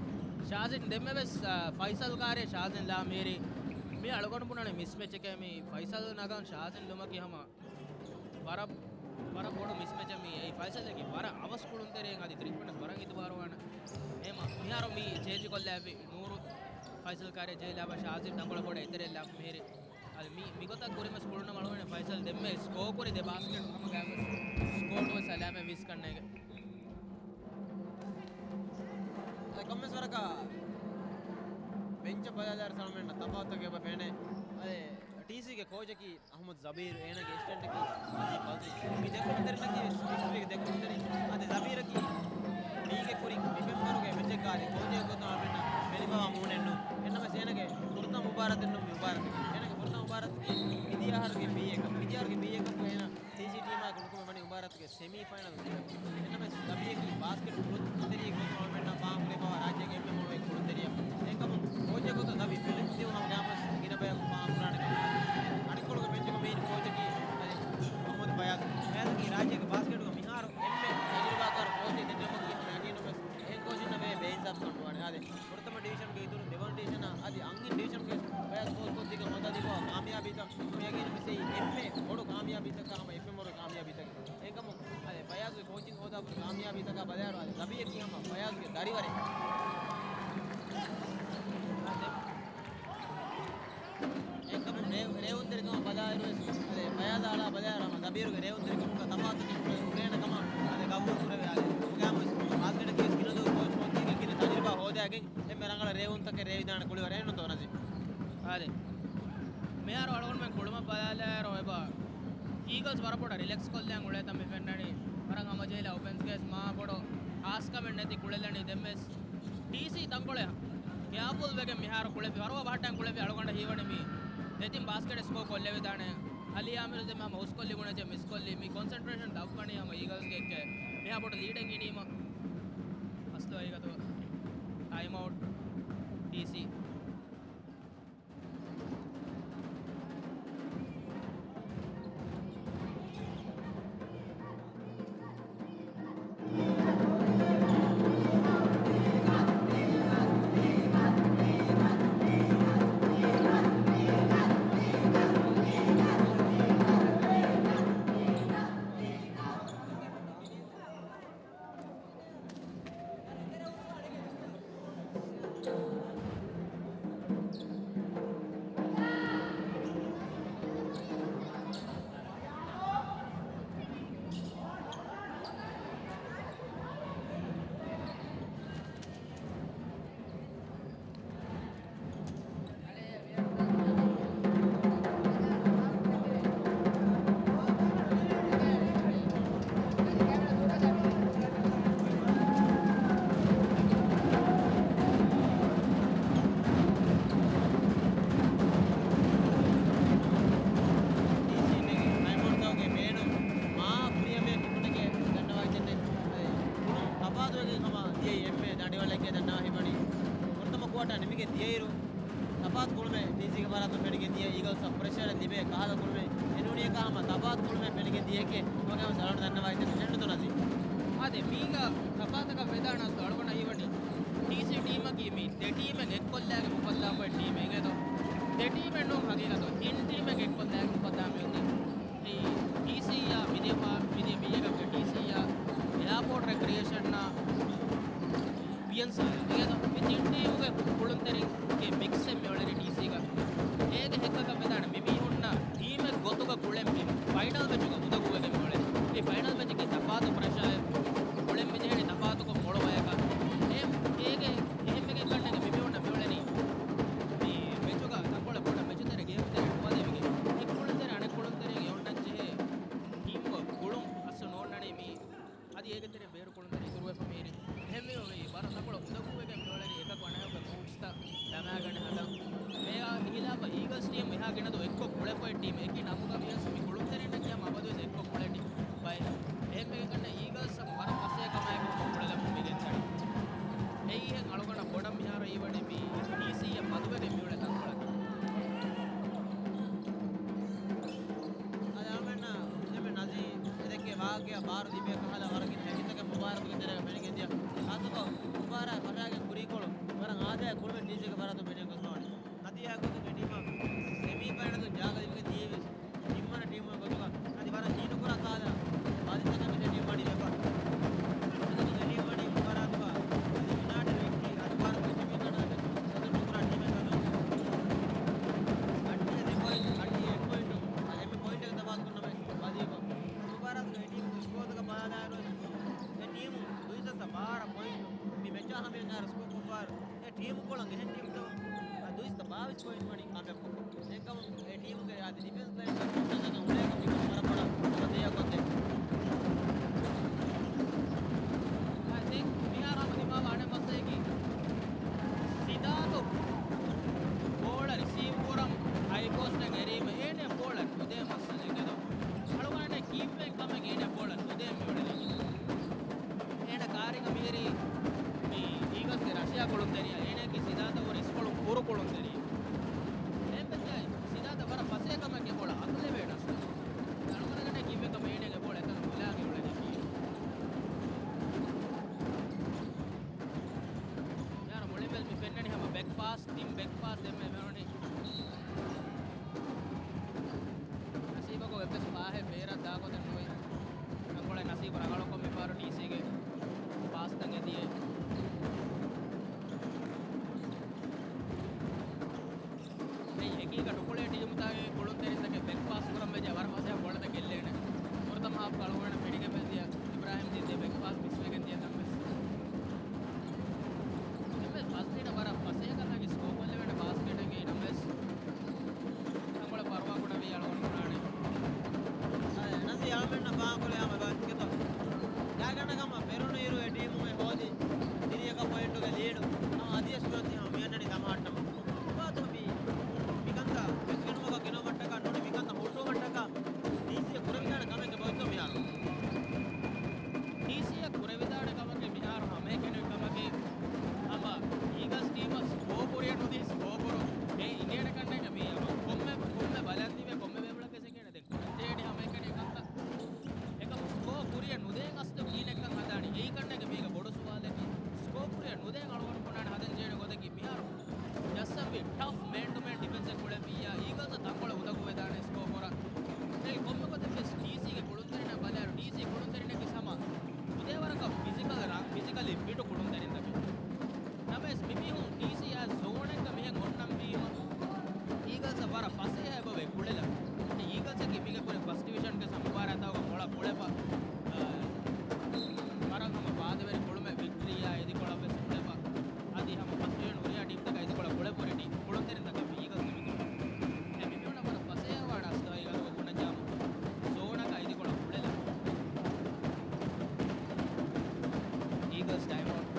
ޝާޒިން ދެންމެވެސް، އަ، ފައިސަލް ކާރޭ ޝާޒިން ލާ މީރި. މި އަޅުގަނޑު ބުނާނެ މިސްމެޗެކޭ މި ފައިސަލް ނަގަން ޝާޒިން ލުމަކީ ހަމަ ވަރަށް، ވަރަށް ބޮޑު މިސްމެޗެއް މީ. އެއީ ފައިސަލްއަކީ ވަރަށް އަވަސް ކުޅުންތެރިއެއް އަދި ތްރީ ޕޮއިންޓް ވަރަށް އިތުބާރުވާނެ. އެހެމަ މިހާރު މީ ޗޭންޖް ކޮށްލާފި ނޫރު ފައިސަލް ކާރޭ ޖެހިލާފަ ޝާޒިން ތަންކޮޅެއް ބޮޑަށް އެތެރެއަށް ލާފަ މީރި. އަދި މީ މިގޮތަށް ކުރިންވެސް ކުޅުނަމަ އަޅުގަނޑު ފައިސަލް ދެންމެ ސްކޯ ކުރި ދެ ބާސްކެޓް ހަމަ ގާތްވެސް ސްކޯ ނުވެސް އަލާމެއް ވީސް ކަންނޭގެ. އެ ކޮންމެސް ވަރަކަށް ބެންޗަށް ބަލާލާއިރު ސަލްމަން ތަފާތުތަކެއް އެބަ ފެނޭ. އަދި ޓީސީގެ ކޯޗަކީ އަޙްމަދު ޒަބީރު، އޭނާގެ އެސިސްޓެންޓަކީ އަލީ ފަޒްލީ. މި ދެ ކުޅުންތެރިންނަކީ ވެސް މި ކުރީގެ ދެ ކުޅުންތެރިން. އަދި ޒަބީރަކީ މީގެ ކުރިން މި ފެންވަރުގެ މެޗެއްގަ އަދި ކޯޗެއް ގޮތުން އަޅުގަނޑަށް ފެނިފަވާ މޫނެއް ނޫން. އެހެންނަމަވެސް އޭނާގެ ފުރަތަމަ މުބާރާތެއް ނޫން މި މުބާރާތަކީ. އޭނާގެ ފުރަތަމަ މުބާރާތަކީ މިދިޔަ އަހަރުގެ ބީއޭ ކަޕް، މިދިޔަ އަހަރުގެ ބީއޭ ކަޕް އޭނާ ޓީސީ ޓީމާ ކުޅުކުމެ ވަނީ މުބާރާތުގެ ސެމީ ފައިނަލް ދިޔަ. އެންނަމެސް ދަބިޔަކީ ބާސްކެޓް ކުޅުންތެރިއެއް ގޮތުން އަޅުގަނޑަށް ފާހަގަކުރެވިފައިވާ ރާއްޖޭގެ އެންމެ މޮޅުވެ ކުޅުންތެރިޔާ. އެހެންކަމުން ކޯޗެއް ގޮތަށް ދަބި ފެލެއް ދިޔުން ހަމަ ގާމަސް ގިނަ ބަޔަކު ފާހަގަކުރާނެ ކަމަށް. އަނެއްކޮޅުގެ ބެންޗުގަ މެއިން ކޯޗަކީ އަދި މުހައްމަދު ފަޔާޒް. ފަޔާޒަކީ ރާއްޖޭގެ ބާސްކެޓުގަ މިހާރު އެންމެ ތަޖުރިބާކާރު ކޯޗެއް ދެންނެވުމަކީ ހަމަ ޔަގީނުވެސް އެހެން ކޯޗުންނަށް ވޭ ބޭއިންސާފުކަން ނުވާނެ. އާދެ، ފުރަތަމަ ޑިވިޝަންގެ އިތުރުން ދެވަނަ ޑިވިޝަނާ އަދި އަންހެން ޑިވިޝަންގެ ފަޔާޒް ކޯޗްކޮށްދީގެން ހޯދާދީފައިވާ ކާމިޔާބީތައް ހަމަ ޔަގީނުވެސް އެއީ އެންމެ ބޮޑު ކާމިޔާބީތަކާ ހަމަ އެންމެ ބޮޑު ކާމިޔާބީތަކެއް. އެހެންކަމުން އަދި ފަޔާޒުގެ ކޯޗިން ހޯދާފަ ކާމިޔާބީތަކާ ބަލާއިރު އަދި ދަބިޔަކީ ހަމަ ފަޔާޒުގެ ދަރިވަރެއް. އެހެންކަމުން ރޭ-، ރޭވުންތެރިކަމަށް ބަލާއިރުވެސް، އަދި ފަޔާޒާ އަޅާ ބަލާއިރު ހަމަ ދަބީރުގެ ރޭވުންތެރިކަމުގަ ތަފާތުކަން ހުރޭނެ ކަމަށް އަދި ގަބޫލު ކުރެވޭ. އާދެ، ގާމަސް ބާސްކެޓަކީ ގިނަ ދުވަސް ކޯޗް ކޮށްދީގެން ގިނަ ތަޖުރިބާ ހޯދާގެން އެންމެ ރަނގަޅަށް ރޭވުންތަކެއް ރޭވިދާނެ ކުޅިވަރެއް ނުންތޯ ނަޒީ؟ އާދެ، މިހާރު އަޅުގަނޑުމެން ކުޅުމަށް ބަލާލާއިރު އެބަ އީގަލްސް ވަރަށް ބޮޑަށް ރިލެކްސް ކޮށްލަން އުޅޭތަން މި ފެންނަނީ. ވަރަށް ހަމަޖެހިލާ އޮފެންސްގައި މާ ބޮޑު ހާސްކަމެއް ނެތި ކުޅެލަނީ. ދެންވެސް ޓީސީ ތަންކޮޅެއް ކެއާފުލް ވެގެން މިހާރު ކުޅެފި، ވަރަށް ބަހައްޓަން ކުޅެފި. އަޅުގަނޑަށް ހީވަނީ މި ދެތިން ބާސްކެޓް ސްކޯ ކޮށްލެވިދާނެ. އަލީ އާމިރު ދެން ހަމަ ހުސްކޮށްލި ގުނައެއް މިސްކޮށްލީ. މި ކޮންސެންޓްރޭޝަން ދަށްވަނީ ހަމަ އީގަލްސްގެ އެއްކެ. މިހާ ބޮޑު ލީޑެއް އިނީމަ އަސްލު ހަގީގަތުގަ ޓައިމް އައުޓް ޓީސީ. ޓީސީ ޓައިމް އައުޓްތަކުގެ ބޭނުން މާ ފުރިހަމަޔަށް ކިކުނެގެ ދަންނަވައިގެން ތަފާތުވެގެން ހަމަ ދިޔައީ އެންމެ ދަނޑިވަޅެއްގެ ދަންނަވާ ހިބަނީ. ފުރަތަމަ ކުއާޓާ ނިމިގެން ދިޔައިރު، ތަފާތު ކުޅުމެއް ޓީސީގެ ފަރާތުން ފެނިގެން ދިޔަ އީގަލްސްއަށް ޕްރެޝަރެއް ލިބޭ ކަހަލަ ކުޅުމެއް ފެނުނީ ކާ ހަމަ ތަފާތު ކުޅުމެއް ފެނިގެން ދިޔަކޭ ވަގެ ހަމަ ސަލާމް ދަންނަވާ އިތަން ހެންނުތޯ ނަޒީ؟ އާދެ، މީގަ ތަފާތަކަށް ވެދާނަސް އަޅުގަނޑަށް ހީވަނީ ޓީސީ ޓީމަކީ މީ ދެ ޓީމެއް އެއްކޮށްލާގެ މުފައްލާފައި ޓީމެއް އިނގޭތޯ؟ ދެ ޓީމެއް ނޫން ހަގީގަތު ތިން ޓީމެއް އެއްކޮށްލާގެ މުފައްލާ މިއޮތީ. އެއީ ޓީސީއާ މިދިޔަ މިދިޔަ މިއަކަށް ޓީސީއާ އެއާޕޯޓް ރެކްރިއޭޝަންއާ ވިއެންސާ އިނގޭތޯ؟ މި ތިން ޓީމުގެ ކުޅުންތެރިންގެ މިކްސެއް މިއުޅެނީ ޓީސީގަ. އޭގެ ހެއްކަކަށް ވެދާނެ މި މީހުންނަށް ޓީމެއް ގޮތުގަ ކުޅެން މި ފައިނަލް މެޗުގަ އުނދަގޫވެގެން މިއުޅެނީ. މި ފައިނަލް މެޗަކީ ތަފާތު ޕްރެޝާއެއް ކުޅެން މިޖެހެނީ ތަފާތުކޮށް މޮޅު ބަޔަކަށް. އެ، އޭގެ އެހެންވެގެން ކަންނޭނގެ މި މީހުންނަށް މިއުޅެނީ މި މެޗުގަ ތަންކޮޅެއް ބޮޑަށް މެޗުތެރެ ގޭމްތެރެއަށް ނުވަދެވިގެން އެއް ކުޅުންތެރި އަނެއް ކުޅުންތެރިއަށް އެއޮންނަން ޖެހޭ ޓީމްވަރކް ގުޅުން އަސްލު ނޯންނަނީ މީ. އަދި އޭގެ ތެރެ ބޭރު ކުޅުންތެރި އިތުރުވެފަ މީރި. އެހެންވީމަ ވަރަށް ތަންކޮޅެއް އުނދަގޫވެގެން މިއުޅެނީ އެކަކު އަނެކަކުގެ މޫވްސްތައް ދަމާގަނެ ހަދަން. އެއާ ހިލާފަށް އީގަލްސް ޓީމް އެހާ ގިނަ ދުވަހު އެއްކޮށް ކުޅެފައި ޓީމް އެކި ނަމުގަ ވިޔަސް މި ކުޅުންތެރިންނަކީ ހަމަ އަބަދުވެސް އެއްކޮށް ކުޅެނީ ބައެއް. އެހެންވެގެން ކަންނޭ އީގަލްސް ހަމަ ވަރަށް ފަސޭހަ ކަމާއެކު ކުޅެލަމުން މިގެންދަނީ. އެއީ ހެން އަޅުގަނޑަށް ބޮޑަށް މިހާރު ހީވަނީ މި ޓީސީއަށް މަދުވެގެން މިއުޅޭ ތަންކޮޅަކީ. އަދި އަޅުގަނޑަށް ދެންމެ ނަޒީ އެދެއްކޭ ވާހަކައަށް ބާރު ލިބޭ ކަހަލަ ވަރަށް ގިނަ ހެވީތަކެއް މުބާރާތުގެ ތެރޭގަ ފެނިގެންދިޔަ. ޚާއްޞަކޮށް މުބާރާތް ފަށާގެން ކުރީކޮޅު ވަރަށް އާދަޔާ ކުޅުމެއް ޓީސީގެ ފަރާތުން ފެނިގެން ގޮސްފަވަނީ. ނަތީޖާ ގޮތުގަ ޓީމަށް ސެމީ ފައިނަލުން ޖާގަ ލިބިގެން ދިޔައީވެސް ނިންމަން ޓީމުގެ ގޮތުގަ އަދި ވަރަށް ހީނުކުރާ ކަހަލަ ބާސްތަކެއް މިދިޔަ ޓީމް ވަނީ ވެފަ. އަދި މިދިޔަ ޓީމް ވަނީ މުބާރާތުގަ އަދި ޔުނައިޓެޑް އެކްޓީ އަދި މުބާރާތުގެ ސެމީ ފައިނަލް ސަދަން ނުކުރާ ޓީމެއް ކަމުން އައްޑިހަ ދެ ޕޮއިންޓް، އައްޑިހަ އެއް ޕޮއިންޓު އަދި އެންމެ ޕޮއިންޓެއްގެ ތަފާތުކޮށް ނަމަ ވަދީފަ. މުބާރާތުގެ އެ ޓީމުގެ ސްކޯރުތަކަށް ބަލާލާއިރު އެ ޓީމު ދުއިސައްތަ ބާރަ ޕޮއިންޓު މި މެޗާ ހަމަޔަށް އަހަރު ސްކޯ ކޮށްފައި އެ ޓީމު ކޮޅަށް އެހެން ޓީމްތައް ދުއިސައްތަ ބާވީސް ޕޮއިންޓް ވަނީ ކަމްބެކް ކޮށްފަ. އެކަމު އެ ޓީމުގެ އަދި ޑިފެންސް ލައިން ކޮންޓްރިބިއުޝަން އުޅޭކަން މިކަން ވަރަށް ބޮޑަށް ފަތޭހަ ކޮށްދޭ. އައި ތިންކް މިހާރު ހަމަ ދިމާވާ އަނެއް މައްސަލައަކީ ސިދާތު ބޯޅަ ރިސީވް ކުރަން ހައި ޕޯސްޓަށް އެރީމަ އޭނަ ބޯޅަ ޓީމް ބެކް ފާސް ދެންމެ މެވަނީ. ނަސީބަކު އެއްވެސް ފާހެއް ބޭރަށް ދާގޮތެއް ނުވި. ތަންކޮޅެއް ނަސީބު ރަނގަޅުކޮށް މިފަހަރު ޓީސީގެ ފާސްތައް އެދިޔޭ. އެއީ އެކީގަ ޓުކުޅޭ ޓީމުތަކުގެ ކުޅުންތެރިންތަކެއް ބެކް ފާސް ކުރަން ވެއްޖެ ވަރަށް ފަސޭހަ ބޯޅަތައް ގެއްލޭނެ. ފުރަތަމަ ހާފް އަޅުގަނޑަށް ފެނިގެން ދިޔަ އިބްރާހިމް ޖިއްދީ ބެކް ފާސް މިސްވެގެން ދިޔަ ތަންވެސް. އެންމެ ފަސްޓް މިނިޓް ވަރަށް ފަސޭހަކަމާގެ ސްކޯ ކޮށްލެވޭނެ ބާސްކެޓެއްގެ ނަމަވެސް. ތަންކޮޅެއް ފަރުވާ ކުޑަވީ އަޅުގަނޑު ބުނާނެ. އަދި ނަސީ އަޅަމެންނަށް ފާހަގަކުރެވޭ ހަމަ ބައްކެތޯ. ދާގަނޑަކަމަށް ފެރުނު އިރު އެ ޓީމުގެ ހޯދި ތިރީހަކަށް ޕޮއިންޓުގެ ލީޑު ހަމަ އަދިވެސް ކުރަން ތި ހަމަ މިއަންނަނީ ދަމާއްޓަމުން. ވާތު މި މިކަންތައް މެސްގެނުމަކަށް ގެނައުމަށްޓަކާ ނޫނީ މިކަންތައް ހުއްޓުވުމަށްޓަކާ ޓީސީއަށް ކުރެވިދާނެ ކަމެއްގެ ބޮއްތޯ މިހާރު. ޓީސީއަށް ކުރެވިދާނެ ކަމަކީ މިހާރު ހަމައެކަނި ކަމަކީ ހަމަ އީގަލްސް ޓީމަށް ސްކޯ ކުރިއަށް ނުދީ ސްކޯ ކުރުން. އެ އިނގޭނެ ކަންނޭނގެ މީ ހަމަ ކޮންމެ، ކޮންމެ ބަލަން ދިވެ ކޮންމެ ބޭބުޅަކަށް އެނގޭނެ ދެން ކުރަންޖެހޭނީ ހަމައެކަނި ކަންތައް. އެކަމު ސްކޯ ކުރިއަށް ނުދޭން އަސްލު ކިހިނެއްކަން ހަދާނީ؟ އެއީ ކަންނޭނގެ މީގަ ބޮޑު ސުވާލަކީ. ސްކޯ ކުރިއަށް ނުދޭން އަޅުގަނޑު ބުނާނެ ހަދަން ޖެހޭނެ ގޮތަކީ މިހާރު ޖައްސަންވީ ޓަފް މޭން ޓު މޭން ޑިފެންސެއް ކުޅެފިއްޔާ، އީގަލްސް ތަންކޮޅެއް އުނދަގޫވެދާނެ ސްކޯ ކުރަން. އެ ކޮންމެ ގޮތެއްވެސް ޓީސީގެ ކުޅުންތެރިންނަށް ބަލާއިރު، ޓީސީ ކުޅުންތެރިންނަކީ ހަމަ އުދޭވަރަކަށް ފިޒިކަލް ރަ-، ފިޒިކަލީ ފިޓު ކުޅުންތެރިންތަކެއް. ނަމަވެސް މިމީހުން ޓީސީ އާ ޒޯނެއްގަ މިހެން އޮންނަންވީމަ، އީގަލްސް ވަރަށް ފަސޭހަ އެބަވޭ ކުޅެލަ. އީގަލްސް އަކީ މީގެ ކުރިން ފަސްޓް ޑިވިޝަންގެ މުބާރާތްތަކުގަ މޮޅަށް ކުޅެފަ، އާ، ވަރަށް ހަމަ ފާދަވެރި ކުޅުމެއް ވިކްޓަރީއާ އިދިކޮޅަށްވެސް ކުޅެފަ. އަދި ހަމަ ފަސްޓް ޑިވިޝަން ހުރިހާ ޓީމްތަކާ އިދިކޮޅަށް ކުޅެފަ ހުރި ޓީމް ކުޅުންތެރިންތަކަށް އީގަލްސް މި ކުޅެ. އެ މި މި ވަރަށް ފަސޭހަވާނެ އަސްލު އީގަލްސް ބުނަންޖާމު ޒޯނަކަށް އިދިކޮޅަށް ކުޅެލަ. އީގަލްސް ޓައިމް އައުޓް.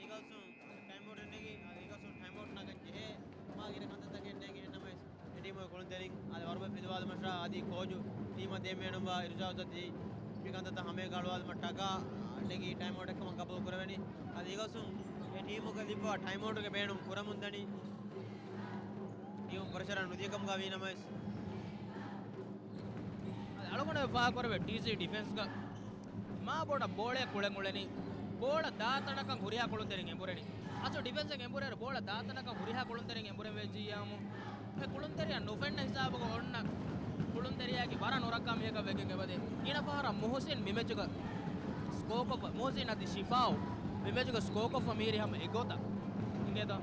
އީގަލްސުން ޓައިމް އައުޓް އެއް ނެގި، އީގަލްސުން ޓައިމް އައުޓް ނަގަން ޖެހޭ. މާ ގިނަ ކަންތައްތަކެއް ނެގި އެހެންނަމަވެސް އެ ޓީމުގެ ކުޅުންތެރިން އަދި ވަރުބަ ފިލުވާލުމަށާ އަދި ކޯޗު ޓީމަށް ދޭން ބޭނުންވާ އިރުޝާދު އަދި މި ކަންތައްތައް ހަމައެކަނި އަޅުވާލުމަށްޓަކާ ނެގި ޓައިމް އައުޓެއް ކަމަށް ގަބޫލު ކުރެވެނީ. އަދި އީގަލްސުން އެ ޓީމުގެ ލިބިފައިވާ ޓައިމް އައުޓުގެ ބޭނުން ކުރަމުންދަނީ. ޓީމު ޕްރެޝަރަށް ނުދިޔަ ކަމުގަ ވީނަމަވެސް އަޅުގަނޑު ފާހަގަކުރެވޭ ޓީސީ ޑިފެންސްގަ މާ ބޮޑަށް ބޯޅައެއް ކުޅެން އުޅެނީ. ބޯޅަ ދާތަނަކަށް ހުރިހާ ކުޅުންތެރިން އެނބުރެނީ. އަސްލު ޑިފެންސަށް އެނބުރޭއިރު ބޯޅަ ދާތަނަކަށް ހުރިހާ ކުޅުންތެރިން އެނބުރެން ވެއްޖިއްޔާމު، އެ ކުޅުންތެރިޔާ ނުފެންނަ ހިސާބުގަ އޮންނަ ކުޅުންތެރިޔާގެ ވަރަށް ނުރައްކާ މީހަކަށް ވެގެން އެބަދޭ. ގިނަ ފަހަރަށް މުހުސިން މި މެޗުގަ ސްކޯކޮށްފަ، މުހުސިން އަދި ޝިފާއު މި މެޗުގަ ސްކޯކޮށްފަ މިހިރީ ހަމަ އެގޮތަށް. އިނގޭތޯ؟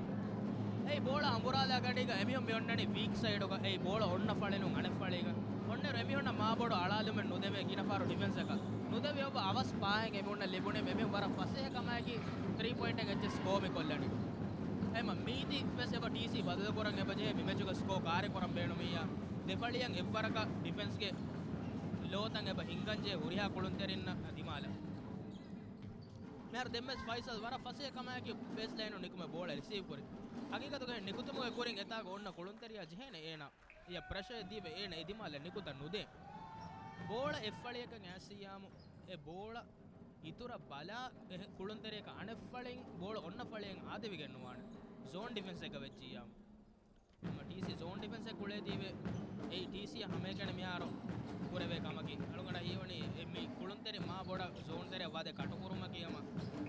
އެއީ ބޯޅަ އަނބުރާލާ ގަޑީގަ އެމީހުން މި އޮންނަނީ ވީކް ސައިޑުގަ. އެއީ ބޯޅަ އޮންނަ ފަޅިނުން އަނެއް ފަޅީގަ. އޮންނައިރު އެމީހުންނަށް މާބޮޑު އަޅާލުމެއް ނުދެވޭ ގިނަ ފަހަރު ޑިފެންސަކަށް. ނުދެވި އޮއްވާ އަވަސް ޕާހެއް އެމީހުންނަށް ލިބުނީމަ އެމީހުން ވަރަށް ފަސޭހަ ކަމާއެކީ ތްރީ ޕޮއިންޓެއް އެއްޗެއް ސްކޯ މި ކޮށްލަނީ. އެހެންމަ މީތި ވެސް އެބަ ޓީސީ ބަދަލުކުރަން އެބަޖެހޭ މި މެޗުގަ ސްކޯ ކާރި ކުރަން ބޭނުމިއްޔާ. ދެފަޅިއަށް އެއްވަރަކަށް ޑިފެންސްގެ ލޯތައް އެބަ ހިންގަންޖެހޭ ހުރިހާ ކުޅުންތެރިންނަށް ދިމާލަށް. މިހާރު ދެންވެސް ފައިސަލް ވަރަށް ފަސޭހަ ކަމާއެކީ ބޭސްލައިނުން ނިކުމެ ބޯޅަ ރިސީވް ކުރި. ހަގީގަތުގަ ނިކުތުމުގެ ކުރިން އެތާގަ އޮންނަ ކުޅުންތެރިޔާ ޖެހޭނެ އޭނާ. އެޔަށް ޕްރެޝަރެއް ދީވެ އޭނަ އެ ދިމާލަށް ނިކުތައް ނުދޭ. ބޯޅަ އެއްފަޅިއަކަށް އައިސްއިއްޔާމު އެ ބޯޅަ އިތުރަށް ބަލާ އެ ކުޅުންތެރިޔަކަށް އަނެއްފަޅިން ބޯޅަ އޮންނަ ފަޅިއެއް އާދެވިގެން ނުވާނެ. ޒޯން ޑިފެންސްއެއްގަ ވެއްޖިއްޔާމު. ހަމަ ޓީސީ ޒޯން ޑިފެންސެއް ކުޅޭތީވެ، އެއީ ޓީސީއަށް ހަމައެކަނި މިހާރު ކުރެވޭ ކަމަކީ. އަޅުގަނޑަށް ހީވަނީ އެ މި ކުޅުންތެރި މާ ބޮޑަށް ޒޯން ތެރެއަށް ވަދެ ކަޓުކުރުމަކީ ހަމަ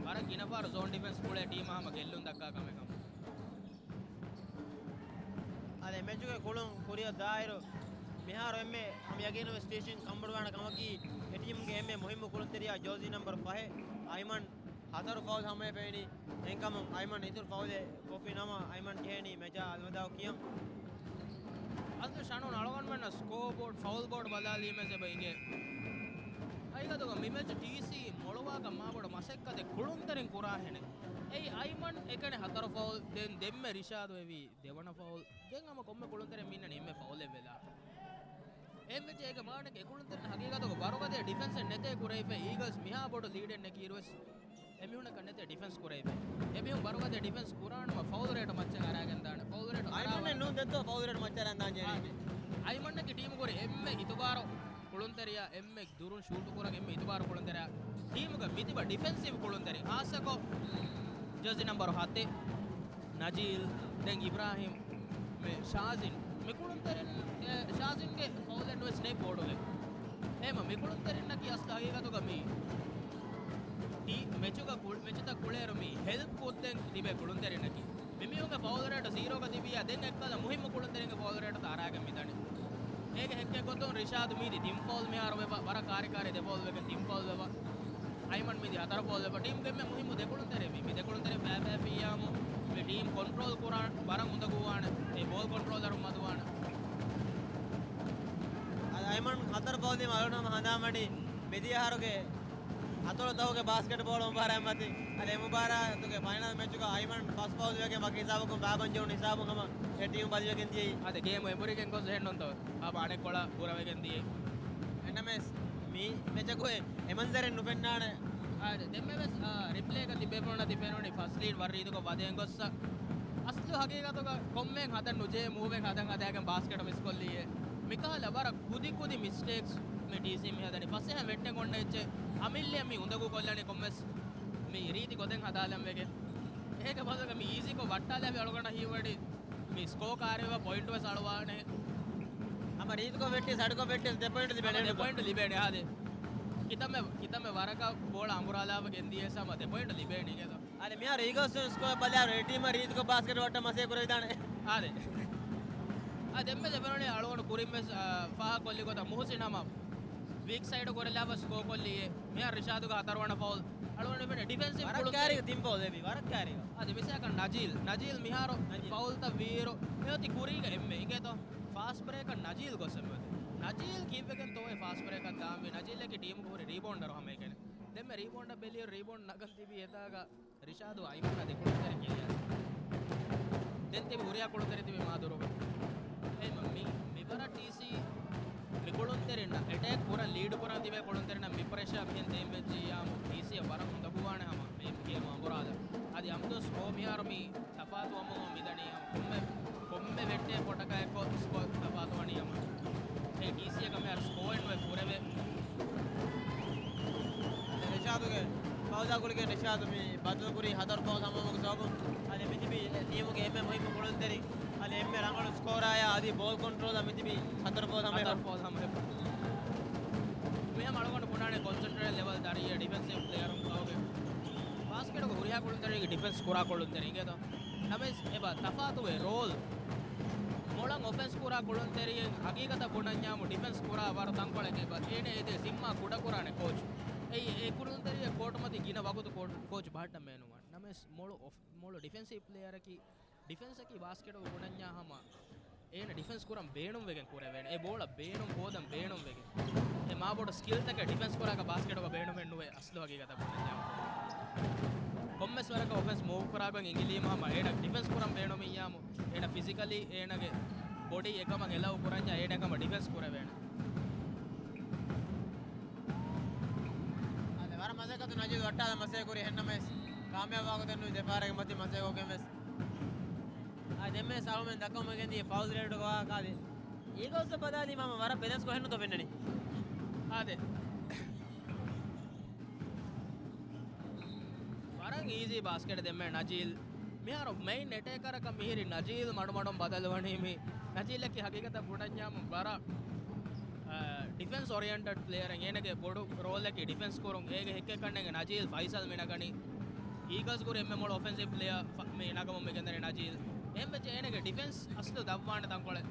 ވަރަށް ގިނަފަހަރު ޒޯން ޑިފެންސް ކުޅޭ ޓީމަށް ހަމަ ގެއްލުން ދައްކާ ކަމެއް ހަމަ. އަދި މެޗުގެ ކުޅުން ކުރިއަށް ދާއިރު، މިހާރު އެންމެ ހަމަ ޔަގީނުވެސް ޓީސީން ކަންބޮޑުވާނެ ކަމަކީ، އެ ޓީމުގެ އެންމެ މުހިއްމު ކުޅުންތެރިޔާ ޖާޒީ ނަމްބަރު ފަހެއް އައިމަން ހަތަރު ފައުލް ހަމަޔަށް ފެނި. އެހެންކަމުން އައިމަން އިތުރު ފައުލެއް ކޮށްފި ނަމަ، އައިމަން ޖެހެނީ މެޗާ އަލްވިދާޢު ކިޔަން. އަސްލު ޝަނުން އަޅުގަނޑުމެންނަށް ސްކޯ ބޯޑް، ފައުލް ބޯޑް ބަލާލީމަސް އެބަ އިނގޭ. ހަގީގަތުގަ މި މެޗު ޓީސީ މޮޅުވާކަށް މާބޮޑު މަސައްކަތެއް ކުޅުންތެރިން ކުރާހެނެއް. އެއީ އައިމަން އެކަނި ހަތަރު ފައުލް، ދެން ދެންމެ ރިޝާދު އެވީ ދެވަނަ ފައުލް. ދެން ހަމަ ކޮންމެ ކުޅުންތެރިން މިންނަނީ އެންމެ ފައުލެއް ވެލާ. އެހެންވެއްޖެ އޭގެ މާނައަކީ އެ ކުޅުންތެރިން ހަގީގަތުގަ ވަރުގަދަ ޑިފެންސެއް ނެތޭ ކުރެވިފައި، އީގަލްސް މިހާ ބޮޑު ލީޑެއް ނެކިއިރުވެސް އެމީހުންނަކަށް ނެތޭ ޑިފެންސް ކުރެވިފައި. އެމީހުން ވަރުގަދަ ޑިފެންސް ކުރާނަމަ ފައުލް ރޭޓު މައްޗަށް އަރާގެން ދާނެ. ފައުލް ރޭޓު އައިމަން އަރާ ނޫން ދެއްތޯ ފައުލް ރޭޓު މައްޗަށް އަރާން ދާން ޖެހެނީ. އާ، އައިމަންނަކީ ޓީމު ކުރި އެންމެ އިތުބާރު ކުޅުންތެރިޔާ، އެންމެ ދުރުން ޝޫޓު ކުރަން އެންމެ އިތުބާރު ކުޅުންތެރިޔާ. ޓީމުގަ މިތިބަ ޑިފެންސިވް ކުޅުންތެރި، ހާއްސަކޮށް ޖާޒީ ނަމްބަރު ހަތެއް ނަޖީލް، ދެން އިބްރާހިމް، މި ޝާޒިން، މި ކުޅުންތެރިން، އެ، ޝާޒިންގެ ފައުލެއް ނުވެސް ނެތް ބޯޑުގެ. އެހެމަ މި ކުޅުންތެރިންނަކީ އަސްލު ހަގީގަތުގަ މި ޓީ، މެޗުގަ ކުޅު-، މެޗުތައް ކުޅޭއިރު މި ހެލްޕް ކޮށްދޭން ތިބޭ ކުޅުންތެރިންނަކީ. މި މީހުންގެ ފައުލް ރޭޓު ޒީރޯގަ ތިބިއްޔާ ދެން އެއްކަލަ މުހިއްމު ކުޅުންތެރިންގެ ފައުލް ރޭޓުތައް އަރާގެން މިދަނީ. އޭގެ ހެއްކެއް ގޮތުން ރިޝާދު މީދި ތިން ފައުލް މިހާރު ވެފަ، ވަރަށް ކާރިކާރީ ދެ ފައުލް ވެގެން ތިން ފައުލް ވެފަ. އައިމަން މީދި ހަތަރު ފައުލް ވެފަ. ޓީމުގެ އެންމެ މުހިއްމު ދެ ކުޅުންތެރި މި، މި ދެ ކުޅުންތެރި ފައިބައިފިއްޔާމު މި ޓީމް ކޮންޓްރޯލް ކުރާން ވަރަށް އުނދަގޫވާނެ. އެ ބޯލް ކޮންޓްރޯލަރު މަދުވާނެ. އައިމަން ހަތަރު ފައުލް ދީމަ އަޅުނަމަ ހަނދާންވަނީ މިދިޔަ އަހަރުގެ ހަތޮޅު ތަހުގެ ބާސްކެޓްބޯޅު މުބާރާތް މަތި. އަދި އެ މުބާރާތުގެ ފައިނަލް މެޗުގަ އައިމަން ފަސް ފައުލް ވެގެން ވަކި ހިސާބަކުން ބާބަން ޖޫން ހިސާބުން ހަމަ އެ ޓީމު ބަދަލުވެގެން ދިޔައީ. އާދެ، ގޭމު އެނބުރިގެން ގޮސް އެހެންނުންތޯ؟ ހަމަ އަނެއްކޮޅަށް ބުރަވެގެން ދިޔައީ. އެންނަމެސް މި މެޗަކު އެ މަންޒަރެއް ނުފެންނާނެ. އާދެ، ދެންމެވެސް، އާ، ރިޕްލޭގަ ތިބޭފުޅުންނަށް ތި ފެނުނީ ފަސްޓް ލީޑް ވަރަށް ރީތިކޮށް ވަދެގެން ގޮއްސަ. އަސްލު ހަގީގަތުގަ ކޮންމެހެން ހަދަން ނުޖެހޭ މޫވެއް ހަދަން ހަދާގެން ބާސްކެޓު މިސްކޮށްލީއޭ. މިކަހަލަ ވަރަށް ކުދި ކުދި މިސްޓޭކްސް މި ޓީސީ މި ހަދަނީ. ފަސޭހަ ވެއްޓެއް އޮންނަ އެއްޗެއް އަމިއްލައަށް މި އުނދަގޫ ކޮށްލަނީ ކޮންމެސް މި ރީތި ގޮތެއް ހަދާލަން ވެގެން. އޭގެ ބަދަލުގަ މި އީޒީކޮށް ވައްޓާލާފި އަޅުގަނޑަށް ހީވަނީ މި ސްކޯ ކާރިވެފަ ޕޮއިންޓު ވެސް އަޅުވާނެ. ހަމަ ރީތިކޮށް ވެއްޓި، ސަޑިކޮށް ވެއްޓި ދެ ޕޮއިންޓު ލިބޭނެ. ދެ ޕޮއިންޓު ލިބޭނެ. އާދެ. ކިތަންމެ، ކިތަންމެ ވަރަކަށް ބޯޅަ އަނބުރާލާފަ ގެންދިޔަސް ހަމަ ދެ ޕޮއިންޓު ލިބޭނެ އިނގޭތޯ. އާދެ، މިހާރު އީގަލްސް ސްކޯ ބަލާއިރު އެ ޓީމަށް ރީތިކޮށް ބާސްކެޓް ވައްޓަން މަސޭ ކުރެވިދާނެ. އާދެ. އާ، ދެންމެ ދެ ފެނުނީ އަޅުގަނޑު ކުރިން ވެސް، އާ، ފާހަގަ ކޮށްލި ގޮތަށް މުހުސިން ހަމަ ވީކް ސައިޑު ކުރެލާފަ ސްކޯ ކޮށްލީ. މިހާރު ރިޝާދުގެ ހަތަރުވަނަ ފައުލް. އަޅުގަނޑު މި ޑިފެންސިވް ވަރަށް ކުޅުންތެރި. ކާރި ތިން ފައުލް އެބީ، ވަރަށް ކާރި. އަދި މިސާކަށް ނަޖީލް، ނަޖީލް މިހާރު ނަޖީލް. ފައުލްތައް ވީއިރު މިއޮތީ ކުރީގަ އެންމެ އިނގޭތޯ. ފާސްޓް ބްރޭކަށް ނަޖީލް ގޮސް އެބައޮތޭ. ނަޖީލް ކީއްވެގެންތޯއޭ ފާސްޓް ބްރޭކަށް ދާންވީ؟ ނަޖީލްއަކީ ޓީމުގަ ހުރި ރީބައުންޑަރު ހަމައެކަނި. ދެންމެ ރީބައުންޑަށް ބެލިއިރު ރީބައުންޑް ނަގަން ތިބީ އެތާގަ ރިޝާދު އައިމަން އަދި ކުޅުންތެރި ކިލިއަރ. ދެން ތިބި ހުރިހާ ކުޅުންތެރި ތިބި މާ ދުރުގަ. އެހެންމަ މި، މި ވަރަށް ޓީސީ މި ކުޅުންތެރިންނަށް އެޓޭކް ކުރަން، ލީޑް ކުރަން ތިބޭ ކުޅުންތެރިންނަށް މި ޕްރެޝާ މިހެން ދޭން ވެއްޖިއްޔާމު ޓީސީއަށް ވަރަށް އުނދަގޫވާނެ ހަމަ މި ގޭމް އަނބުރާލަން. އަދި އަމްދު ސްކޯ މިހާރު މި ތަފާތުވަމުން މިދަނީ ކޮންމެ، ކޮންމެ ވެއްޓެއް ކޮޓަކަށް އެއްކޮށް ސްކޯ ތަފާތުވަނީ ހަމަ. އެ ޓީސީއަކަށް މިހާރު ސްކޯއެއް ނުވެ ކުރެވޭ. އަދި ރިޝާދުގެ ފައުލާ ގުޅިގެން ރިޝާދު މި ބަދަލުކުރީ ހަތަރު ފައުލް ހަމަވުމުގެ ސަބަބުން. އަދި މިތިބީ ޓީމުގެ އެންމެ މުހިއްމު ކުޅުންތެރި، އަދި އެންމެ ރަނގަޅު ސްކޯރާޔާ އަދި ބޯލް ކޮންޓްރޯލާ މިތިބީ ހަތަރު ފައުލް ހަމަ. ހަތަރު ފައުލް ހަމަ. މިހާ އަޅުގަނޑު ބުނާނެ ކޮންސެންޓްރޭޓް ލެވެލް ދަރިއްޔާ ޑިފެންސިވް ޕްލޭޔަރުން ކައުގެ ބާސްކެޓުގެ ހުރިހާ ކުޅުންތެރިއެއްގެ ޑިފެންސް ކުރާ ކުޅުންތެރި އިނގޭތޯ. ނަމަވެސް އެބަ ތަފާތުވޭ ރޯލް. މޮޅަށް އޮފެންސް ކުރާ ކުޅުންތެރިއެއް ހަގީގަތަށް ބުނަންޏާމު ޑިފެންސް ކުރާ ވަރަށް ތަންކޮޅެކޭ ބަ-، އޭނަ އެދޭ ޒިންމާ ކުޑަކުރާނެ ކޯޗު. އެއީ އެ ކުޅުންތެރިއެއް ކޯޓުމަތީ ގިނަ ވަގުތު ކޯ-، ކޯޗު ބަހައްޓަން ބޭނުންވާނެ. ނަމަވެސް މޮޅު އޮފް-، މޮޅު ޑިފެންސިވް ޕްލޭޔަރަކީ، ޑިފެންސަކީ ބާސްކެޓުގަ ބުނަންޏާ ހަމަ އޭނަ ޑިފެންސް ކުރަން ބޭނުންވެގެން ކުރެވޭނެ. އެ ބޯޅަ ބޭނުން ހޯދަން ބޭނުންވެގެން. އެ މާބޮޑު ސްކިލްތަކެއް ޑިފެންސް ކުރާކަށް ބާސްކެޓުގަ ބޭނުމެއް ނުވޭ އަސްލު ހަގީގަތަށް ބުނަންޏާ. ކޮންމެސް ވަރަކަށް އޮފެންސް މޫވް ކުރާގޮތް އިނގިލީމަ ހަމަ އޭނަ ޑިފެންސް ކުރަން ބޭނުމިއްޔާމު، އޭނަ ފިޒިކަލީ އޭނަގެ ބޮޑީ އެކަމަށް އެލައު ކުރަންޏާ އޭނަ ކަމަށް ޑިފެންސް ކުރެވޭނެ. އާދެ، ވަރަށް މަސައްކަތު ނަޖީލް ވައްޓާލަން މަސޭ ކުރި ހެންނަމެސް ކާމިޔާބު ވާގޮތެއް ނުވި ދެފާރެއްގެ މަތި މަސޭ ގޮގެން ވެސް. އާ، ދެންމެ ސަޅުމެން ދައްކަމުން ގެންދިޔަ ފައުލް ރޭޓުގަ ވާހަކަ އާދެ. އީގަލްސް ބަލާލީމަ ހަމަ ވަރަށް ބެލެންސް ކޮށް ހެންނުތޯ ފެންނަނީ؟ އާދެ. ވަރަށް އީޒީ ބާސްކެޓް ދެންމެ ނަޖީލް. މިހާރު މެއިން އެޓޭކަރަކަށް މިހިރި ނަޖީލް މަޑުމަޑުން ބަދަލުވަނީ މި. ނަޖީލަކީ ހަގީގަތަށް ބުނަންޏާމު ވަރަށް، އާ، ޑިފެންސް އޯރިއެންޓެޑް ޕްލޭޔަރެއް. އޭނަގެ ބޮޑު ރޯލަކީ ޑިފެންސް ކުރުން. އޭގެ ހެއްކެއް ކަންނޭނގެ ނަޖީލް ފައިސަލް މި ނަގަނީ. އީގަލްސް ކުރި އެންމެ މޮޅު އޮފެންސިވް ޕްލޭޔަރ ފަ-، މި ނަގަމުން މި ގެންދަނީ ނަޖީލް. އެހެންވެއްޖެ އޭނަގެ ޑިފެންސް އަސްލު ދަށްވާނެ ތަންކޮޅެއް.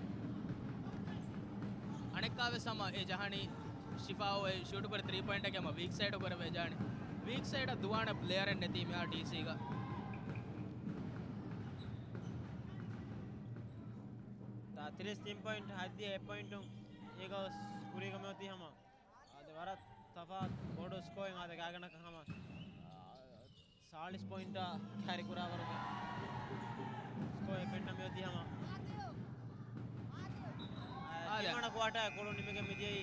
އަނެއްކާވެސް ހަމަ އެ ޖަހަނީ ޝިފާއު އެ ޝޫޓު ކުރި ތްރީ ޕޮއިންޓަކީ ހަމަ ވީކް ސައިޑު ކުރެވޭ ޖާނެ. ވީކް ސައިޑަށް ދުވާނެ ޕްލޭޔަރެއް ނެތީ މިހާ ޑީސީގަ. ތާ ތިރީސް ތިން ޕޮއިންޓް ހައްދިޔަ އެއް ޕޮއިންޓުން އީގަލްސް ކުރީގަ މިއޮތީ ހަމަ. އާދެ، ވަރަށް ތަފާތު ބޮޑު ސްކޯއެއް އާދެ ގާތްގަނޑަކަށް ހަމަ. ސާޅީސް ޕޮއިންޓާ ކާރި ކުރާވަރުގެ ސްކޯއެއް ފެންނަ މިއޮތީ ހަމަ. އާ، އާދެ. ތިންވަނަ ކުއާޓާ ކުޅުން ނިމިގެން މިދިޔައީ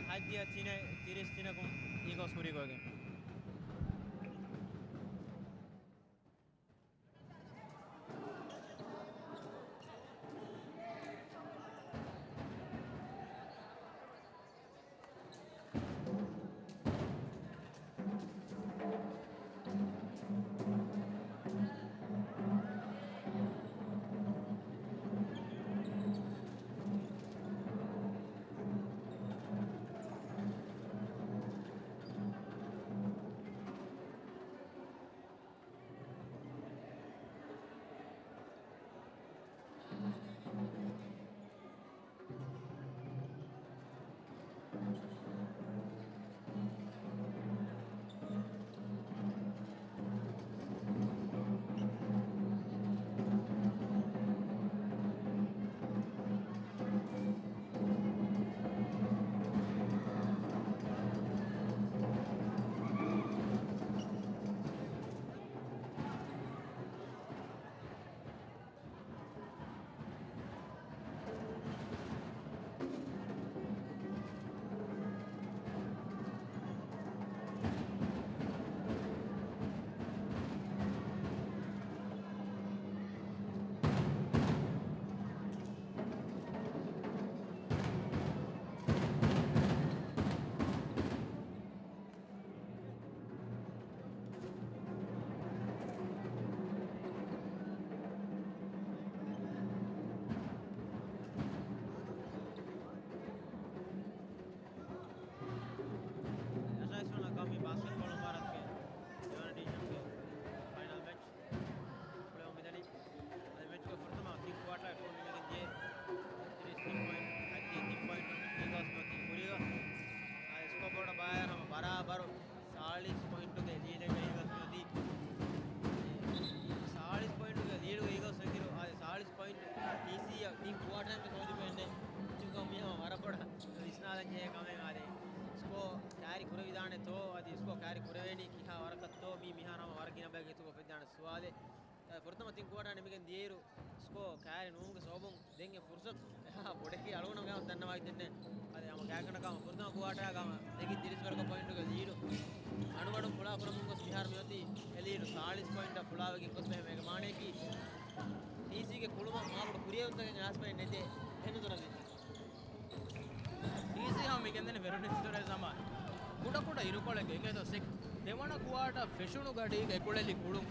ހައްދިޔަ ތިނެ-، ތިރީސް ތިނަކުން އީގަލްސް ކުރީގޮތްގެން. އަށާއިސް ވަނަ ގައުމީ ބާސްކެޓްބޯޅަ މުބާރާތުގެ ދެވަނަ ޑިވިޝަންގެ ފައިނަލް މެޗް ކުޅެވުން މިދަނީ. އަދި މެޗުގެ ފުރަތަމަ ތިން ކުއާޓާ ކުޅުން ނިމިގެން ދިޔައީ ތިރީސް ތިން ޕޮއިންޓް، ހައްދިޔަ ތިން ޕޮއިންޓު އީގަލްސް މަތީ ކުރީގަ. އާ، ސްކޯބޯޑަށް ބަލާއިރު ހަމަ ބަރާބަރު ސާޅީސް ޕޮއިންޓުގެ ލީޑެއްގަ އީގަލްސް މަތީ. ސާޅީސް ޕޮއިންޓުގެ ލީޑުގަ އީގަލްސް އެކިރު، އާ، ސާޅީސް ޕޮއިންޓު ޓީސީއަށް ތިން ކުއާޓާއެއް ވެސް ހޯދިފައެއް ނެތް. ތިން ކަމު މީ ހަމަ ވަރަށް ބޮޑަށް ވިސްނާލަން ޖެހޭ ކަމެއް. އާދެ، ސްކޯ ކާރި ކުރެވިދާނެތޯ، އަދި ސްކޯ ކާރި ކުރެވޭނީ ކިހާ ވަރަކަށްތޯ، މީ މިހާރު ހަމަ ވަރަށް ގިނަ ބައެއްގެ ހިތުގަ އުފެދިދާނެ ސުވާލެއް. އަ، ފުރަތަމަ ތިން ކުއާޓާ ނިމިގެން ދިޔައިރު، ސްކޯ ކާރި ނޫންގެ ސަބަބުން ދެން އެ ފުރުސަތު އެހާ ބޮޑެކޭ އަޅުގަނޑު ގާމަ ދަންނަވައިދެންނެ. އަދި ހަމަ ގާތްގަނޑަކަށް ހަމަ ފުރަތަމަ ކުއާޓާގަ ހަމަ ދެން ތިރީސް ވަރަކަށް ޕޮއިންޓުގެ ލީޑު އަޑުއަޑުން ފުޅާ ކުރަމުން ގޮސް މިހާރު މިއޮތީ އެ ލީޑު ސާޅީސް ޕޮއިންޓަށް ފުޅާވެގެން ގޮސް ބެހެމޭގެ މާނަޔަކީ ޓީސީގެ ކުޅުމަށް މާބޮޑު ކުރިއެރުންތަކެއް އައިސްފައެއް ނެތޭ. އެހެން ނުދުރަވި. ޓީސީ ހަމަ މިގެންދެނީ ވެރުނިތުރޭ ޒަމާން. ކުޑަކުޑަ އިރުކޮޅެއްގެ އެނގޭތޯ ސެކް ދެވަނަ ކުއާޓާ ފެށުނު ގަޑީގެ އެކުޅެލި ކުޅުން.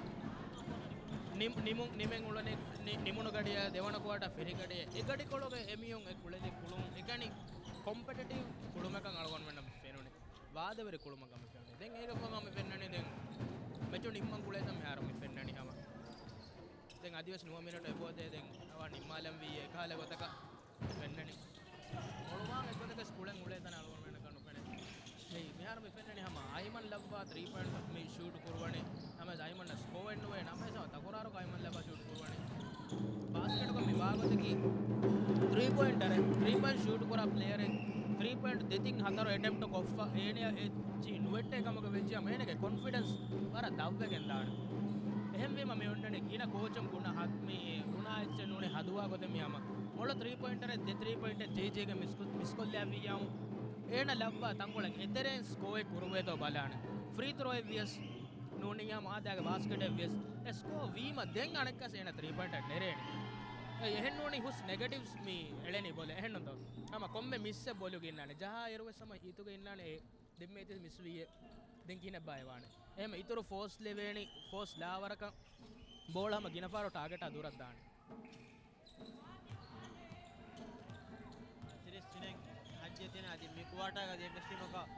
ނިމް-، ނިމުން، ނިމެން އުޅުނީ، ނި-، ނިމުނު ގަޑިއާ ދެވަނަ ކުއާޓާ ފެށި ގަޑިއެއް. އެ ގަޑިކޮޅުގަ އެމީހުން އެ ކުޅެލި ކުޅުން އެކަނި ކޮމްޕެޓިޓިވް ކުޅުމަކަށް އަޅުގަނޑުމެންނަށް ފެނުނީ. ވާދަވެރި ކުޅުމަކަށް މި ފެނުނީ. ދެން އޭގެ ފަހު ހަމަ ފެންނަނީ ދެން މެޗު ނިންމަން ގުޅޭތަން މިހާރު މި ފެންނަނީ ހަމަ. ދެން އަދިވެސް ނުވަ މިނެޓު އެބައޮތޭ ދެން އަވަ ނިންމާލަން ވީ އެކަހަލަ ގޮތަކަށް ފެންނަނީ. އޮޅުވާން އެއްގޮތަކަށް ކުޅެން އުޅޭތަން އަޅުގަނޑުމެންނަކަށް ނުފެނޭ. މި-، މިހާރު މި ފެންނަނީ ހަމަ އައިމަން ލައްވާ ތްރީ ޕޮއިންޓް މި ޝޫޓް ކުރުވަނީ. ހަމަ އައިމަން ސްކޯއެއް ނުވޭ ނަމަވެސް ތަކުރާރު އައިމަން ލައްވާ ޝޫޓް ކުރުވަނީ. ބާސްކެޓުގަ މި ވާގޮތަކީ ތްރީ ޕޮއިންޓަރެއް، ތްރީ ޕޮއިންޓް ޝޫޓް ކުރާ ޕްލޭޔަރެއް ތްރީ ޕޮއިންޓް ދެތިން ހަތަރު އެޓެމްޕްޓް ކޮށްފަ އޭނަޔަށް އެއްޗިހި ނުވެއްޓޭ ކަމަކަށް ވެއްޖިއްޔާ އޭނަގެ ކޮންފިޑެންސް ވަރަށް ދަށްވެގެން ދާނެ. އެހެންވީމަ މި އޮންނަނީ ގިނަ ކޯޗުން ގުނަ ހަ-، މި ގުނާ އެއްޗެއް ނޫނީ ހަދުވާ ގޮތެއް މި ހަމަ. މޮޅު ތްރީ ޕޮއިންޓަރެއް ދެ ތްރީ ޕޮއިންޓެއް ޖީޖީގެ މިސްކޮ-، މިސްކޮށްލާފިއްޔާމު އޭނަ ލައްވާ ތަންކޮޅެއް އެތެރެއިން ސްކޯއެއް ކުރުވޭތޯ ބަލާނެ. ފްރީ ތްރޯއެއް ވިޔަސް ނޫނިއްޔާ މާދާގެ ބާސްކެޓެއް ވިޔަސް އެ ސްކޯ ވީމަ ދެން އަނެއްކާސް އޭނަ ތްރީ ޕޮއިންޓަށް ނެރޭނެ. އެ އެހެން ނޫނީ ހުސް ނެގެޓިވްސް މި އެޅެނީ ބޮލެ. އެހެންނުންތޯ؟ ހަމަ ކޮންމެ މިސްއެއް ބޮލުގަ އިންނާނެ. ޖަހާ އިރުވެސް ހަމަ ހިތުގަ އިންނާނެ އެ ދެންމެ އެތި މިސްވީއޭ. ދެން ކިހިނެއްބާ އެވާނެ؟ އެހެން އިތުރު ފޯސް ލެވޭނީ، ފޯސް ލާވަރަކަށް ބޯޅަ ހަމަ ގިނަ ފަހަރު ޓާގެޓާ ދުރަށް ދާނެ. ތިރީސް ތިނެއް ހައްޖެ ތިނެއް އަދި މި ކުއާޓާގަ އަދި އެއްވެސް ޓީމަކަށް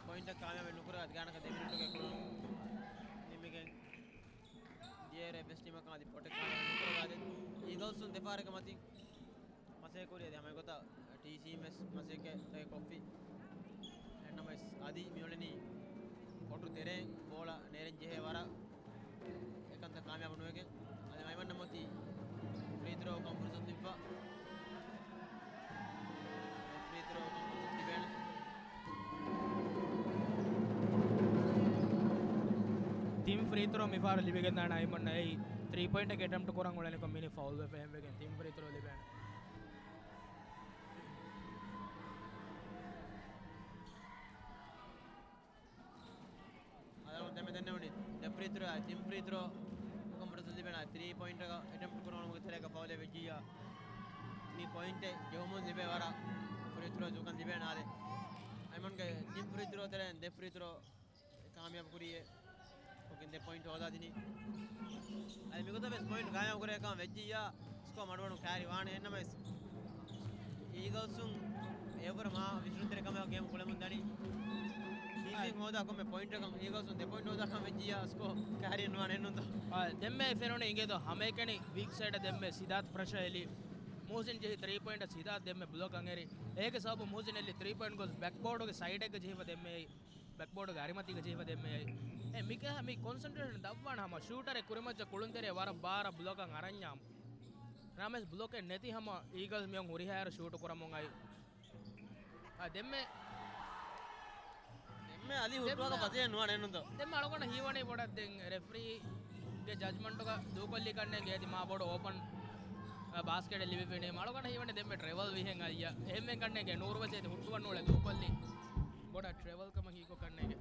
ޕޮއިންޓަށް ކާމިޔާބެއް ނުކުރެވި އަދި ގާނަކަށް ދެ މިނިޓުގެ ކުޅުން ނިމިގެން ދިޔައިރު އެއްވެސް ޓީމަކަށް އަދި ޕޮޓެކް ކާމިޔާބެއް ނުކުރެވި އަދި އީގަލްސުން ދެފަހަރެއްގެ މަތިން މަސޭ ކުރި އަދި ހަމަ ގޮތަށް ޓީސީ މެސް މަސޭކެ ކޮށްފި. އެންނަމަވެސް އަދި މިއުޅެނީ ކޮޓު ތެރެއިން ބޯޅަ ނެރެން ޖެހޭ ވަރަށް އެކަންތައް ކާމިޔާބު ނުވެގެން. އަދި އައިމަން ނަމަތި ފްރީ ތްރޯ ކޮންފަރެންސް ލިބިފަ. ފްރީ ތްރޯ ކޮންފަރެންސް ލިބޭނެ. ތިން ފްރީ ތްރޯ މިފަހަރު ލިބިގެންދާނެ އައިމަން. އެއީ ތްރީ ޕޮއިންޓެއް އެޓެމްޕްޓް ކުރަން އުޅެނިކޮށް މިނި ފައުލް ވެފަ އެހެންވެގެން ތިން ފްރީ ތްރޯ ލިބޭނެ. އަދި ދެމެ ދެންނެވުނީ ދެ ފްރީ ތްރޯ، ތިން ފްރީ ތްރޯ ކޮންފަރެންސް ލިބޭނެ. ތްރީ ޕޮއިންޓަކަށް އެޓެމްޕްޓް ކުރަން އުޅުމުގެ ތެރޭގަ ފައުލެއް ވެއްޖިއްޔާ މި ޕޮއިންޓެއް ޖެހުމުން ލިބޭ ވަރަށް ފްރީ ތްރޯ ޖޫކަން ލިބޭނެ. އާދެ އައިމަންގެ ތިން ފްރީ ތްރޯ ތެރެއިން ދެ ފްރީ ތްރޯ ކާމިޔާބު ކުރީ އެކޮށްގެން ދެ ޕޮއިންޓް ހޯދާދިނީ. އަދި މިގޮތަށް ވެސް ޕޮއިންޓް ކާމިޔާބު ކުރޭކަން ވެއްޖިއްޔާ ސްކޯ މަޑުވަޑުން ކައިރި ވާނެ. އެހެންނަމަވެސް އީގަލްސުން އެވަރު މާ ވިސްނުންތެރި ކަމެއް ގޭމް ކުޅެމުން ދަނީ. ޑީސީން ހޯދާ ކޮންމެ ޕޮއިންޓަކަށް އީގަލްސުން ދެ ޕޮއިންޓް ހޯދާކަން ވެއްޖިއްޔާ ސްކޯ ކައިރި ނުވާނެ ނޫންތޯ؟ އާ، ދެންމެ ފެނުނީ އިނގޭތޯ ހަމައެކަނި ވީކް ސައިޑަށް ދެންމެ ސިދާތް ޕްރެޝަ އެލީ. މުހުސިން ޖެހި ތްރީ ޕޮއިންޓަށް ސިދާތް ދެންމެ ބްލޮކަށް އެރި. އޭގެ ސަބަބު މުހުސިން އެލީ ތްރީ ޕޮއިންޓް ގޮސް ބެކްބޯޑުގެ ސައިޑެއްގަ ޖެހިފަ ދެންމެ އެއީ. ބެކްބޯޑުގެ އަރިމަތީގަ ޖެހިފަ ދެންމެ އެއީ. އެ މިކަހަ މި ކޮންސެންޓްރޭޝަން ދަށްވާނެ ހަމަ ޝޫޓަރެއް ކުރިމައްޗަށް ކުޅުންތެރިޔާ ވަރަށް ބާރަށް ބްލޮކަށް އަރަންޏާމު. ނަމަވެސް ބްލޮކެއް ނެތި ހަމަ އީގަލްސް މިއޮން ހުރިހާއިރު ޝޫޓު ކުރަމުން އައި. އާ، ދެންމެ، ދެންމެ އަލި ހުއްޓުވާކަށް ފަސޭހަ ނުވާނެ ނޫންތޯ؟ ދެންމެ އަޅުގަނޑަށް ހީވަނީ ބޮޑަށް ދެން ރެފްރީގެ ޖަޖްމަންޓުގަ ދޫކޮށްލި ކަންނޭނގެ އޭތި މާ ބޮޑު އޯޕަން، އާ، ބާސްކެޓެއް ލިބިފިނީ. އަޅުގަނޑަށް ހީވަނީ ދެންމެ ޓްރެވަލް ވިހެން އައްޔަ. އެހެންވެ ކަންނޭނގެ ނޫރުވެސް އޭތި ހުއްޓުވަން އުޅެ ދޫކޮށްލި. ބޮޑަށް ޓްރެވަލް ކަމަށް ހީކޮށް ކަންނޭނގެ.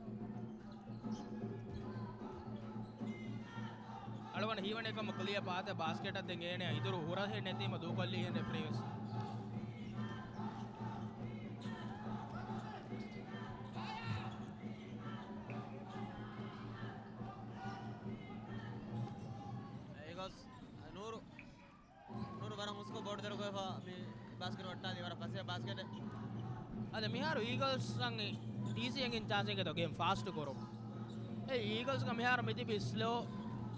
އަޅުގަނޑަށް ހީވަނީ ކަމަށް ކްލިއަރ ޕާތެއް ބާސްކެޓަށް ދެން އޭނެ އިތުރު ހުރަހެއް ނެތީމަ ދޫކޮށްލީ ހެން ރެފްރީ ވެސް. އެގޮސް ނޫރު ނޫރު ވަރަށް ހުސްކޮށް ބޯޑު ދަރުގޮވެފަ މި ބާސްކެޓް ވައްޓާލި ވަރަށް ފަސޭހަ ބާސްކެޓެއް. އަދި މިހާރު އީގަލްސް އަށް ޑީސީ އެނގިން ޗާންސެއް ގެތޯ ގޭމް ފާސްޓް ކުރުން. އެ އީގަލްސްގަ މިހާރު މިތިބި ސްލޯ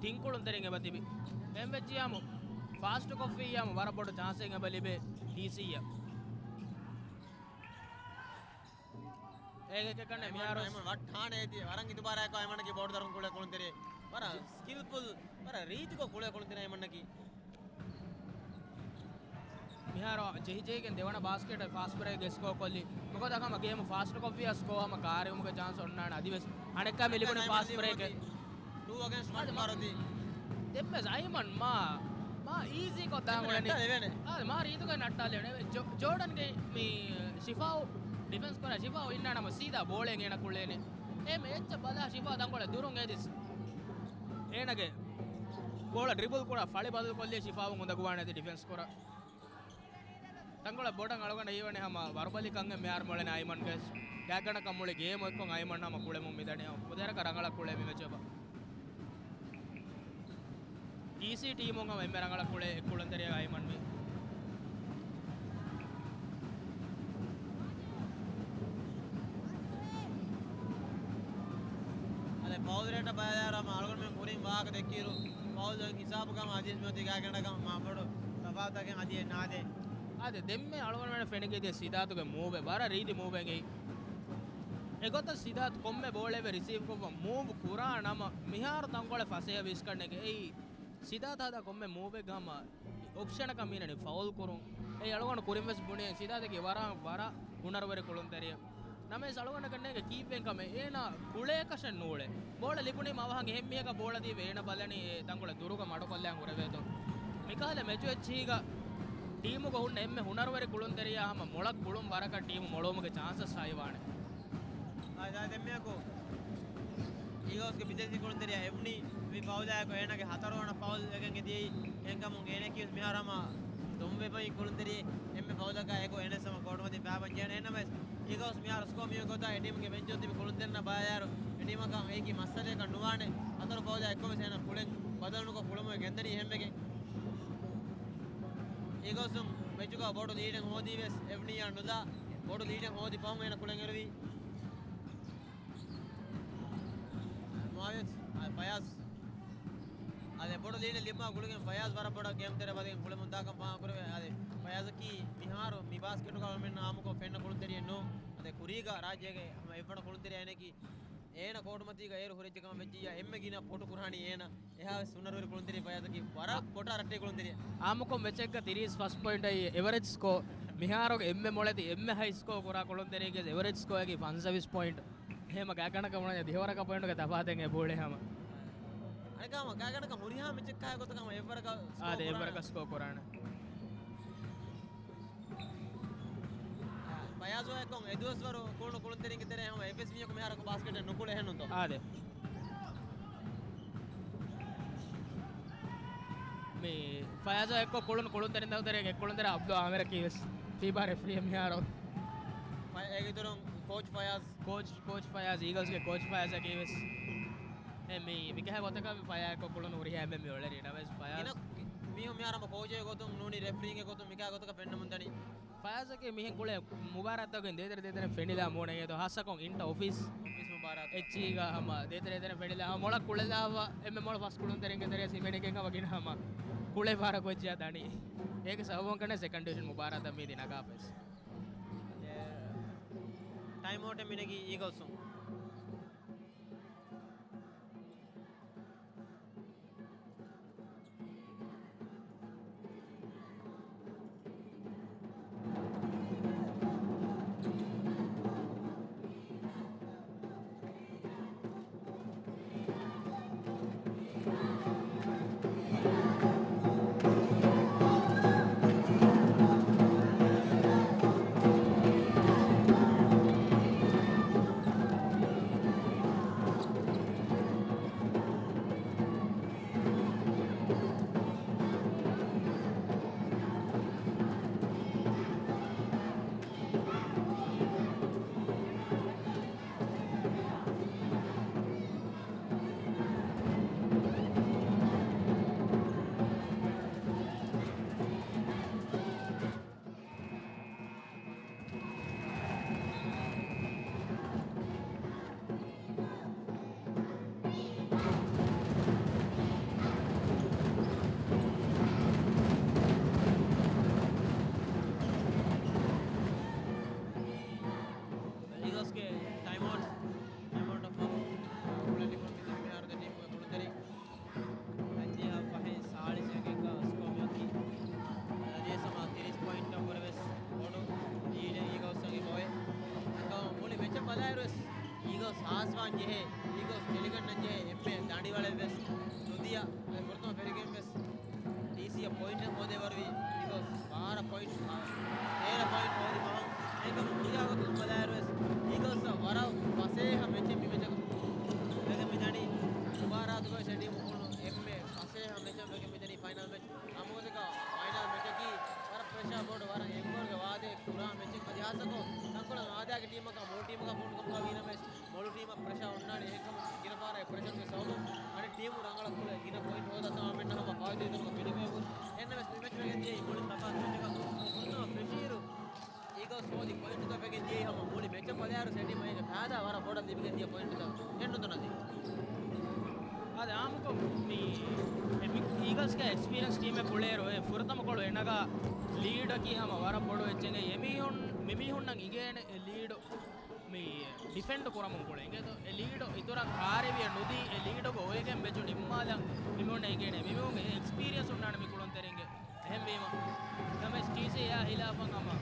ތިން ކުޅުންތެރިން އެބަ ތިބި. އެހެން ވެއްޖިޔާމު ފާސްޓް ކޮށްފިއްޔާމު ވަރަށް ބޮޑު ޗާންސެއް އެބަ ލިބޭ ޑީސީއަށް. އޭގެ ކަންނޭ އައިމަން، މިހާރު އައިމަން ވައްޓާނެ އޭތި ވަރަށް އިތުބާރާއެކު އައިމަންނަކީ ބޯޑު ދަރުން ކުޅޭ ކުޅުންތެރި. ވަރަށް ސްކިލްފުލް، ވަރަށް ރީތިކޮށް ކުޅޭ ކުޅުންތެރި އައިމަންނަކީ. މިހާރު ޖެހިޖެހިގެން ދެވަނަ ބާސްކެޓަށް ފާސްޓް ބްރޭކް ސްކޯ ކޮށްލި. މިގޮތަށް ހަމަ ގޭމު ފާސްޓް ކޮށްފިއްޔާ ސްކޯ ހަމަ ކާރިވުމުގެ ޗާންސް އޮންނާނެ. އަދިވެސް އަނެއްކާ މި ލިބުނީ ފާސްޓް ބްރޭކެއް. ޓޫ އަގޭންސްޓް ވަން މާ މާރޮތީ. ދެންމެ އައިމަން މާ، މާ އީޒީ ކޮށް ދާން އުޅެނީ. އާ، މާ ރީތިކޮށް ނައްޓާލެވޭނެ. ޖޯ-، ޖޯޑަންގެ މި ޝިފާއު ޑިފެންސް ކުރާ، ޝިފާއު އިންނާނަމަ ސީދާ ބޯޅައެއް އޭނަ ކުޅޭނެ. އެ މެޗަށް ބަލާ ޝިފާ ތަންކޮޅެއް ދުރުން އޭތި އޭނަގެ ބޯޅަ ޑްރިބުލް ކުރާ ފަޅި ބަދަލު ކޮށްލި ޝިފާވުން އުނދަގޫވާނެ އޭތި ޑިފެންސް ކުރާ. ތަންކޮޅެއް ބޮޑަށް އަޅުގަނޑަށް ހީވަނީ ހަމަ ވަރުބަލި ކަން މިހާރު މޮޅެން އައިމަންގެ ގާތްގަނޑަކަށް މުޅި ގޭމް އެއްކޮށް އައިމަން ހަމަ ކުޅެމުން މިދަނީ ހަމަ ކުދި ވަރަކަށް ރަނގަޅަށް ކުޅޭ މި މެޗަށް. ޑީސީ ޓީމުން ހަމަ އެންމެ ރަނގަޅަށް ކުޅޭ ކުޅުންތެރިޔާ އައިމަން މީ. އަދި ފައުލް ރޭޓަށް ބަލާއިރު ހަމަ އަޅުގަނޑުމެން ކުރިން ވާހަކަ ދެއްކިއިރު ފައުލް ހިސާބުގަ ހަމަ އަދިވެސް މިއޮތީ ގާތްގަނޑަކަށް މާ ބޮޑު ތަފާތުތަކެއް އަދި ނާދޭ. އާދެ، ދެންމެ އަޅުގަނޑުމެން ފެނިގެދިޔަ ސިދާތުގެ މޫވެއް ވަރަށް ރީތި މޫވެއް އެއީ. އެގޮތަށް ސިދާތު ކޮންމެ ބޯޅައެއް ރިސީވްކޮށްފަ މޫވް ކުރާ ނަމަ، މިހާރު ތަންކޮޅެއް ފަސޭހަ ވިސްކަންނެގެ އެއީ. ސިދާތު ހަދާ ކޮންމެ މޫވެއްގަ ހަމަ އޮޕްޝަނަކަށް މީނަނީ ފައުލް ކުރުން. އެއީ އަޅުގަނޑު ކުރިން ވެސް ބުނި ސިދާތަކީ ވަރަށް، ވަރަށް ހުނަރުވެރި ކުޅުންތެރިއެއް. ނަމަވެސް އަޅުގަނޑަކަށް ނޭނގެ ކީއްވެން ކަމެއް އޭނާ ކުޅޭކަށެއް ނޫޅޭ. ބޯޅަ ލިބުނީމަ އަވަހަށް އެހެން މީހަކަށް ބޯޅަ ދީވެ އޭނަ ބަލަނީ އެ ތަންކޮޅެއް ދުރުގަ މަޑުކޮށްލާން ހުރެވޭތޯ. މިކަހަލަ މެޗު އެއްޗިހިގަ ޓީމުގަ ހުންނަ އެންމެ ހުނަރުވެރި ކުޅުންތެރިޔާ ހަމަ މޮޅަށް ކުޅުން ވަރަކަށް ޓީމު މޮޅުވުމުގެ ޗާންސަސް ހައިވާނެ. އާ، ދެންމެއަކު އީގަލްސްގެ ބިދޭސީ ކުޅުންތެރިޔާ އެވުނީ މި ފައުލާއެކު އޭނާގެ ހަތަރުވަނަ ފައުލް ވެގެން އެދިޔައީ. އެހެންކަމުން އޭނައަކީ ވެސް މިހާރު ހަމަ ދޮންވެފައި ކުޅުންތެރި އެންމެ ފައުލަކާ އެކު އޭނަ ވެސް ހަމަ ކޯޓުމަތިން ފައިބަން ޖެހޭނެ. އެހެންނަމަވެސް އީގަލްސް މިހާރު ސްކޯ މިއޮތް ގޮތަށް އެ ޓީމުގެ ބެންޗުން ތިބި ކުޅުންތެރިންނަށް ބަލާއިރު އެ ޓީމަކަށް އެއީކީ މައްސަލައަކަށް ނުވާނެ. ހަތަރު ފައުލާ އެއްކޮށް ވެސް އޭނަ ކުޅެން ބަދަލުނުކޮށް ކުޅެމުން ގެންދަނީ އެހެންވެގެން. އީގަލްސް މެޗުގަ ބޮޑު ލީޑެއް ހޯދީ ވެސް އެވުނީއާ ނުލާ ބޮޑު ލީޑެއް ހޯދި ފަހުން އޭނަ ކުޅެން އެރުވީ. މުއާވިޔަތު، އާ، ފަޔާޒް. އާދެ، ބޮޑު ލީޑެއް ލިބުމާ ގުޅިގެން ފަޔާޒް ވަރަށް ބޮޑަށް ގޭމް ތެރެ ބަދިގެން ކުޅެމުން ދާކަން ފާހަގަކުރެވޭ. އާދެ، ފަޔާޒަކީ މިހާރު މި ބާސްކެޓުގަ އަޅުމެންނަށް އާއްމުކޮށް ފެންނަ ކުޅުންތެރިއެއް ނޫން. އާދެ، ކުރީގަ ރާއްޖޭގެ ހަމަ އެއްވަނަ ކުޅުންތެރިޔާ އޭނައަކީ. އޭނަ ކޯޓުމަތީގަ އޭރު ހުރެއްޖެ ކަމަށް ވެއްޖިއްޔާ އެންމެ ގިނަ ޕޮޓު ކުރާނީ އޭނަ. އެހާވެސް ހުނަރުވެރި ކުޅުންތެރި ފަޔާޒަކީ ވަރަށް ޕޮޓާ ރައްޓޭ ކުޅުންތެރި. އާއްމުކޮށް މެޗެއްގަ ތިރީސް ފަސް ޕޮއިންޓަށް އެވަރެޖް ސްކޯ. މިހާރުގެ އެންމެ މޮޅެތި އެންމެ ހައި ސްކޯ ކުރާ ކުޅުންތެރިއެއްގެ އެވަރެޖް ސްކޯއަކީ ފަންސަވީސް ޕޮއިންޓް. އެހެމަ ގާތްގަނޑަކަށް ބުނަންޏާ ދިހަވަރަކަށް ޕޮއިންޓުގެ ތަފާތެއް އެބައުޅޭ ހަމަ. އަނެކާ ހަމަ ގާތްގަނޑަކަށް ހުރިހާ މެޗެއްކާ ގޮތަކަށް ހަމަ އެއްވަރަކަށް ސްކޯ އާދެ، ކުރާނެ. އެއްވަރަކަށް ސްކޯ ކުރާނެ. ފަޔާޒު އެއްކޮށް އެދުވަސްވަރު ކުޅުނު ކުޅުންތެރިންގެ ތެރޭ ހަމަ އެއްވެސް މީހަކު މިހާރަކު ބާސްކެޓެއް ނުކުޅެހެންނުތޯ؟ އާދެ. މި ފަޔާޒު އެއްކޮށް ކުޅުނު ކުޅުންތެރިން ދައުތެރޭގެ ކުޅުންތެރި އަބްދުލް އާމިރަކީ ވެސް ފީބާ ރެފްރީ މިހާރު. ފަ-، އޭގެ އިތުރުން ކޯޗް ފަޔާޒް. ކޯޗް، ކޯޗް ފަޔާޒް، އީގަލްސްގެ ކޯޗް ފަޔާޒަކީ ވެސް. އެ މި، މިކަހަލަ ގޮތަކަށް ފަޔާޒް އެއްކޮށް ކުޅުނު ހުރިހާ އެންމެ މި އުޅެނީ ނަމަވެސް ފަޔާޒް. ގިނަ މީހުން މިހާރު ހަމަ ކޯޗެއް ގޮތުން ނޫނީ ރެފްރީގެ ގޮތުން މިކަހަލަ ގޮތަކަށް ފެންނަމުން ދަނީ. ފަޔާޒަކީ މިހެން ކުޅޭ މުބާރާތްތަކުގެ ދޭތެރެ ދޭތެރެ ފެނިލާ މޫނެއް އެދޯ ހާއްސަކޮށް އިންޓަ އޮފީސް. އޮފީސް މުބާރާތް. އެއްޗީގަ ހަމަ ދޭތެރެ ދޭތެރެ ފެނިލާ ހަމަ މޮޅަށް ކުޅެލާފަ އެންމެ މޮޅަށް ފަސް ކުޅުންތެރިންގެ ތެރޭ ސިމެނިގެން ހަމަ ގިނަ ހަމަ ކުޅެ ފަހަރަކު ވެއްޖެޔާ ދަނީ. އޭގެ ސަބަބުން ކަންނޭ ސެކަންޑް ޑިވިޝަން މުބާރާތަށް މީ ދިނަގާފަވެސް. ޓައިމް އައުޓެއް މިނެގީ އީގަލްސުން. އީގަލްސްގެ ޓައިމް އައުޓް، ޓައިމް އައުޓް އޮފް އުޅެނިކޮށް މިހާރުގެ ޓީމުގެ ކުޅުންތެރިން އަންޖެހާ ފަހެ ސާޅީސް އެކެއްގަ ސްކޯ މިއޮތީ އަންޖެހާ ސަމާ ތިރީސް ޕޮއިންޓަށްވުރެ ވެސް ބޮޑު ލީޑެއް އީގަލްސްއަށް އެބައޮތް. އަންކަމަށް މުޅި މެޗަށް ބަލާއިރު ވެސް އީގަލްސް ހާސްވާން ޖެހޭ، އީގަލްސް ތެޅިގަންނަން ޖެހޭ އެންމެ ދަނޑިވަޅެއް ވެސް ނުދިޔަ. އަދި ފުރަތަމަ ފެރިގެން ވެސް ޑީސީއަށް ޕޮއިންޓެއް ހޯދޭވަރުވީ އީގަލްސް ބާރަ ޕޮއިންޓް، ތޭރަ ޕޮއިންޓް ހޯދި ފަހުން އެކަމު ހުރިހާ ގޮތަކުން ބަލާއިރު ވެސް އީގަލްސްއަށް ވަރަށް ފަސޭހަ މެޗެއް މި މެޗަކު ވެގެން މިދަނީ. މުބާރާތުގައި ސެޓީމު ކުޅުނު އެންމެ ފަސޭހަ މެޗެއް ވެގެން މިދަނީ ފައިނަލް މެޗް. އަމުގަދަކަ ފައިނަލް މެޗަކީ ވަރަށް ޕްރެޝާ ބޮޑު، ވަރަށް އެންގޯގެ ވާދައެއް ކުރާ މެޗެއް. އަދި ހާއްސަކޮށް ތަންކޮޅެއް ވާދައިގެ ޓީމަކާ މޮޅު ޓީމަކާ ފޯނު ކަމުގަ ވީނަމަވެސް މޮޅު ޓީމަށް ޕްރެޝާ އޮންނާނެ. އެހެންކަމުން ގިނަ ފަހަރަށް ޕްރެޝަރުގެ ސަބަބުން އަނެއް ޓީމު ރަނގަޅަށް ކުޅެ ގިނަ ޕޮއިންޓް ހޯދަތާ އަމެންނަށް ހަމަ ފައިދާ ދިނުމަށް ފިލިބޭބު. އެންނަމެސް މި މެޗް ވެގެން ދިޔައީ މުޅިން ތަފާތު މެޗަކަށް. ފުރަތަމަ ފެށިއިރު އީގަލްސް ހޯދި ޕޮއިންޓުތައް ވެގެން ދިޔައީ ހަމަ މުޅި މެޗަށް ބަލާއިރު ސެޓީމަށް އޭގެ ފައިދާ ވަރަށް ބޮޑަށް ލިބިގެން ދިޔަ ޕޮއިންޓުތައް އެއްނުތަ ނަޒީ؟ އާދެ، އާއްމުކޮށް މި، މި އީގަލްސްގެ އެކްސްޕީރިއަންސް ޓީމެއް ކުޅޭއިރު އެ ފުރަތަމަ ކޮޅު އެނަގާ ލީޑަކީ ހަމަ ވަރަށް ބޮޑު އެއްޗެއް. އެމީހުން، މިމީހުންނަށް އިނގޭނެ އެ ލީޑު މި ޑިފެންޑް ކުރަމުން ކުޅެ އިނގޭތޯ؟ އެ ލީޑު އިތުރަށް ކާރެވިޔަ ނުދީ، އެ ލީޑުގަ އޮވެގެން މެޗު ނިންމާލަން މިމީހުންނަށް އިނގޭނެ. މިމީހުންގެ އެކްސްޕީރިއަންސް އޮންނާނެ މި ކުޅުންތެރިންގެ. އެހެންވީމަ، ނަމަވެސް ޓީސީއާ ހިލާފަށް ހަމަ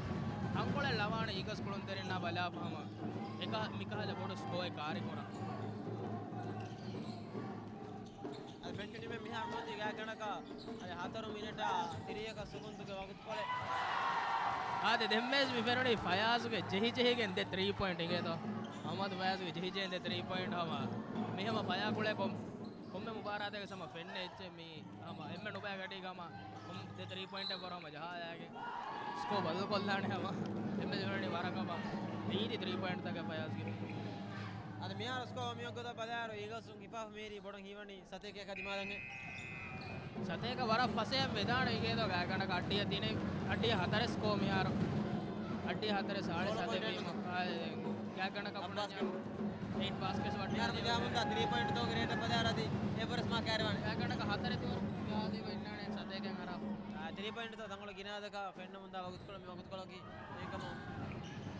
ތަންކޮޅެއް ލަވާނެ އީގަލްސް ކުޅުންތެރިންނާ ބަލާފަ ހަމަ އެކަ-، މިކަހަލަ ބޮޑު ސްކޯއެއް ކާރިކުރަން. އަދި ފެންޓިނިމެ މިހާރު މޯދީ ގާތްގަނޑަކަށް އަދި ހަތަރު މިނެޓާ ތިރީހަކަށް ސުގުންތުގެ ވަގުތުކޮޅެއް. އާދެ، ދެންމެސް މި ފެނުނީ ފަޔާޒުގެ ޖެހިޖެހިގެން ދެ ތްރީ ޕޮއިންޓް އިނގޭތޯ؟ އަހްމަދު ފަޔާޒުގެ ޖެހިޖެހިގެން ދެ ތްރީ ޕޮއިންޓް ހަމަ މި ހަމަ ފަޔާ ކުޅޭ ކޮން-، ކޮންމެ މުބާރާތެއްގެ ހަމަ ފެންނަ އެއްޗެއް މީ. ހަމަ އެންމެ ނުބައި ގަޑީގަ ހަމަ ދެ ތްރީ ޕޮއިންޓެއް ވަރަށް ހަމަ ޖަހާލާގެން ސްކޯ ބަދަލުކޮށްލާނެ ހަމަ. އެންމެ ދެވަނީ ވަރަށް ހަމަ ރީތި ތްރީ ޕޮއިންޓްތަކެއް ފަޔާޒްގެ. އަދި މިހާރު ސްކޯ މިއޮއްގޮތަށް ބަލާއިރު އީގަލްސުން ހިފާފަ މިހިރީ ބޮޑަށް ހީވަނީ ސަތޭކައަކާ ދިމާލަން. ސަތޭކަ ވަރަށް ފަސޭހަ ވެދާނެ އިނގޭތޯ ގާތްގަނޑަކަށް އައްޑިހަ ތިނެއް، އައްޑިހަ ހަތަރެއް ސްކޯ މިހާރު. އައްޑިހަ ހަތަރެއް ސާޅީސް ހަތެއް ވީމަ. ގާތްގަނޑަކަށް ބުނަންޏާ އެއިޓް ބާސްކެޓްސް ވައްޓާ އެހާ މިދާ މުންދާ ތްރީ ޕޮއިންޓްތަކުގެ ރޭޓަށް ބަލާއިރު އަދި އެވަރެސް މާކް ކައިރިވާނެ. ގާތްގަނޑަކަށް ހަތަރެއް ދުވަރު އަދި ވައްޓާނެ ސަތޭކައިން ހަރާފު. ތްރީ ޕޮއިންޓްތައް ތަންކޮޅެއް ގިނަ ހަދަކާ ފެންނަމުންދާ ވަގުތުކޮޅަށް މި ވަގުތުކޮޅަކީ އެކަމު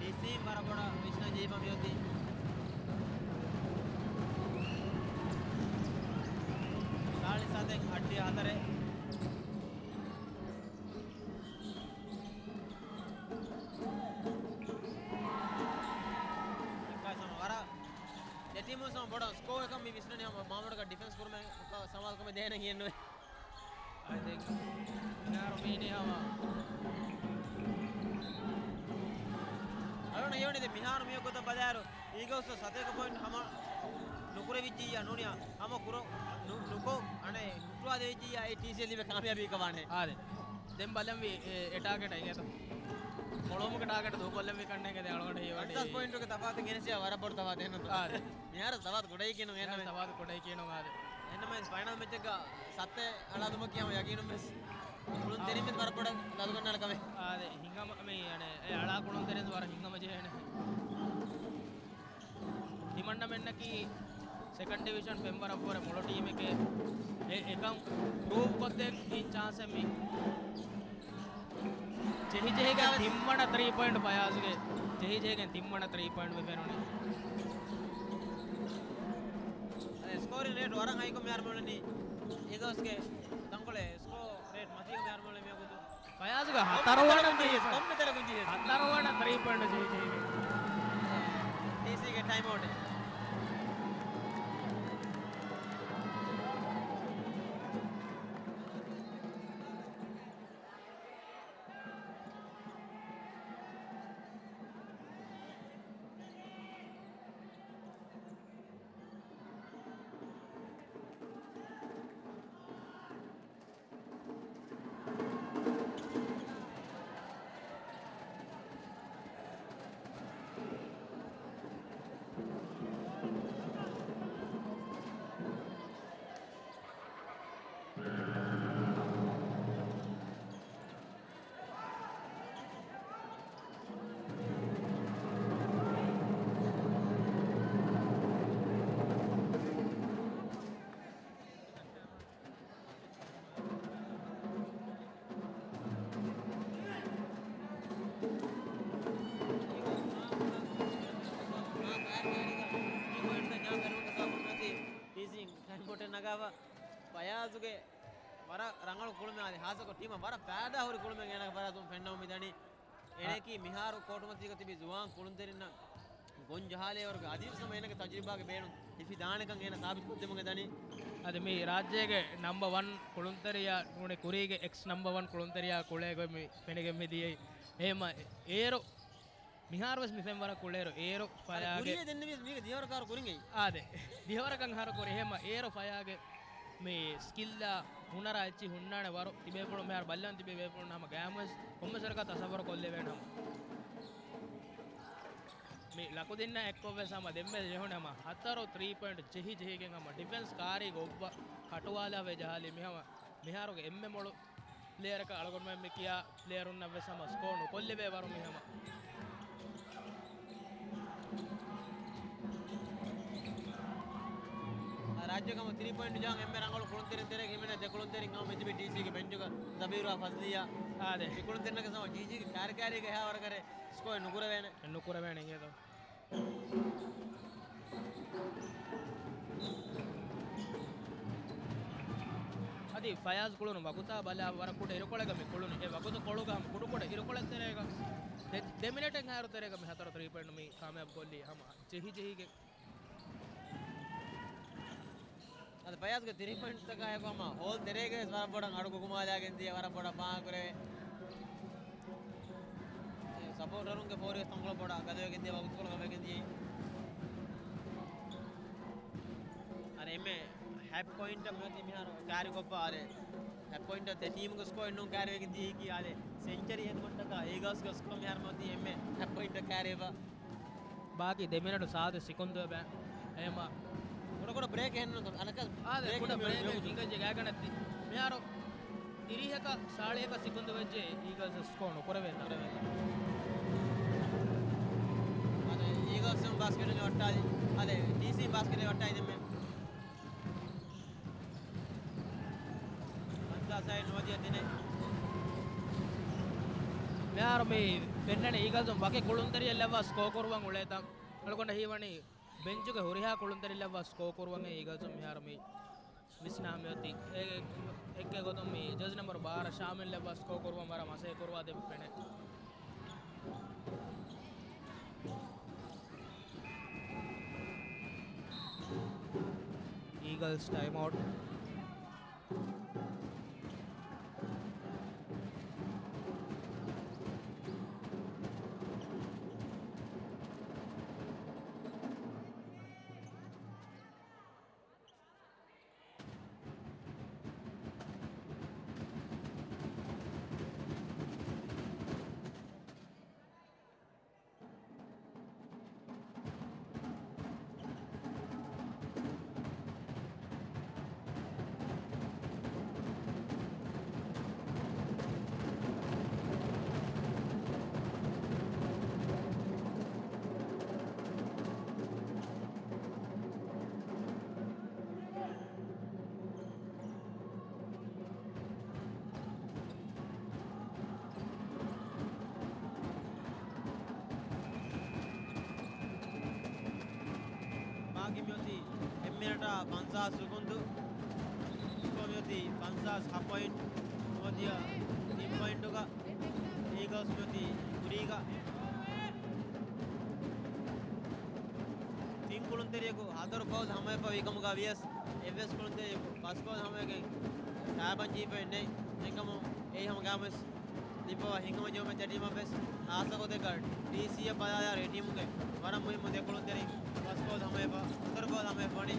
ޑީސީން ވަރަށް ބޮޑަށް ވިސްނަން ޖެހިފަ މިއޮތީ. ސައްތައެއް އައްޑި ހަތަރެއް. ވަރަށް ދެ ޓީމުން ސަމަ ބޮޑަށް ސްކޯ އެކަން މި ވިސްނަނީ ހަމަ މާމަޑުގަ ޑިފެންސް ކުރުމެއް ސަމާލުކަމެއް ދޭނެ ހިއެއްނުވޭ. އާދެ، މިހާރު މީނީ ހަމަ. އަޅުން ހީވަނީ ދެ މިހާރު މިއޮ ގޮތަށް ބަލާއިރު، އީގަލްސް ސަތޭކަ ޕޮއިންޓް ހަމަ ނުކުރެވިއްޖިއްޔާ ނޫނިއްޔާ، ހަމަ ކުރޮ-، ނު-، ނުކޮށް، އަނެއް ހުއްޓުވާ ދެވިއްޖިއްޔާ، އެ ޓީސީ ލިބޭ ކާމިޔާބީ ކަމާނެ. އާދެ. ދެން ބަލަންވީ އެ، އެ ޓާގެޓަށް އިނގޭތޯ. މޮޅުވުމުގެ ޓާގެޓް ދޫކޮށްލަންވީ ކަންނޭނގެ ދެ އަޅުގަނޑު ހީވަނީ. ޕަންސާސް ޕޮއިންޓުގެ ތަފާތު ގެނެސް ޔާ ވަރަށް ބޮޑު ތަފާތެއް އެހެންނުތޯ. އާދެ. މިހާރު ތަފާތު ކުޑައިގެން މިހާރު އެހެންނަމަ. ތަފާތު ކުޑައިގެން އާދެ. އެހެންނަމަވެސް ފައިނަލް މެޗެއްގަ ސައްތަ އަޅާލުމަކީ ހަމަ ޔަގީނުން ވެސް ކުޅުންތެރިން ވެސް ވަރަށް ބޮޑަށް ލަދުގަންނާނެ ކަމެއް. އާދެ، ހިނގަމަ މި އަނެ އެ އަޅާ ކުޅުންތެރިން ވަރަށް ހިނގަމަ ޖެހޭނެ. ތިމަންނަމެންނަކީ ސެކަންޑް ޑިވިޝަން ފެންވަރަށްވުރެ މޮޅު ޓީމެކޭ. އެ އެކަން ޕްރޫވް ކޮށްދޭން އިން ޗާންސެއް މި. ޖެހިޖެހިގެން ތިންވަނަ ތްރީ ޕޮއިންޓް ފަޔާޒުގެ. ޖެހިޖެހިގެން ތިންވަނަ ތްރީ ޕޮއިންޓް މި ފެނުނީ. އެ ސްކޯރިން ރޭޓް ވަރަށް ހައިކޮށް މިހާރު މިއުޅެނީ އީގަލްސްގެ ތަންކޮޅެއް. ސްކޯ ރޭޓް މަތީގަ މިހާރު މިއުޅެނީ މިވަގުތު. ފަޔާޒުގެ ހަތަރުވަނަ ކޮންމެ ތެރެ-، ކޮންމެ ތެރެކުން ޖެހި. ހަތަރުވަނަ ތްރީ ޕޮއިންޓް ޖެހި ޖެހިގެން. ޓީސީގެ ޓައިމް އައުޓެއް. ޓީސީ ޓައިމް އައުޓެއް ނަގާފަ ފަޔާޒުގެ ވަރަށް ރަނގަޅު ކުޅުމެއް އާދެ، ހާއްސަކޮށް ޓީމަށް ވަރަށް ފައިދާ ހުރި ކުޅުމެއް އޭނާގެ ފަރާތުން ފެންނަމުން މިދަނީ. އޭނައަކީ މިހާރު ކޯޓުމަތީގަ ތިބި ޒުވާން ކުޅުންތެރިންނަށް ގޮން ޖަހާލައިވަރުގެ އަދިވެސް ހަމަ އޭނަގެ ތަޖުރިބާގެ ބޭނުން ހިފި ދާނެކަން އޭނަ ސާބިތުކޮށްދެމުގެ ދަނީ. އަދި މި ރާއްޖޭގެ ނަމްބަ ވަން ކުޅުންތެރިޔާ ނޫނީ ކުރީގެ އެކްސް ނަމްބަ ވަން ކުޅުންތެރިޔާ ކުޅޭގޮތް މި ފެނިގެން މިދިޔައީ. އެހެމަ އޭރު މިހާރުވެސް މި ފެންވަރަށް ކުޅޭރު އޭރު އަދި ފަޔާގެ ކުރިޔަ ދެންނެވިޔަސް މީގެ ދިހަވަރަކަށް ކުރިން އެއީ. އާދެ. ދިހަވަރަކަށް ހަރު ކުރި. އެހެމަ އޭރު ފަޔާގެ މި ސްކިލްއާ ހުނަރާ އެއްޗި ހުންނާނެ ވަރު ތިބޭފުޅުން މިހާރު ބައްލަން ތިބޭ ބޭފުޅުން ހަމަ ގައިމުވެސް ކޮންމެސް ވަރަކަށް ތަސައްވަރު ކޮށްލެވޭނެ ހަމަ. މި ލަކުދިންނާ އެއްކޮށްވެސް ހަމަ ދެންމެ ޖެހުނެ ހަމަ ހަތަރު ތްރީ ޕޮއިންޓް ޖެހި ޖެހިގެން ހަމަ ޑިފެންސް ކާރީގަ އޮއްވަ ކަޓުވާލާފަ ޖަހާލީ މި ހަމަ މިހާރުގެ އެންމެ މޮޅު ޕްލޭޔަރަކަށް އަޅުގަނޑުމެން މި ކިޔާ ޕްލޭޔަރުންނަށް ވެސް ހަމަ ސްކޯ ނުކޮށްލެވޭ ވަރު މި ހަމަ. ރާއްޖޭގަ ހަމަ ތްރީ ޕޮއިންޓް ޖަހަން އެންމެ ރަނގަޅު ކުޅުންތެރިން ތެރޭގަ ހިމެނޭ ދެ ކުޅުންތެރިން ހަމަ މިތިބީ ޑީސީގެ ބެންޗުގަ ޒަބީރާ ފަޒްލީއާ. އާދެ. މި ކުޅުންތެރިންނަކީ ހަމަ ޑީސީގެ ކާރި ކާރީގަ އެހާވަރަކަށް ސްކޯ ނުކުރެވޭނެ. ނުކުރެވޭނެ އިނގޭތޯ. އަދި ފަޔާޒް ކުޅުނު ވަގުތާ ބަލާ ވަރަށް ކުޑަ އިރުކޮޅެއްގަ މި ކުޅުނު. އެ ވަގުތު ކޮޅުގަ ހަމަ ކުޑަކުޑަ އިރުކޮޅެއް ތެރޭގަ ދެ، ދެ މިނެޓެއް ހާރު ތެރޭގަ މި ހަތަރު ތްރީ ޕޮއިންޓް މި ކާމިޔާބު ކޮށްލީ ހަމަ ޖެހި ޖެހިގެން. އަދި ފަޔާޒްގެ ތިރީ ޕޮއިންޓްތަކާ އެކު ހަމަ ހޯލް ތެރޭގަ ވެސް ވަރަށް ބޮޑަށް އަޑު ގުގުމާލާގެން ދިޔަ ވަރަށް ބޮޑަށް ފާހަގަކުރެވޭ. ސަޕޯޓަރުންގެ ފޯރިވެސް ތަންކޮޅެއް ބޮޑަށް ގަދަވެގެން ދިޔަ ވަގުތުކޮޅު ގަވެގެން ދިޔައީ. އަރެ އެންމެ ހަތް ޕޮއިންޓަށް މިއޮތީ މިހާރު ކާރިކޮށްފަ އަރެ. ހަތް ޕޮއިންޓަށް ދެ ޓީމުގެ ސްކޯ އެއްނޫން ކާރިވެގެން ދިޔައީކީ އާދެ. ސެންޗަރީ ހެދުމަށްޓަކާ އީގަލްސްގެ ސްކޯ މިހާރު މިއޮތީ އެންމެ ހަތް ޕޮއިންޓަށް ކާރިވެފަ. ބާކީ ދެ މިނެޓު ސާދަ ސިކުންދު އެބަ އެހެމަ. ކުޑަކުޑަ ބްރޭކް އެހެންނު އަނަކަ އާދެ، ބްރޭކް ކުޑަ މި ބްރޭކް މި ހިނގައްޖެ ގާގަނޑަށް ތި-، މިހާރު ތިރީހަކަށް ސާޅީހަކަށް ސިކުންދު ވެއްޖެ އީގަލްސް ސްކޯ ނުކުރެވޭތަ؟ ނުކުރެވޭތަ؟ އަދި އީގަލްސް ބާސްކެޓް ވައްޓާލި. އަދި ޑީސީ ބާސްކެޓް ވައްޓާލި ދެންމެ. ފަންސާސް ނުވަދިހަ ދިނެ. މިހާރު މި ފެންނަނީ އީގަލްސް ވަކި ކުޅުންތެރިއެއް ލައްވާ ސްކޯ ކުރުވަން އުޅޭތަން. އަޅުގަނޑަށް ހީވަނީ ބެންޗުގެ ހުރިހާ ކުޅުންތެރި ލައްވާ ސްކޯ ކުރުވަން އީގަލްސް މިހާރު މި ވިސްނާ މިއޮތީ. އޭގެ އެއްގެ ގޮތުން މި ޖެރްސީ ނަމްބަރު ބާރަ ޝާމިލް އެއްވާ ސްކޯ ކުރުވަން ވަރަށް މަސައްކަތް ކުރުވާ ދެއްވި ފެނޭ. އީގަލްސް ޓައިމް އައުޓް. މާކި މިއޮތީ އެއް މިނެޓާ ފަންސާސް ސެކުންދު. ސްކޯ މިއޮތީ ފަންސާސް ހަ ޕޮއިންޓް. ނުވަދިހަ ތިން ޕޮއިންޓުގަ އީގަލްސް މިއޮތީ ކުރީގަ. ތިން ކުޅުންތެރިޔަކު ހަތަރު ފައުލް ހަމަވެފަ ވީ ކަމުގަ ވިޔަސް، އެއްވެސް ކުޅުންތެރިޔަކު ފަސް ފައުލް ހަމަވެގެން ފައިބަން ޖީފައެއް ނެތް. އެކަމު އެއީ ހަމަ ގާމެސް ލިބިފަވާ ހިނގަމަޖެހުމެއް ދެ ޓީމަށްވެސް. އާސަކޮށް ދެއްގަ ޑީސީއަށް ބަލާލާ އެ ޓީމުގެ ވަރަށް މުހިއްމު ދެ ކުޅުންތެރިން ފަސް ފައުލް ހަމަވެފަ، ހަތަރު ފައުލް ހަމަވެފަ ވަނީ.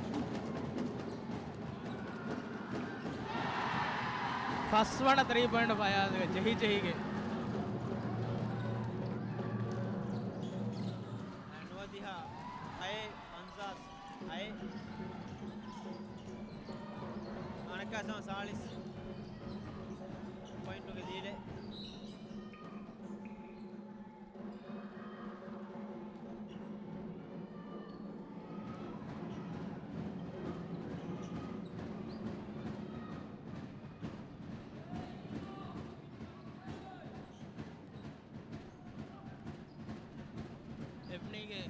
ފަސްވަނަ ތްރީ ޕޮއިންޓް ފަޔާޒުގެ ޖެހި ޖެހިގެން. ނުވަދިހަ ހައެއް ފަންސާސް ހައެއް. އަނެއްކާ ސަމަ ސާޅީސް ޕޮއިންޓުގެ ލީޑެއް. އެވްނީގެ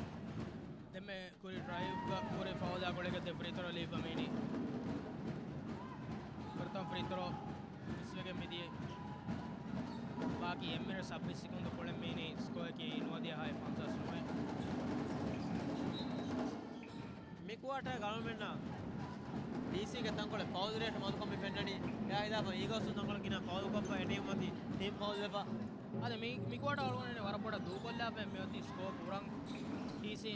ދެންމެ ކުރި ޑްރައިވްގަ ކުރި ފައުލާ ގުޅިގެން ދެ ފްރީ ތްރޯ ލިބިފަ މީނީ. ފުރަތަމަ ފްރީ ތްރޯ މިސްވެގެން މިދިޔަ. ބާކީ އެއް މިނެޓް ސައްބީސް ސެކުންދު ކުޅެން މީނީ ސްކޯއަކީ ނުވަދިހަ ހައެއް ފަންސާސް ނުވައެއް. މި ކުއާޓަރ ގަޅުމެންނަށް ޑީސީގެ ތަންކޮޅެއް ފައުލް ރޭޓް މަދުކަމެއް ފެންނަނީ. އެއާ ހިލާފަށް އީގަލްސް ތަންކޮޅެއް ގިނަ ފައުލް ކޮށްފަ އެ ޓީމު މަތި ޓީމް ފައުލް ވެފަ. އަދި މި، މި ކުއާޓަރ އަޅުގަނޑު ވަރަށް ބޮޑަށް ދޫކޮށްލާފަ މިއޮތީ ސްކޯ ކުރަން ޑީސީ.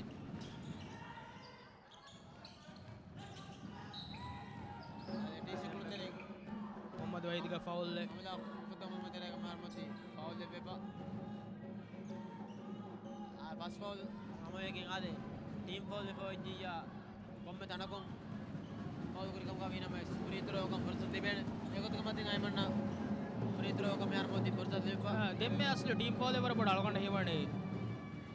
އަދި ޑީސީ ކުޅުންތެރި މުހައްމަދު ވަހީދުގެ ފައުލްއެއް. ހަމަލާ ފުދަ މުހައްމަދު ތެރޭގަ މާރުމަތި ފައުލް ލެއްވެފަ. އާ، ފަސް ފައުލް ހަމަވެގެން އާދެ. ޓީމް ފައުލް ވެފަ ވެއްޖިއްޔާ ކޮންމެ ތަނަކުން ފައުލް ކުރި ކަމުގަ ވީނަމަވެސް ފްރީ ތްރޯއަކަށް ފުރުސަތު ލިބޭނެ. އެގޮތުގެ މަތިން އައިމަންނަށް ފްރީ ތްރޯއަކަށް މިހާރު މަތި ފުރުސަތު ލިބިފަ. އާ، ދެންމެ އަސްލު ޓީމް ފައުލް ވަރަށް ބޮޑަށް އަޅުގަނޑަށް ހީވަނީ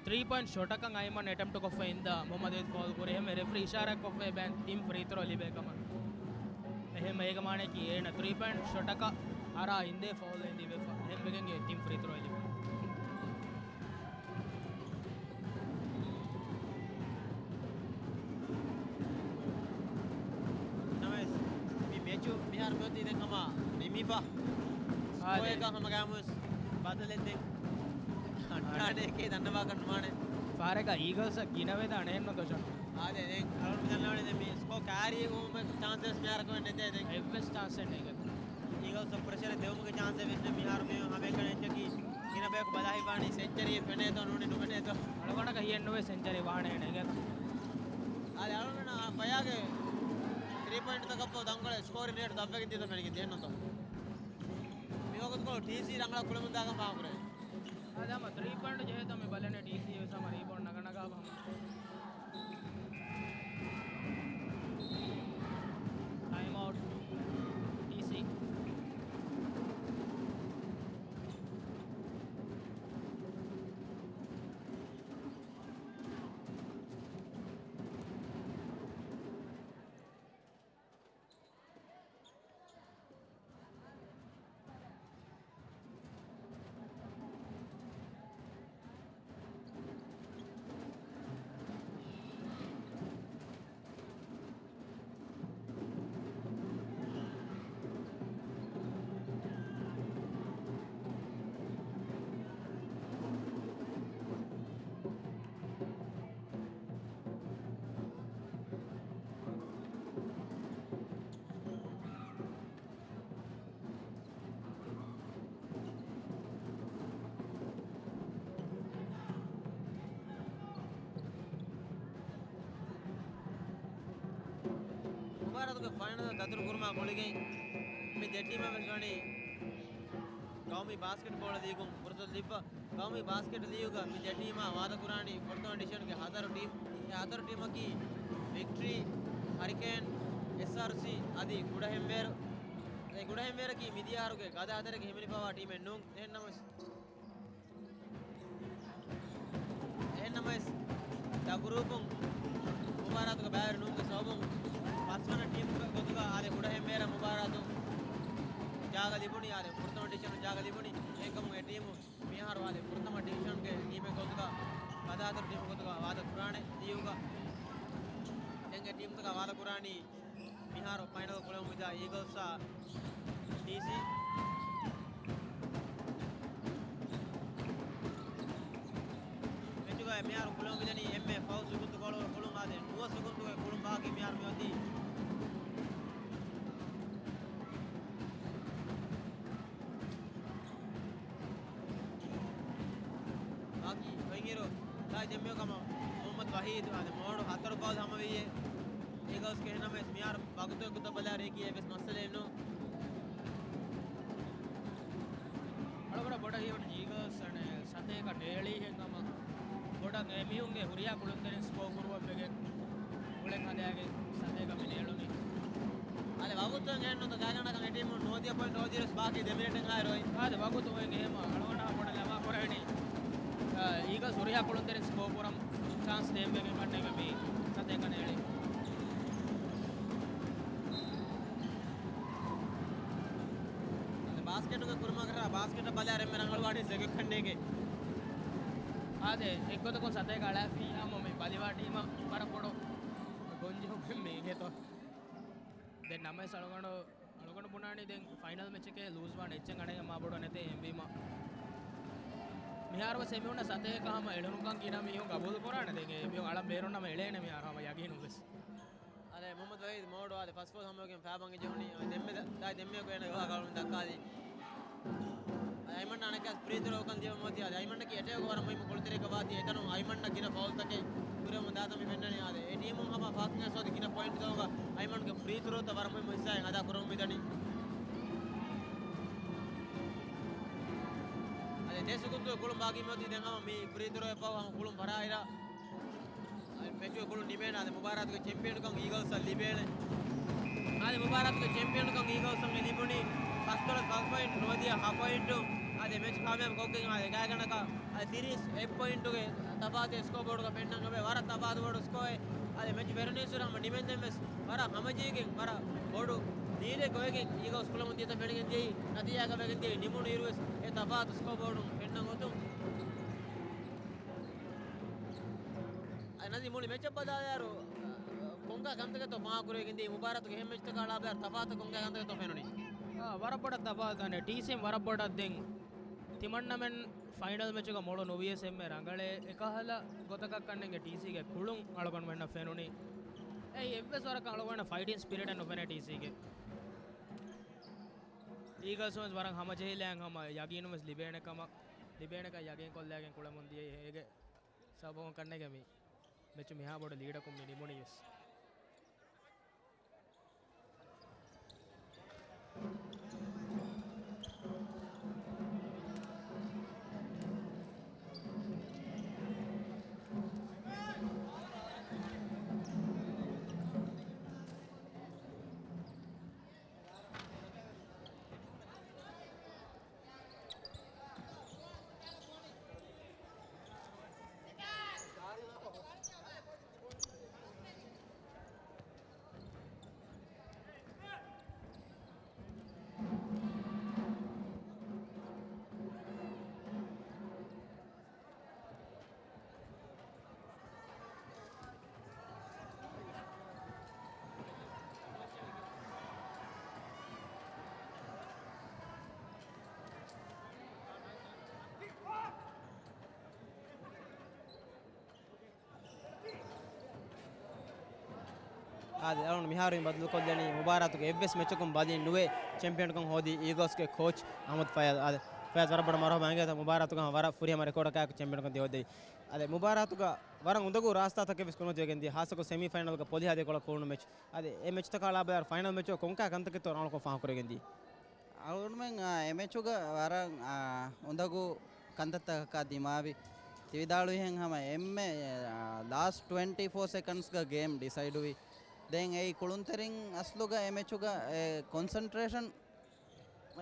ތްރީ ޕޮއިންޓް ޝޮޓަކަށް އައިމަން އެޓެމްޕްޓް ކޮށްފަ އިންދާ މުހައްމަދު ވަހީދު ފައުލް ކުރި. އެހެން ރެފްރީ އިޝާރާތް ކޮށްފަ ބޭން ތިން ފްރީ ތްރޯ ލިބޭ ކަމަށް. އެހެން އޭގެ މާނައަކީ އޭނަ ތްރީ ޕޮއިންޓް ޝޮޓަކަށް އަރާ އިނދޭ ފައުލް އެނދި ވެފަ. އެހެން ވެގެން ތިން ފްރީ ތްރޯ ލިބުނު. ނަމަވެސް، މި މެޗު މިހާރު މިއޮތީ ދެން ހަމަ ނިމިފަ. އާދެ. ސްކޯއަކަށް ހަމަ ގާމުސް ބަދަލެއް ދެން. އަންނާނެ އެކޭ ދަންނަވާކަށް ނުވާނެ. ފާރެގަ އީގަލްސް ގިނަވެދާނެ އެހެންނު ދޮށަށް. އާދެ، ދެން އަޅުގަނޑު ދަންނަވަނީ ދެން މި ސްކޯ ކާރީ ވުމަށް ޗާންސެސް މިހާރަކު ނެތޭ ދެން. އެއްވެސް ޗާންސެއް ނެތް. އީގަލްސް ޕްރެޝަރެއް ދެވުމުގެ ޗާންސެއް ވެސް ނެތް މިހާރު މި ހަމައެކަނި އެއްޗަކީ ގިނަ ބަޔަކު ބަލާ ހިތްވާނީ ސެންޗަރީ ފެނޭތޯ ނޫނީ ނުފެނޭތޯ. އަޅުގަނޑަކަށް ހިޔެއްނުވޭ ސެންޗަރީ ވާނެ ނޭގެ. އާދެ އަޅުގަނޑަށް ފަޔާގެ ތްރީ ޕޮއިންޓްތަކަށްފަހު ތަންކޮޅެއް ސްކޯރިން ރޭޓް ދަށްވެގެން ދިޔަތޯ ފެނިގެން ދިޔައެއްނުތޯ. މިވަގުތުކޮޅު ޓީސީ ރަނގަޅަށް ކުޅެމުން ދާކަން ފާހަގަކުރޭ. އާދެ ހަމަ ތްރީ ޕޮއިންޓް ޖެހޭތޯ މި ބަލަނީ ޓީސީ ވެސް ހަމަ ރީބައުންޑް ނަގަނަގާ ހަމަ. ޓައިމް އައުޓް. ޓީސީ. ފައިނަލް ދަތުރު ކުރުމާ ގުޅިގެން މި ދެ ޓީމަށް ވެސް ވަނީ ގައުމީ ބާސްކެޓްބޯޅަ ލީގުން ފުރުސަތު ލިބިފަ. ގައުމީ ބާސްކެޓް ލީގުގަ މި ދެ ޓީމާ ވާދަކުރާނީ ފުރަތަމަ ޑިވިޝަންގެ ހަތަރު ޓީމް. އެ ހަތަރު ޓީމަކީ ވިކްޓްރީ، ހަރިކޭން، އެސްއާރްސީ އަދި ކުޑަހެއްވޭރު. އެ ކުޑަހެއްވޭރަކީ މިދިޔަ އަހަރުގެ ގަދަ ހަތަރެއްގެ ހިމެނިފައިވާ ޓީމެއް ނޫން. އެހެންނަމަވެސް، އެހެންނަމަވެސް، ދަ ގްރޫޕުން މުބާރާތުގަ ބައިވެރި ނޫންގެ ސަބަބުން ފަސްވަނަ ޓީމް ގޮތުގަ އާދެ ކުޑަހެއްވޭރަ މުބާރާތު ޖާގަ ލިބުނީ، އާދެ ފުރަތަމަ ޑިވިޝަނު ޖާގަ ލިބުނީ. އެހެންކަމުން އެ ޓީމު މިހާރު އާދެ ފުރަތަމަ ޑިވިޝަންގެ ޓީމެއް ގޮތުގަ ގަދަ ހަތަރު ޓީމު ގޮތުގަ ވާދަ ކުރާނެ ލީގުގަ. ދެން އެ ޓީމްތަކާ ވާދަ ކުރާނީ މިހާރު ފައިނަލް ކުޅެމުން ވިދާ އީގަލްސްއާ ޑީސީ. މެޗުގައި މިހާރު ކުޅެމުން ވިދަނީ އެންމެ ފަހު ސެކުންތު ކޮޅުގެ ކުޅުން އާދެ ނުވަ ސެކުންތުގެ ކުޅުން ބާކީ މިހާރު މިއޮތީ. ބާކީ ގޮތްއިރު ދާއި ދެންމެ ކަމަށް މުހައްމަދު ވަހީދު އާދެ މޯޑު ހަތަރު ފައުލް ހަމަވިއޭ. އީގަލްސްގެ އެހެންނަމަވެސް މިހާރު ވަގުތު އެއްގޮތަށް ބަލާ ރޭކީ އެއްވެސް މައްސަލައެއް ނޫން. އަޅުގަނޑަށް ބޮޑަށް ހީވަނީ އީގަލްސް އަނެއް ސަތޭކަ ނޭޅީހެން ހަމަ ބޮޑަށް އެމީހުންގެ ހުރިހާ ކުޅުންތެރިން ސްކޯ ކުރުވަށްވެގެން ގުޅެން ހަދާގެން ސަތޭކަ މި ނޭޅުނީ. އާދެ ވަގުތު އެހެންނުތަ ގާތްގަނޑަކަށް އެ ޓީމުން ނޯދިޔަ ޕޮއިންޓް ހޯދިޔަސް ބާކީ ދެ މިނެޓެއް އާއިރު އޮތް. އާދެ ވަގުތު އޮތް އެހެމަ އަޅުގަނޑަށް ބޮޑަށް ލަމާ ކުރެވެނީ. އާ، އީގަލްސް ހުރިހާ ކުޅުންތެރިން ސްކޯ ކުރަން ޗާންސް ދޭންވެގެން ކަންނޭނގެ މީ ސަތޭކަ ނޭޅި. އަދި ބާސްކެޓުގެ ކުރިމަގަށް ބާސްކެޓަށް ބަލާ އެންމެ ރަނގަޅުވާނީ ސެގެ ކަންނޭނގެ. އާދެ، އެއްގޮތަކުން ސަތޭކަ އަޅާފިއްޔާމަ މި ބަލިވާ ޓީމަށް ވަރަށް ބޮޑު ގޮންޖެހުމެއް މީ އިނގޭތޯ. ދެން ނަމަވެސް އަޅުގަނޑު، އަޅުގަނޑު ބުނާނީ ދެން ފައިނަލް މެޗެކޭ ލޫޒް ވާން އެއްޗެއް އަނެއް މާ ބޮޑު ނެތޭ އެހެންވީމަ. މިހާރުވެސް އެމީހުންނަށް ސަތޭކަ ހަމަ އެޅުނުކަން ގިނަ މީހުން ގަބޫލު ކުރާނެ. ދެން އެމީހުން އަޅަން ބޭރުން ނަމަ އެޅޭނެ މިހާރު ހަމަ ޔަގީނުން ވެސް. އަދެ މުހައްމަދު ވަހީދު މޯޑު އާދެ ފަސް ފަސް ހަމަވެގެން ފައިބަން އެއްޖެހުނީ. އަދެ ދެންމެ ދާ ދެންމެ ގޮއެން ވާ ގަޅުން ދައްކާލީ. އަދެ އައިމަން އަނެއްކާ ފްރީ ތުރޯކަން ލިޔަމަ މޯތި. އަދެ އައިމަންނަކީ އެޓޭކަރ ވަރަށް މުހިއްމު ކުޅުތެރިއެއްގަ ވާތީ އެތަނުން އައިމަންނަށް ގިނަ ފައުލްތަކެއް ކުރެވެމުން ދާތަން މި ފެންނަނީ. އާދެ އެ ޓީމުން ހަމަ ފަހަކު ސޯދި ގިނަ ޕޮއިންޓް ތަކުގަ އައިމަންގެ ފްރީ ތުރޯތައް ވަރަށް މުހިއްމު ހިއްސާއެއް އަދާ ކުރަމުން މިދަނީ. އަދެ ދެ ސެކުންތުގެ ކުޅުން ބާކީ މިއޮތީ ދެން ހަމަ މި ފްރީ ތުރޯއެއް ފަހު ހަމަ ކުޅުން ފަރާއިރަށް އަދި މެޗުގެ ކުޅުން ނިމޭނެ. އަދި މުބާރާތުގެ ޗެމްޕިއަންކަން އީގަލްސްއަށް ލިބޭނެ. އަދި މުބާރާތުގެ ޗެމްޕިއަންކަން އީގަލްސްއަށް ލިބުނީ ފަސްދޮޅަސް ފަސް ޕޮއިންޓް، ނުވަދިހަ ހަ ޕޮއިންޓު. އަދި މެޗް ކާމިޔާބު ކޮށްގެން އަދި ގާތްގަނޑަކަށް އަދި ސީރީސް އެއް ޕޮއިންޓުގެ ތަފާތު ސްކޯ ބޯޑުގަ ފެންނަން އެބަ ވަރަށް ތަފާތު ބޮޑު ސްކޯއެއް. އަދި މެޗް ފެރުނީސުރަ ހަމަ ނިމެންދެން ވެސް ވަރަށް ހަމަޖެހިގެން ވަރަށް ބޮޑު ލީޑެއް ގޮވެގެން އީގަލްސް ކުޅަމުން ދިޔަތަން ފެނިގެން ދިޔައީ. ނަތީޖާގަ ވެގެން ދިޔައީ ނިމުނު އިރުވެސް އެ ތަފާތު ސްކޯ ބޯޑުން ފެންނަން އޮތުން. އަދި ނަޒީ މުޅި މެޗަށް ބަލާލާއިރު، ކޮންކަހަލަ ކަންތަކެއްތޯ ފާހަގަކުރެވިގެން ދިޔައީ؟ މުބާރާތުގެ އެހެން މެޗްތަކާ ބަލާލާއިރު ތަފާތު ކޮންކަހަލަ ކަންތަކެއްތޯ ފެނުނީ؟ އާ، ވަރަށް ބޮޑަށް ތަފާތު ދަނީ. ޓީސީން ވަރަށް ބޮޑަށް ދެން ތިމަންނަމެން ފައިނަލް މެޗުގަ މޮޅު ނުވިޔަސް އެންމެ ރަނގަޅޭ. އެކަހަލަ ގޮތަކަށް ކަންނޭނގެ ޓީސީގެ ކުޅުން އަޅުގަނޑުމެންނަށް ފެނުނީ. އެއީ އެއްވެސް ވަރަކަށް އަޅުގަނޑަށް ފައިޓިން ސްޕިރިޓެއް ނުފެނޭ ޓީސީގެ. އީގަލްސް ވެސް ވަރަށް ހަމަޖެހިލާ ހަމަ ޔަގީނުން ވެސް ލިބޭނެ ކަމަށް، ލިބޭނެ ކަން ޔަގީން ކޮށްލާގެން ކުޅެމުން ދިޔައީ. އޭގެ ސަބަބުން ކަންނޭނގެ މި މެޗު މިހާ ބޮޑު ލީޑަކުން މި ނިމުނީ ވެސް. އާދެ، އަޅުގަނޑު މިހާރު ބަދަލުކޮށްލަނީ މުބާރާތުގެ އެއްވެސް މެޗަކުން ބަލިން ނުވެ، ޗެމްޕިއަންކަން ހޯދީ އީގަލްސްގެ ކޯޗް އަހްމަދު ފަޔާޒް. އާދެ، ފައިސް ވަރަށް ބޮޑަށް މަރުހަބާ އިނގޭތޯ މުބާރާތުގަ ވަރަށް ފުރިހަމަ ރެކޯޑަކާއެކު ޗެމްޕިއަންކަން ދެއްވައްދެވި. އަދި މުބާރާތުގަ ވަރަށް އުނދަގޫ ރާސްތާތަކެއް ވެސް ކުރިމަތިވެގެންދިޔަ، ހާއްސަކޮށް ސެމީ ފައިނަލްގަ ޕޮލިހާ ދެކޮޅަށް ކުޅުނު މެޗް. އަދި އެ މެޗްތަކާ އަޅާ ބަލާއިރު ފައިނަލް މެޗުގަ ކޮންކަހަލަ ކަންތަކެއްތޯ ރަނގަޅުކޮށް ފާހަގަކުރެވިގެންދީ؟ އަޅުގަނޑުމެން، އާ، އެ މެޗުގަ ވަރަށް، އާ، އުނދަގޫ ކަންތައްތަކަކާ ދިމާވި. ތި ވިދާޅުވިހެން ހަމަ އެންމެ، އާ، ލާސްޓް ޓްވެންޓީ ފޯ ސެކަންޑްސްގަ ގޭމް ޑިސައިޑްވި. ދެން އެއީ ކުޅުންތެރިން އަސްލުގަ އެ މެޗުގަ އެ ކޮންސަންޓްރޭޝަން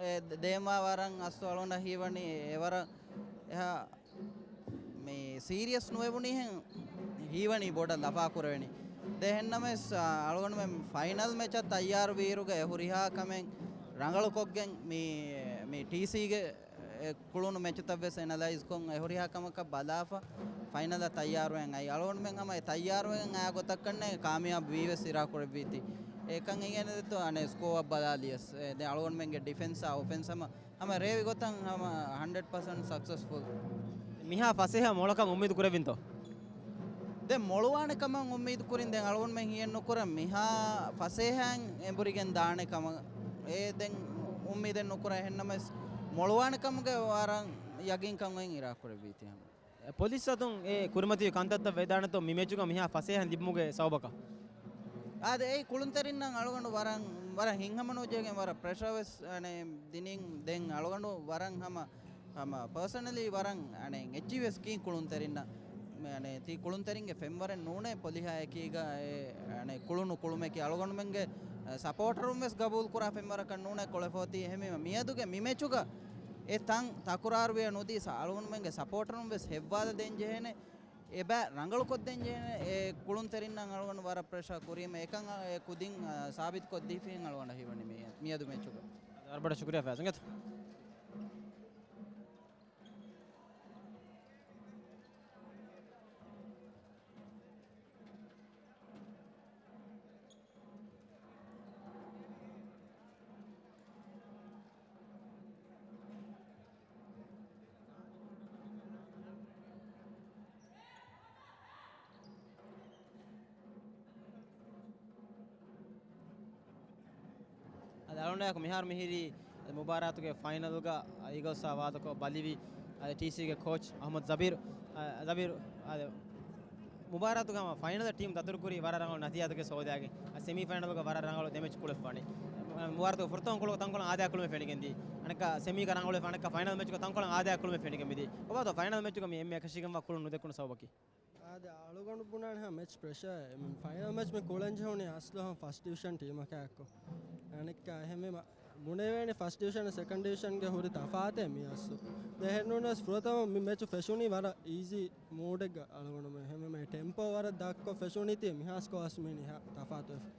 އެ ދޭމާ ވަރަށް އަސްލު އަޅުގަނޑަށް ހީވަނީ އެވަރަށް އެހާ މި ސީރިއަސް ނުވެވުނީހެން ހީވަނީ ބޮޑަށް ލަފާ ކުރެވެނީ. ދެ އެހެންނަމަވެސް، އަ، އަޅުގަނޑުމެން ފައިނަލް މެޗަށް ތައްޔާރު ވީއިރުގަ އެ ހުރިހާ ކަމެއް ރަނގަޅުކޮށްގެން މި، މި ޓީސީގެ އެ ކުޅުނު މެޗުތައް ވެސް އެނަލައިޒްކޮށް އެ ހުރިހާ ކަމަކަށް ބަލާފަ ފައިނަލަށް ތައްޔާރުވެގެން އައި. އަޅުގަނޑުމެން ހަމަ އެ ތައްޔާރުވެގެން އައި ގޮތަށް ކަންނޭނގެ ކާމިޔާބު ވީ ވެސް އިރާ ކުރެއްވީތީ. އެކަން އިނގޭނެ ދެއްތޯ އަނެއް ސްކޯއަށް ބަލާލިޔަސް. އެ ދެ އަޅުގަނޑުމެންގެ ޑިފެންސާ އޮފެންސް ހަމަ ހަމަ ރޭވި ގޮތަށް ހަމަ ހަންޑްރެޑް ޕަސެންޓް ސަކްސެސްފުލް. މިހާ ފަސޭހަ މޮޅަކަށް އުއްމީދު ކުރެވިންތޯ؟ ދެ މޮޅުވާނެ ކަމަށް އުއްމީދު ކުރިން ދެން އަޅުގަނޑުމެން ހިޔެއް ނުކުރަން މިހާ ފަސޭހައިން އެނބުރިގެން ދާނެ ކަމަށް އެ ދެން އުއްމީދެއް ނުކުރަން. އެހެންނަމަވެސް މޮޅުވާނެ ކަމުގެ ވަރަށް ޔަގީންކަން އޮތް އިރާ ކުރެއްވީތީ ހަމަ. ޕޮލިސް އަތުން އެ ކުރިމަތިވި ކަންތައްތައް ވެދާނެތޯ މި މެޗުގަ މިހާ ފަސޭހަ ލިބުމުގެ ސަބަބަކަށް؟ އާދެ، އެއީ ކުޅުންތެރިންނަށް އަޅުގަނޑު ވަރަށް، ވަރަށް ހިތްހަމަނުޖެހިގެން ވަރަށް ޕްރެޝަރ ވެސް އަނެއް ދިނިން. ދެން އަޅުގަނޑު ވަރަށް ހަމަ، ހަމަ ޕާސަނަލީ ވަރަށް އަނެއް އެއްޗިވެސް ކީން ކުޅުންތެރިންނަށް. މެ-، އަނެއް ތީ ކުޅުންތެރިންގެ ފެންވަރެއް ނޫނޭ ޕޮލިހާ އެކީގަ އެ އަނެއް ކުޅުނު ކުޅުމެކޭ. އަޅުގަނޑުމެންގެ، އަ، ސަޕޯޓަރުން ވެސް ގަބޫލު ކުރާ ފެންވަރަކަށް ނޫނޭ ކޮޅެފޯތީ. އެހެންވީމަ މިއަދުގެ މި މެޗުގަ އެ ތަން ތަކުރާރުވެ ނުދީ ސަ-، އަޅުގަނޑުމެންގެ ސަޕޯޓަރުން ވެސް ހެއްވާލަ ދޭން ޖެހޭނެ. އެބަ ރަނގަޅުކޮށްދޭން ޖެހޭނެ. އެ ކުޅުންތެރިންނަށް އަޅުގަނޑު ވަރަށް ޕްރެޝާ ކުރީމަ އެކަން އަ-، އެ ކުދިން، އަ، ސާބިތުކޮށްދީފިހެން އަޅުގަނޑަށް ހީވަނީ މި-، މިއަދު މެޗުގަ. ވަރަށް ބޮޑަށް ޝުކުރިއްޔާ ފައިސް އިނގޭތޯ. އަދި އަޅުގަނޑާއެކު މިހާރު މިހިރީ މުބާރާތުގެ ފައިނަލްގަ އީގަލްސްއާ ވާދަކޮށް ބަލިވި، އަދި ޓީސީގެ ކޯޗް އަޙްމަދު ޒަބީރު، އަ، ޒަބީރު، އަދި މުބާރާތުގަ ހަމަ ފައިނަލަށް ޓީމް ދަތުރުކުރީ ވަރަށް ރަނގަޅު ނަތީޖާތަކެއް ސޯދައިގެން. އަ، ސެމީ ފައިނަލްގަ ވަރަށް ރަނގަޅު ދެ މެޗް ކުޅެފާނެ. މުބާރާތުގެ ފުރަތަމަ ކުޅުން ތަންކޮޅަށް އާދަޔާ ކުޅުމެއް ފެނިގެންދީ. އަނެއްކާ ސެމީގަ ރަނގަޅުވެފަ، އަނެއްކާ ފައިނަލް މެޗުގަ ތަންކޮޅަށް އާދަޔާ ކުޅުމެއް ފެނިގެން މިދީ. ކޮބާތޯ ފައިނަލް މެޗުގަ މި އެންމެ އެކަށީގެންވާ ކުޅުން ނުދެކުނު ސަބަބަކީ؟ އާދެ، އަޅުގަނޑު ބުނާނެ ހަމަ މެޗް ޕްރެޝަރ. މި ފައިނަލް މެޗް މި ކުޅެން ޖެހުނީ އަސްލު ހަމަ ފަސްޓް ޑިވިޝަން ޓީމަކާއެކު. އަނެއްކާ އެހެންވީމަ ބުނެވޭނެ ފަސްޓް ޑިވިޝަން ސެކަންޑް ޑިވިޝަންގެ ހުރި ތަފާތެއް މި އަސްލު. ދެ އެހެންނޫނަސް ފުރަތަމަ މި މެޗު ފެށުނީ ވަރަށް އީޒީ މޫޑެއްގަ އަޅުގަނޑުމެން. އެހެންވީމަ ޓެމްޕޯ ވަރަށް ދަށްކޮށް ފެށުނީތީ މިހާ ސްކޯ އަސް މީނި ހަ-، ތަފާތުވެފަ.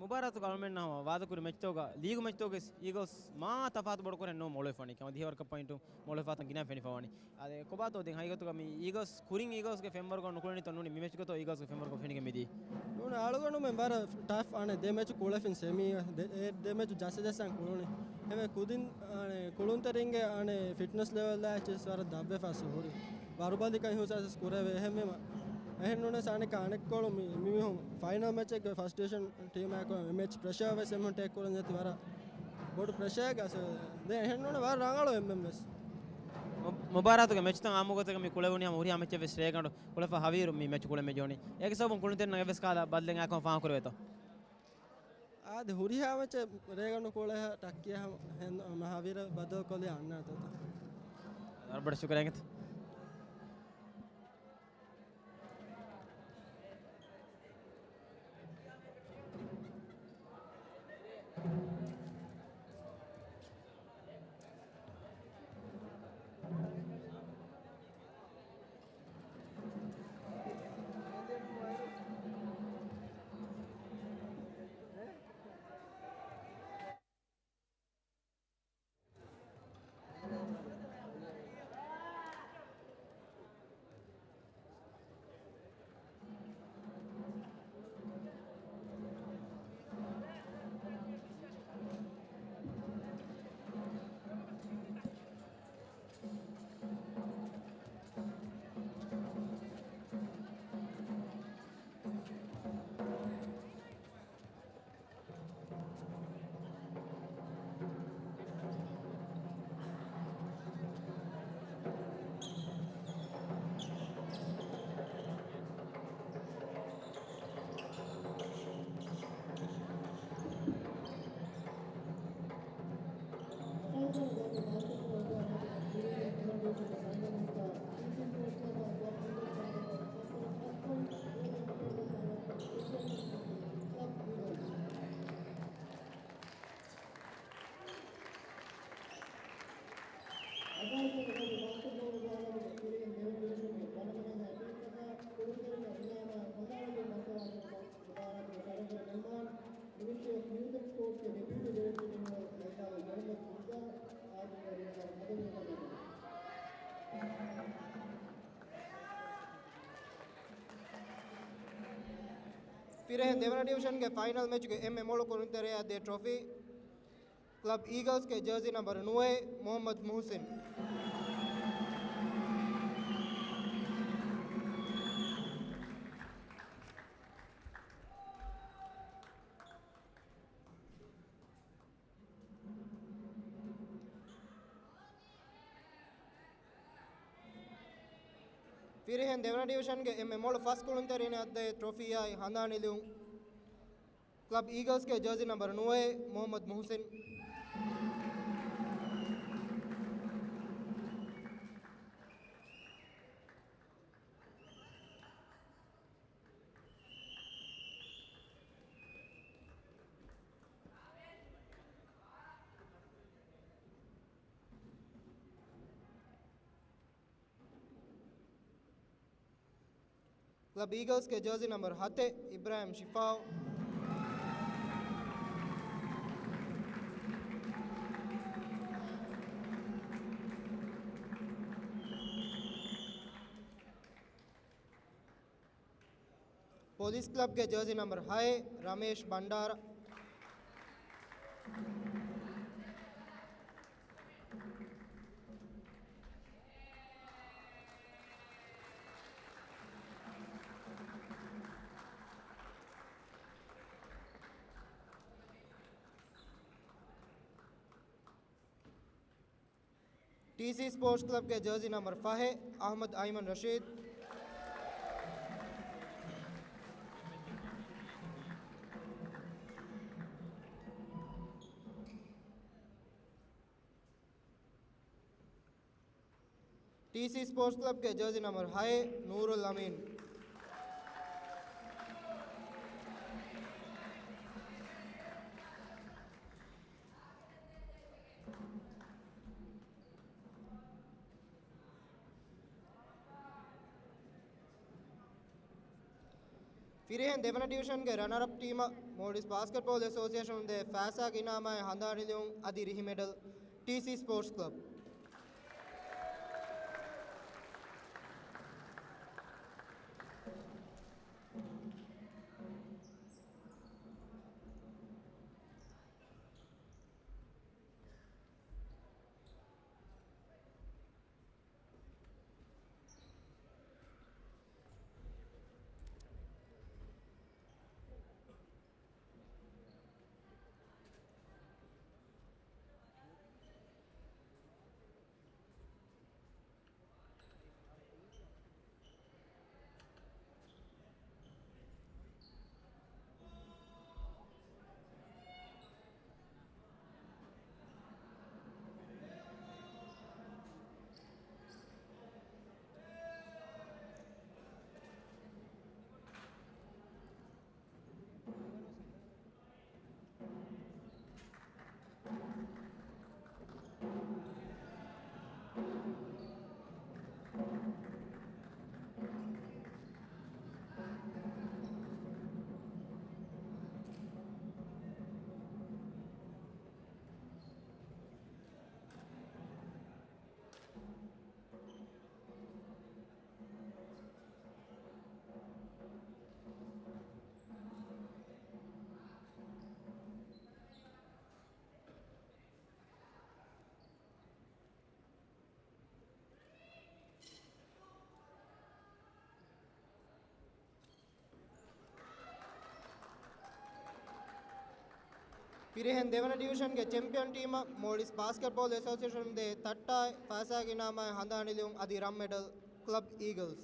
މުބާރާތުގަ އަޅުމެންނަށް ވާދަކުރި މެޗްތަކުގަ ލީގު މެޗްތަކުގެ އީގަލްސް މާ ތަފާތު ބޮޑުކުރެއް ނޫން މޮޅުވެފާނީ. ކަމަށް ދިހަވަރަކަށް ޕޮއިންޓު މޮޅުވެފާތަން ގިނަ ފެނިފަވާނީ. އާދެ، ކޮބާތޯ ދެން ހަގީގަތުގަ މި އީގަލްސް ކުރިން އީގަލްސްގެ ފެންވަރުގަ ނުކުޅެނީތޯ ނޫނީ މި މެޗުގަތޯ އީގަލްސްގެ ފެންވަރުގަ ފެނިގެން މިދީ؟ ނޫން އަޅުގަނޑުމެން ވަރަށް ޓަފް އަނެއް ދެ މެޗު ކުޅެފިން ސެމީ ދެ-، އެ ދެ މެޗު ޖައްސަ ޖައްސަން ކުޅުނީ. އެމެ ކުދިން އަނެއް ކުޅުންތެރިންގެ އަނެއް ފިޓްނަސް ލެވެލް އެއްޗެސް ވަރަށް ދަށްވެފަސް ހުރި. ވަރުބަލިކަން ހިއްސާސް ކުރެވޭ. އެހެންވީމަ އެހެން ނޫނަސް އަނެއްކާ އަނެއްކޮޅު މި-، މި މީހުން ފައިނަލް މެޗެއްގެ ފަސްޓް ޑިވިޝަން ޓީމާއެކު މެޗް ޕްރެޝާ ވެސް އެމީހުން ޓޭކް ކުރަން ޖެހޭތީ ވަރަށް ބޮޑު ޕްރެޝާއެއްގަ ދެ އެހެން ނޫން ވަރަށް ރަނގަޅު އެންމެން ވެސް. މު-، މުބާރާތުގެ މެޗްތައް އާއްމުގޮތަކަށް މި ކުޅެވުނީ ހަމަ ހުރިހާ މެޗެއް ވެސް ރޭގަނޑު ކުޅެފަ ހަވީރު މި މެޗް ކުޅެމެ ޖޯނީ. އޭގެ ސަބަބުން ކުޅުންތެރިންނަށް އެއްވެސް ކަހަލަ ބަދަލެއް އާކުން ފާހަގަކުރެވޭތޯ؟ އާދެ، ހުރިހާ މެޗެއް ރޭގަނޑު ކުޅޭ ޓައްކިޔާ ހަމަ ހަވީރަށް ބަދަލުކޮށްލި އަންނާތޯ. ވަރަށް ބޮޑަށް ޝުކުރިއްޔާ. ފިރިހެން ދެވަނަ ޑިވިޝަންގެ ފައިނަލް މެޗުގެ އެންމެ މޮޅު ކުރިންތެރިޔާ ދޭ ޓްރޮފީ، ކްލަބް އީގަލްސްގެ ޖާޒީ ނަމްބަރު ނުވައެއް، މުހައްމަދު މުހުސިން. ފިރިހެން ދެވަނަ ޑިވިޝަންގެ އެންމެ މޮޅު ފަސް ކުޅުންތެރިން އައްދޭ ޓްރޮފީއާއި ހަނދާން ނިލިއުން، ކްލަބް އީގަލްސްގެ ޖާޒީ ނަމްބަރު ނުވައެއް، މުހައްމަދު މުހުސިން. ކްލަބް އީގަލްސްގެ ޖާޒީ ނަމްބަރު ހަތެއް، އިބްރާހިމް ޝިފާއު. ޕޮލިސް ކްލަބްގެ ޖާޒީ ނަމްބަރު ހައެއް، ރަމޭޝް ބަންޑާރަ. ޓީސީ ސްޕޯޓްސް ކްލަބްގެ ޖާޒީ ނަމްބަރު ފަހެއް، އަޙްމަދު އައިމަން ރަޝީދު. ޓީސީ ސްޕޯޓްސް ކްލަބްގެ ޖާޒީ ނަމްބަރު ހައެއް، ނޫރުލް އަމީން. ފިރިހެން ދެވަނަ ޑިވިޝަންގެ ރަނަރަޕް ޓީމަށް މޯލްޑިވްސް ބާސްކެޓްބޯލް އެސޯސިއޭޝަނުން ދޭ ފައިސާގެ އިނާމާއި ހަނދާން ނިލިއުން އަދި ރިހި މެޑަލް، ޓީސީ ސްޕޯޓްސް ކްލަބް. ފިރިހެން ދެވަނަ ޑިވިޝަންގެ ޗެމްޕިއަން ޓީމަށް މޯލްޑިވްސް ބާސްކެޓްބޯލް އެސޯސިއޭޝަނުން ދޭ ތައްޓާއި ފައިސާގެ އިނާމާއި ހަނދާން ނިލިއުން އަދި ރަން މެޑަލް، ކްލަބް އީގަލްސް.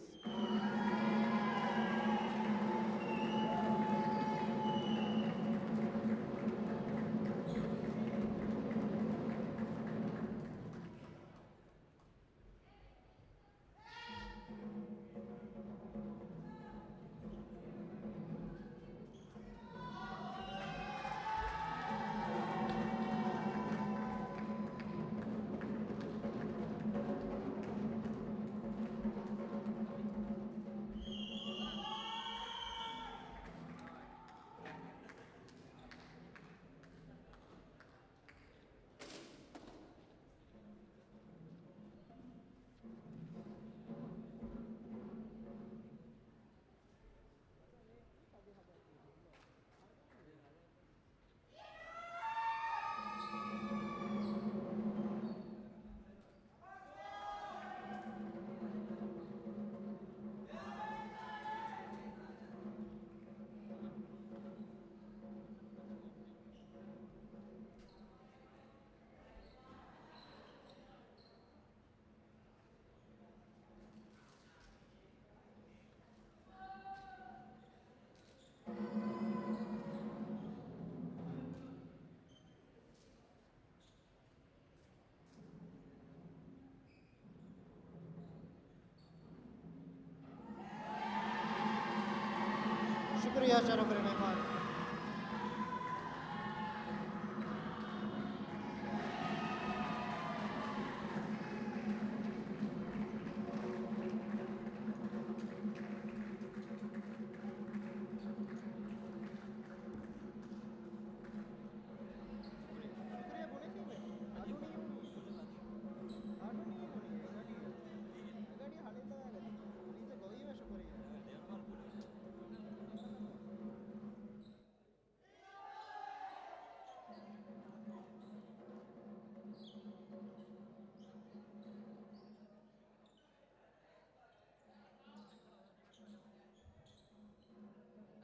ޝުކުރިއްޔާ ޝަރަފުވެރި މެހްމާން.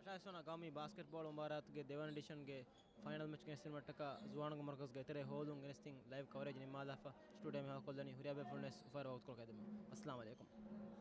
އަށާއިސް ވަނަ ގައުމީ ބާސްކެޓްބޯޅަ މުބާރާތުގެ ދެވަނަ އެޑިޝަންގެ ފައިނަލް މެޗް ގެނެސްދިނުމަށްޓަކާ ޒުވާނުންގެ މަރުކަޒުގެ އެތެރޭ ހޯލުން ގެނެސްދިން ލައިވް ކަވަރޭޖް ނިންމާލާފަ، ސްޓޫޑިއޯ މި ހަވާލުކޮށްލަނީ ހުރިހާ ބޭފުޅުންވެސް އުފާވެރިވާ ވަގުތުކޮޅަކަށް އެދެމުން. އައްސަލާމު ޢަލައިކުމް.